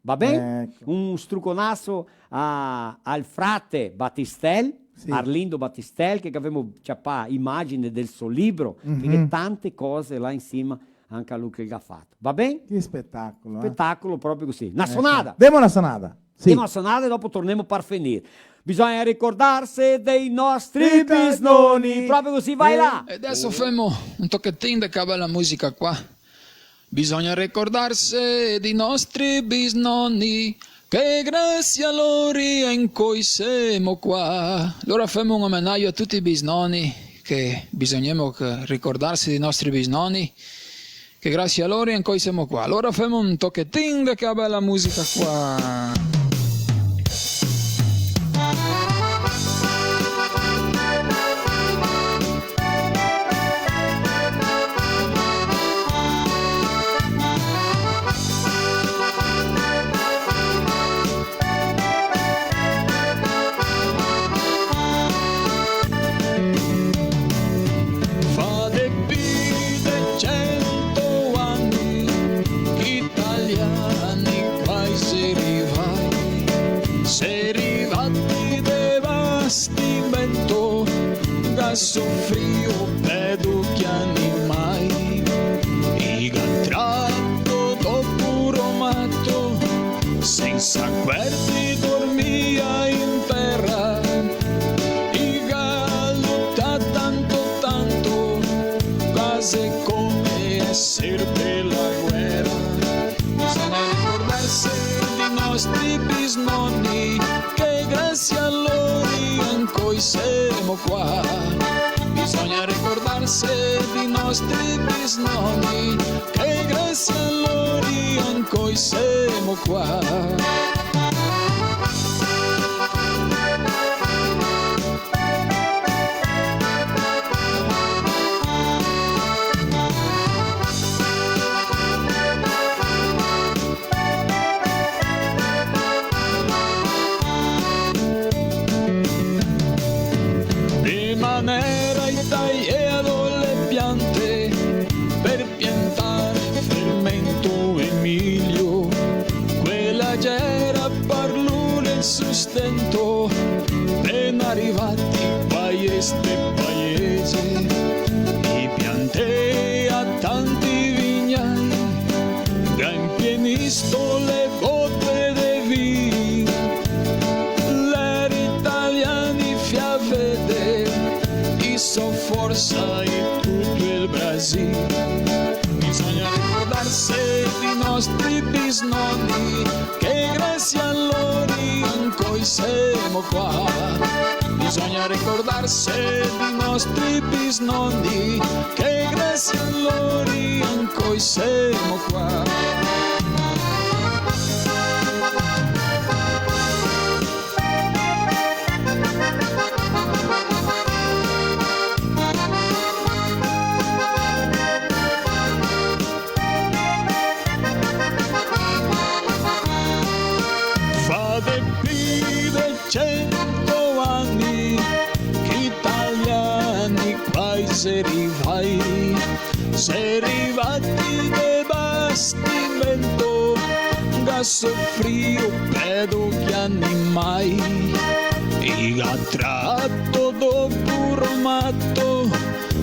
Va ben? Eco. Un struconaso a, al frate Batistel, sì. Arlindo Batistel, che gavemo ciapà imagine del so libro, che ghe xe tante cose là in sima, anca lu che el ga fato. Va ben? Che spetacolo, eh? Spetacolo proprio cosita. Eco. Na sonada! Demo na sonada! Sì. Demo na sonada e dopo tornemo par finir. Bisogna ricordarse dei nostri bisnoni. Proprio cosita, vai là! E deso femo un tochetin de che bela musica qua. Bisogna ricordarse dei nostri bisnoni, che grasie a lori ancoi semo qua. Alora femo un omenajo a tuti i bisnoni, che bisognemo che ricordarse dei nostri bisnoni, che grasie a lori ancoi semo qua. Alora femo un tochetin de che bela musica qua. Fa de pi de cento ani che i taliani qua i xe rivai, xe rivati de bastimento, ga sofrio pedo che animai, i ga trato do puro mato, sensa cuerdi dormia in tera, i ga lutà tanto, tanto, quasi come eser de la guera. Bisogna ricordarse dei nostri bisnoni, che grasie a lori ancoi semo qua. Bisogna ricordarse dei nostri bisnoni, che grasie a lori ancoi semo qua. De manera i taiea do le piante per piantar fermento e milio, quela gera par lori el sustento, pena rivati qua in ste paese, i piantea tanti vignai, ga inpienisto le bote de vin, l'era i taliani fia veder, i so forsa in tuto el Brasil. Bisogna ricordarse dei nostri bisnoni, che grasie a lori ancoi semo qua. Bisogna ricordarse dei nostri bisnoni, che grazie a lori ancoi semo qua. Fa de pi de cento ani che i italiani qua i xe rivai, xe rivati de bastimento, ga sofrio pedo che animai, i ga trato do puro mato,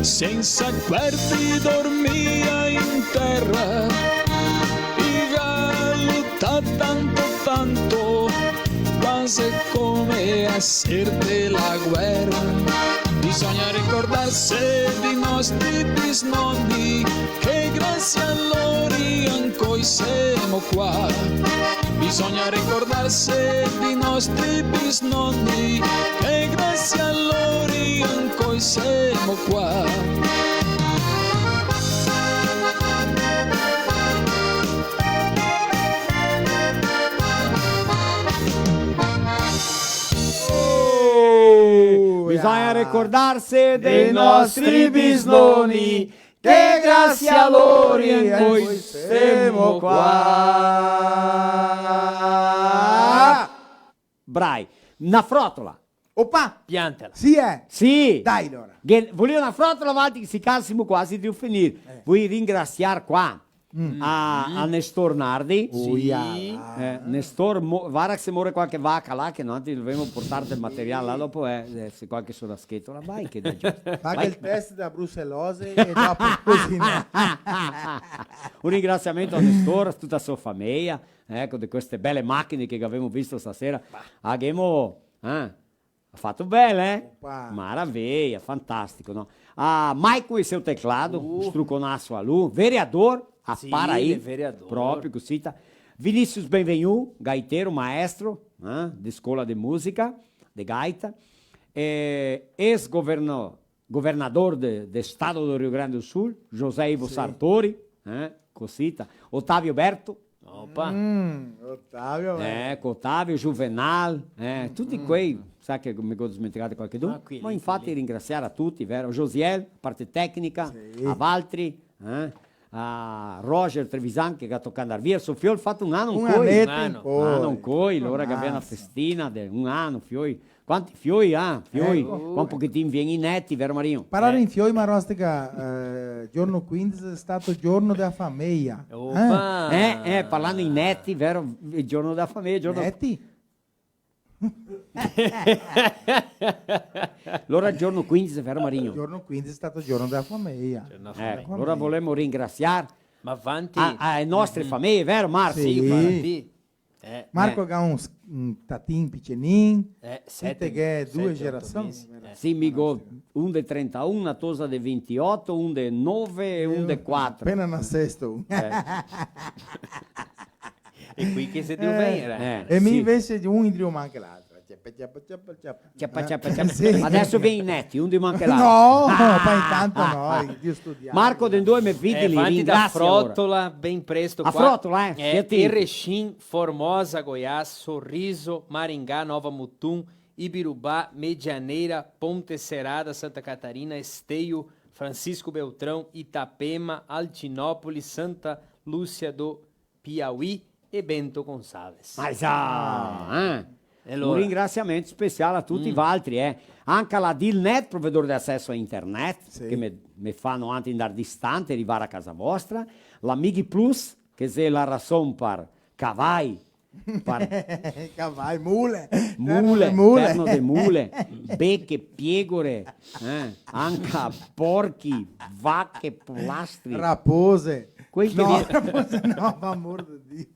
sensa cuerpi dormia in tera, i ga lutà tanto, tanto, quase come a ser de la guera. Bisogna ricordarse dei nostri bisnoni, che grazie a lori ancoi semo qua. Bisogna ricordarse dei nostri bisnoni, che grazie a lori ancoi semo qua. Oh, bisogna ricordarse dei nostri bisnoni, che grazie a lori ancoi semo qua. Brai. Na frotola. Opa! Piantela. Sì, eh. Sì. Dai, alora. Che voleva na frotola, avanti, che se casimo quasi de finir. Eh. Voi ringrasiar qua a, a Nestor Nardi. Sì. Eh, Nestor, mo-, vara che se more qualche vaca là, che noi dovemo portar del material là, dopo, eh, eh, se qualche soraschetola, vai che da giusto. Fa che el test da brucelose e dopo cusì, no? Un ringrasiamento a Nestor, a tuta la so fameia, eco, de queste bele machine che gavemo visto stasera. Bah. Gavemo, eh, Ga fato bel, eh? Opa. Maraveia, fantastico, no? A Maicon e seu teclado, un struconaso a lu, vereador, a Paraí, proprio cusita. Vinicius Benvenu, gaitero, maestro, eh, de scola de musica, de gaita. Eh, ex governo-, governador de, de estado do Rio Grande do Sul, José Ivo Sartori, eh, cosita. Otávio Berto, Opa. Mm, Otávio, eh, vero. Eco, Otávio, Juvenal, eh, tuti quei, sa che me go dismenticà qualchedun? Ma infati ringrasiar a tuti, vero? Josiel, parte tecnica, a Valtri, eh? A Roger Trevisan che ga tocà ndar via, so fiol fato un ano incoi. Un aneto incoi. Un ano incoi, lora che gavea na festina de un ano, fioi. Quanti fioi, ah? Fioi. Eco. Qua un pochetin vien i neti, vero Marinho? Parlar in fioi, ma Rostica, eh, giorno quindese xe stato giorno dea fameia. Opa! Eh, eh, parlando in neti, vero? El giorno dea fameia, giorno... Neti? Alora giorno quindese, vero Marinho? Giorno quindese xe stato giorno dea fameia. Giorno dea fameia. Eco, alora volemo ringrasiar a, a e nostre fameie, vero Marco? Sì. Sì, infati. Eh, Marco, eh, ga un s-, un tatin picenin, eh, sete, sete, che xe due gerasion, vero? Sì, mi go un de trentaun, na tosa de vintioto, un de nove e un de quatro. Apena nasesto. Eh. E quei che xe drio vegner, eh. Eh, e mi invese un indrio manca l'altro. Ciapa, ciapa, ciapa, ciapa. Ciapa, ciapa, ciapa. Sì. Adeso vien i neti, un de manca l'altro. No, ma intanto no, io studiavo. Marco, de ndove me vedi, eh, li ringrasio alora. Frotola, ben presto qua. A frotola, eh. Eh, Erechim, Formosa, Goiás, Sorriso, Maringá, Nova Mutum, Ibirubá, Medianeira, Ponte Serrada, Santa Catarina, Esteio, Francisco Beltrão, Itapema, Altinópolis, Santa Lúcia do Piauí e Bento Gonçalves. Ma sa, eh? E alora? Un ringrasiamento special a tuti valtri, eh. Anca la Dilnet, provedor de aceso a internet, che me, me fano anca ndar distante, rivar a casa vostra. La Migi Plus, che xe la rason par cavai, par cavai, mule. Mule, perno de mule, beche, piegore, eh, anca porchi, vache, polastri. Rapose. Quei che... No, rapose no, par amor de Dio.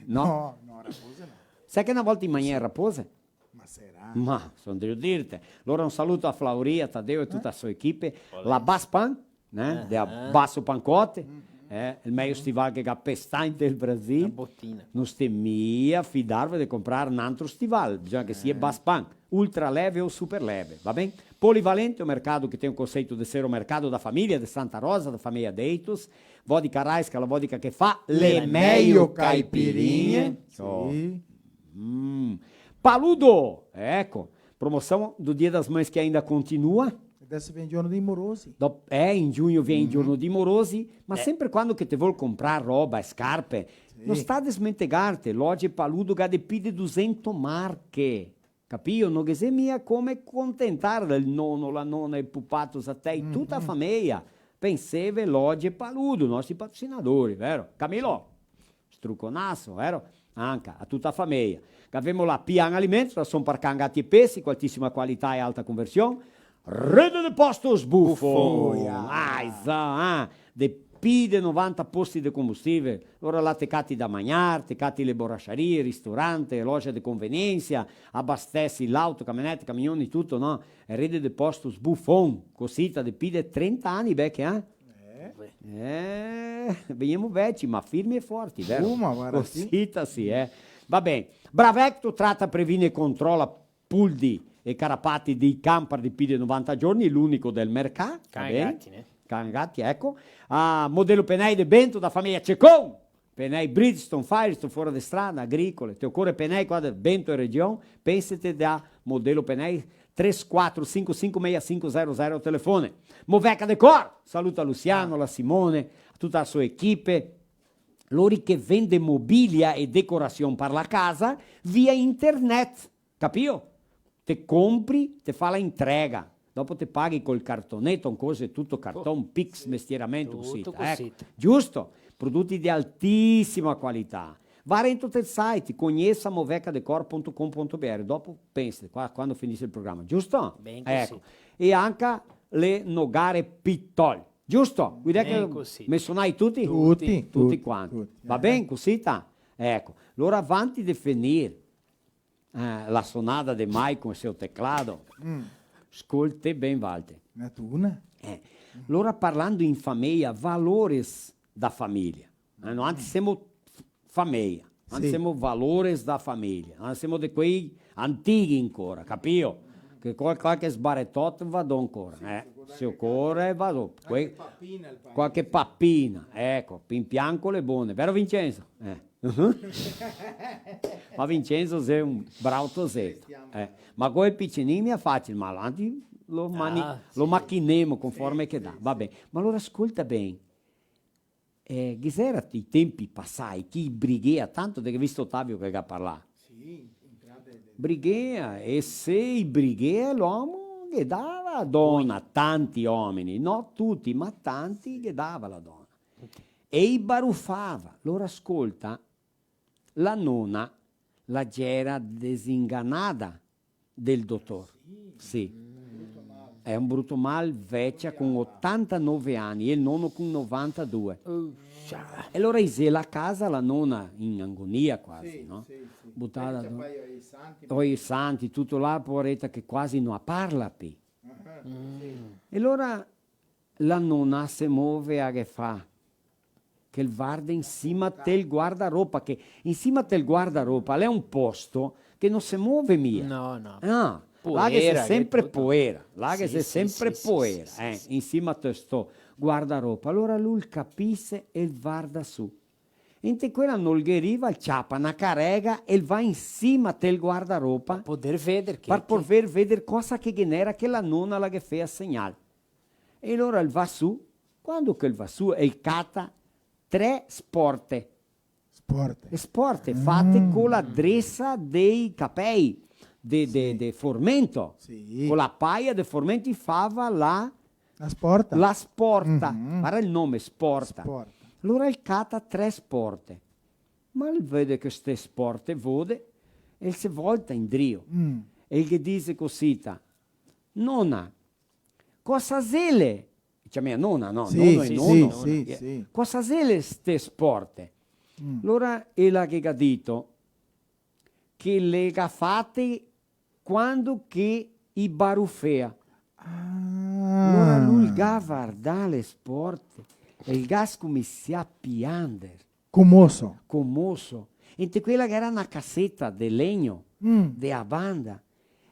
No? No, no, rapose no. Sa che na volta i magnea rapose? Ma sarà. Ma, son drio dirte. Alora un saluto a Flauria, Tadeo e tuta la so equipe. La Baspan, eh, de Basso Pancote. Eh, el mejo stival che ga pestà inte el Brasil. Na botina. No sté mia fidarve de comprar n'antro stival, bisogna che sia baspan, ultra leve o super leve, va ben? Polivalente, o mercado que tem o conceito de ser o mercado da família de Santa Rosa, da família Deitos. Vodka Raiska, la vodka che fa le mejo caipirinhe. Sì. Mm. Paludo, eco, promoção do Dia das Mães que ainda continua. Adesso vien el giorno dei morosi. Dop-, eh, in giugno vien el giorno dei morosi, ma sempre quando che te vol comprar roba e scarpe, no sta desmentegarte, Loje Paludo ga de pi de dusento marche. Capio? No ghe xe mia come contentar el nono, la nona, el pupato, zatei, tuta la fameia. Penseve Loje Paludo, nostri patrocinadori, vero? Camilo, struconaso, vero? Anca a tuta la fameia. Gavemo la Pian Alimentos, rason par can, gati e pesi, co altisima qualità e alta conversion. Rede de Postos Buffon. Buffon, ah. Ah, esa, ah. De pi de novanta posti de combustível. Lora là te cati da magnar, te cati le borracharie, ristorante, loja de conveniência, abastesi l'auto, camionete, camioni, tuto, no? E Rede de Postos Buffon, cosita de pi de trenta ani, Beche, eh? Eh, vegnemo veci, ma firmi e forti, vero? Uh, ma varda, sì. Cosita sì, eh. Va ben. Bravecto trata, previne e controla puldi e carapati dei can par de pi de novanta giorni, l'unico del mercà, va ben? Can e gati, né? Can e gati, eco. A Modelo Penei de Bento, da fameia Cecon. Penei Bridgestone, Firestone, fora de strada, agricole. Te ocore penei qua de Bento e region? Pensete da Modelo Penei, três quatro cinco cinco meia cinco zero zero o telefone. Moveca Decor, saluta Luciano, la Simone, tuta la so equipe. Lori che vende mobilia e decorasion par la casa via internet. Capio? Te compri, te fa la entrega. Dopo te paghi col cartoneto, ancora xe tuto carton, Pix, mestieramento, tuto cosita, eco. Cosita. Giusto? Prodoti de altisima qualità. Va rento tel site, cognesa moveca decor ponto com ponto B R. Dopo pensa, qua, quando finise el programa, giusto? Ben cosita. Eco. E anca le nogare Pitol. Giusto? Guida che me sonai tuti? Tuti, tuti quanti. Tuti, eh. Va ben, cosita? Eco. Lora avanti de finir, eh, la sonada de Maicon e seu teclado. Mm. Scolta ben, Walter. Na tuna? Eh. Lora parlando in fameia, valores da fameia. Eh, noantri semo f-, fameia. Noantri semo valores da fameia. Noantri semo de quei antichi ancora, capio? Che qual-, qualche sbaretot vado ancora, eh. Se ocore vado. Qualche papina, eco, pin pian co le bone. Vero, Vincenzo? Eh. Ma Vincenzo xe un bravo toseto. Eh, ma co i picinini xe facile, ma avanti lo mani-, lo machinemo conforme che dà. Va ben. Ma alora scolta ben. Eh, ghe xera i tempi pasai che i brighea tanto, te ghe visto Otavio che ga parlà? Sì, in grande de-, brighea, e se i brighea, l'omo ghe dava la dona, tanti omini, no tuti, ma tanti ghe dava la dona. E i barufava. Lora scolta, la nona la gera desinganada del dotor. Sì. Xe un bruto mal, vecia con otantanove ani e el nono con novantadue. E lora i xe la casa, la nona in agonia quasi, no? Butada do-, oi santi, tuto là, povareta che quasi no la parla pi. E lora la nona se move, a ghe fa? Che el varda in sima tel guardaropa, che in sima tel guardaropa l'è un posto che no se move mia. No, no. Ah, là che xe sempre poera, là che xe sempre poera, eh, in sima a sto guardaropa. Alora lu el capise e el varda su. Inte quela no el ghe riva, el ciapa na carega e el va in sima tel guardaropa. Par poder veder che, par poder veder cosa che ghe n'era che la nona la ghe fea segnal. E alora el va su, quando che el va su, el cata tre sporte. Sporte. Sporte, fate co la dresa dei capei, de, de, de formento. Sì. Co la paia de formento i fava la, la sporta. La sporta. Varda el nome, sporta. Sporta. Alora el cata tre sporte. Ma el vede che ste sporte vode, e el se volta indrio. E el ghe dixe cosita: "Nona, cosa xele?" Ciamea nona, no? Sì, nono e sì, nono. Sì, sì, sì. "Cosa xele ste sporte?" Alora ela ghe ga dito che le ga fate quando che i barufea. Ah. Alora lu el ga vardà le sporte, E el ga scominsià a piander. Comoso. Comoso. Inte quela che gera na caseta de legno, mm, de a banda.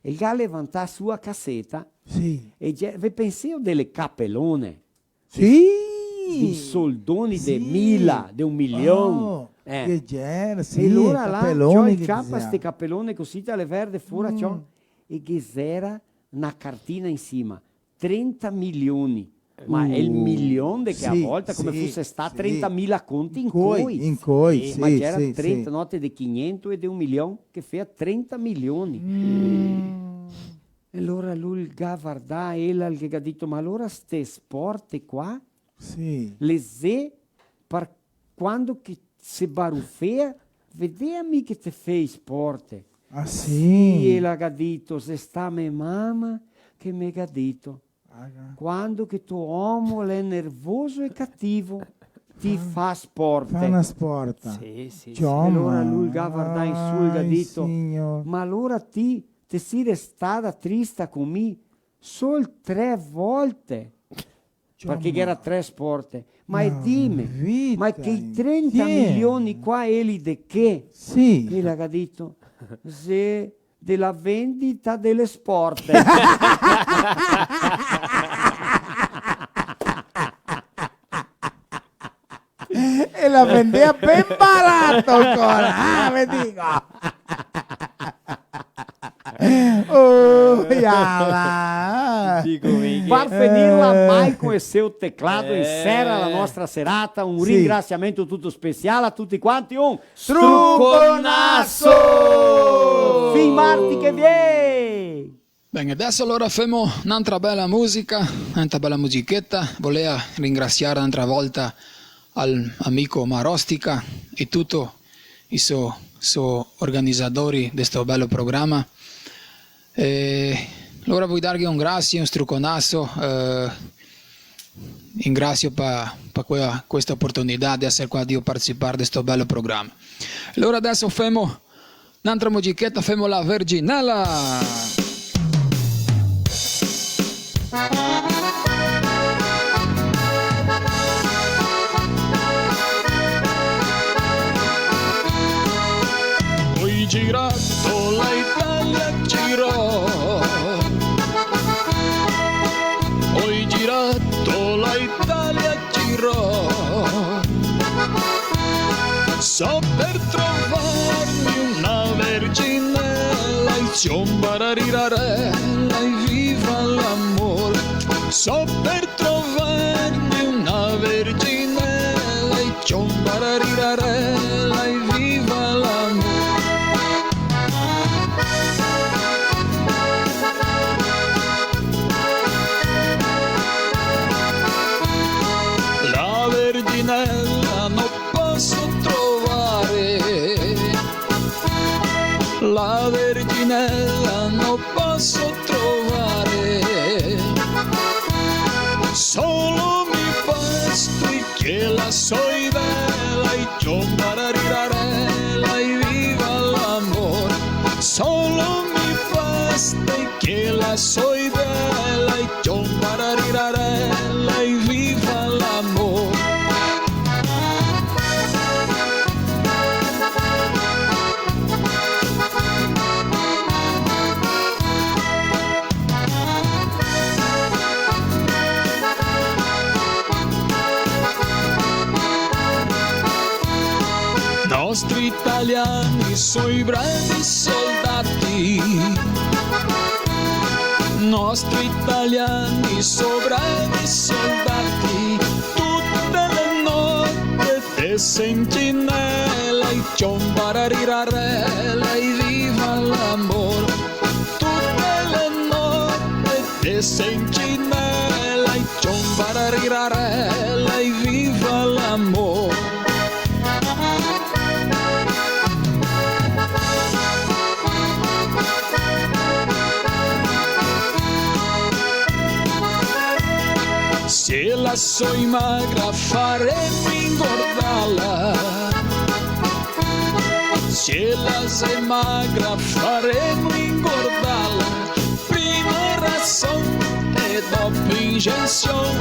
E el ga levantà su a caseta. Sì. E ge-, ve penseo de le capelone? Sì! Dei soldoni de, sì, mila, de un milion. Oh, eh, che gera, sì, e alora là, capeloni ciò, che ciapa disea. Ste capelone cusì, te le verde fora, mm, ciò, e ghe gera na cartina in sima, trenta milioni. Ma el milion de che a volta, come fuse stà trentamila conti in coi, in coi, sì, ma gera trenta note de quinhentos e de un milion, che fea trenta milioni. Mm. E alora lu el ga vardà ela, el ga dito: "Ma alora ste sporte qua?" Sì. Le xe par quando che se barufea, vedea mi che te fei sporte. Ah, sì? Sì, ela ga dito, xe stà me mama che me ga dito. Ah, ga. Quando che to omo l'è nervoso e cativo, ti fa sporte. Fa na sporta. Sì, sì, sì. Ciò, e alora lu el ga vardà in su, el ga dito: "Ma alora ti te si restada trista con mi sol tre volte?" Parché ghe gera tre sporte. Ma e dime, ma che i trenta milioni qua, eli de che? Sì. E la ga dito, xe de la vendita de le sporte. E la vendea ben barato ancora, ah, ve digo. Oh, iala. Digo, Miguel. Par finirla, eh, Maicon e seu teclado, eh, insera la nostra serata. Un ringrasiamento tuto special a tuti quanti. Un struconaso! Fin marti che vien! Ben, adeso alora femo n'antra bela musica, n'antra bela musicheta. Volea ringrasiar n'antra volta al amico Marostica e tuto i so, so organizadori de sto belo programa. E alora voi darghe un grasie, un struconaso, eh, ringrasio pa, pa quea, questa oportunità de eser qua, de participar de sto belo programa. Alora adeso femo n'antra musicheta, femo La Verginela. Oi girato la Italia, girò. Oi girato la Italia, girò. So per trovarmi una verginela, e ciom bararirarela, e viva l'amor. So per trovarmi una verginela, e ciom bararirarela, e viva l'amor. La verginela no poso trovare, la verginela no poso trovare. Solo mi basta che la soi bela, e ciom bararirarela, e viva l'amor. Solo mi basta che la soi bela, e ciom bararirarela, e viva l'amor. Nostri italiani soi bravi soldati, nostri italiani so bravi soldati, tute le note de sentinela, e ciom bararirarela, e viva l'amor. Tute le note de sentinela, e ciom bararirarela, e viva l'amor. Se la soi magra faremo ingordala, se la xe magra faremo ingordala, prima era Son e dopo injezion,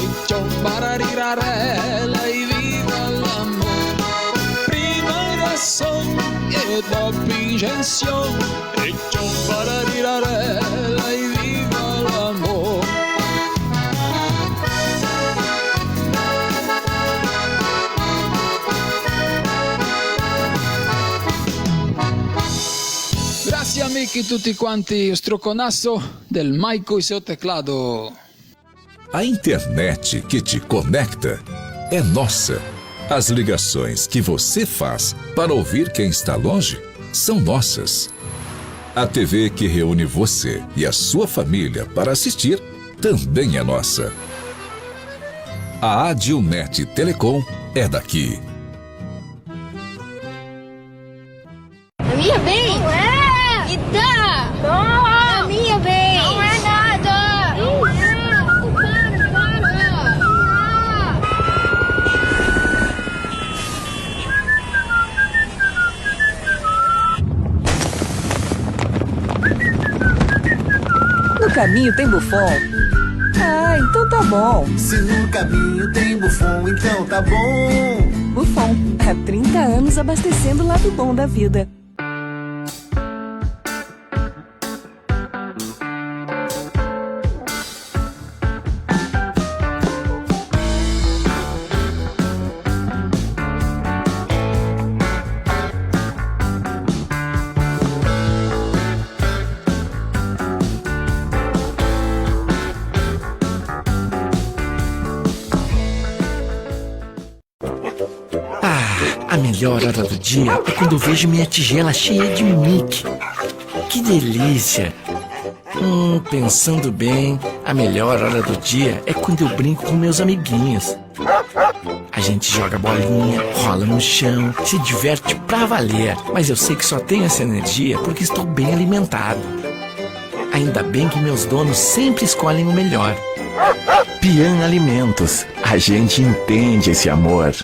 e tchon bararirarela e viva l'amor. Prima era son e dopo injezion, e tchon bararirarela e viva l'amor. Grazie amici tuti quanti, un struconaso del Maico e seu teclado. A internet que te conecta é nossa. As ligações que você faz para ouvir quem está longe são nossas. A T V que reúne você e a sua família para assistir também é nossa. A Adilnet Telecom é daqui. A minha vez? Não é! Me dá! Não! A minha vez! Não é nada! Não é! Para, para! No caminho tem Buffon? Ah, então tá bom. Se no caminho tem Buffon, então tá bom. Buffon, há trinta anos abastecendo o lado bom da vida. Ah, a melhor hora do dia é quando eu vejo minha tigela cheia de Mickey. Que delícia! Hum, pensando bem, a melhor hora do dia é quando eu brinco com meus amiguinhos. A gente joga bolinha, rola no chão, se diverte pra valer. Mas eu sei que só tenho essa energia porque estou bem alimentado. Ainda bem que meus donos sempre escolhem o melhor. Pian Alimentos, a gente entende esse amor.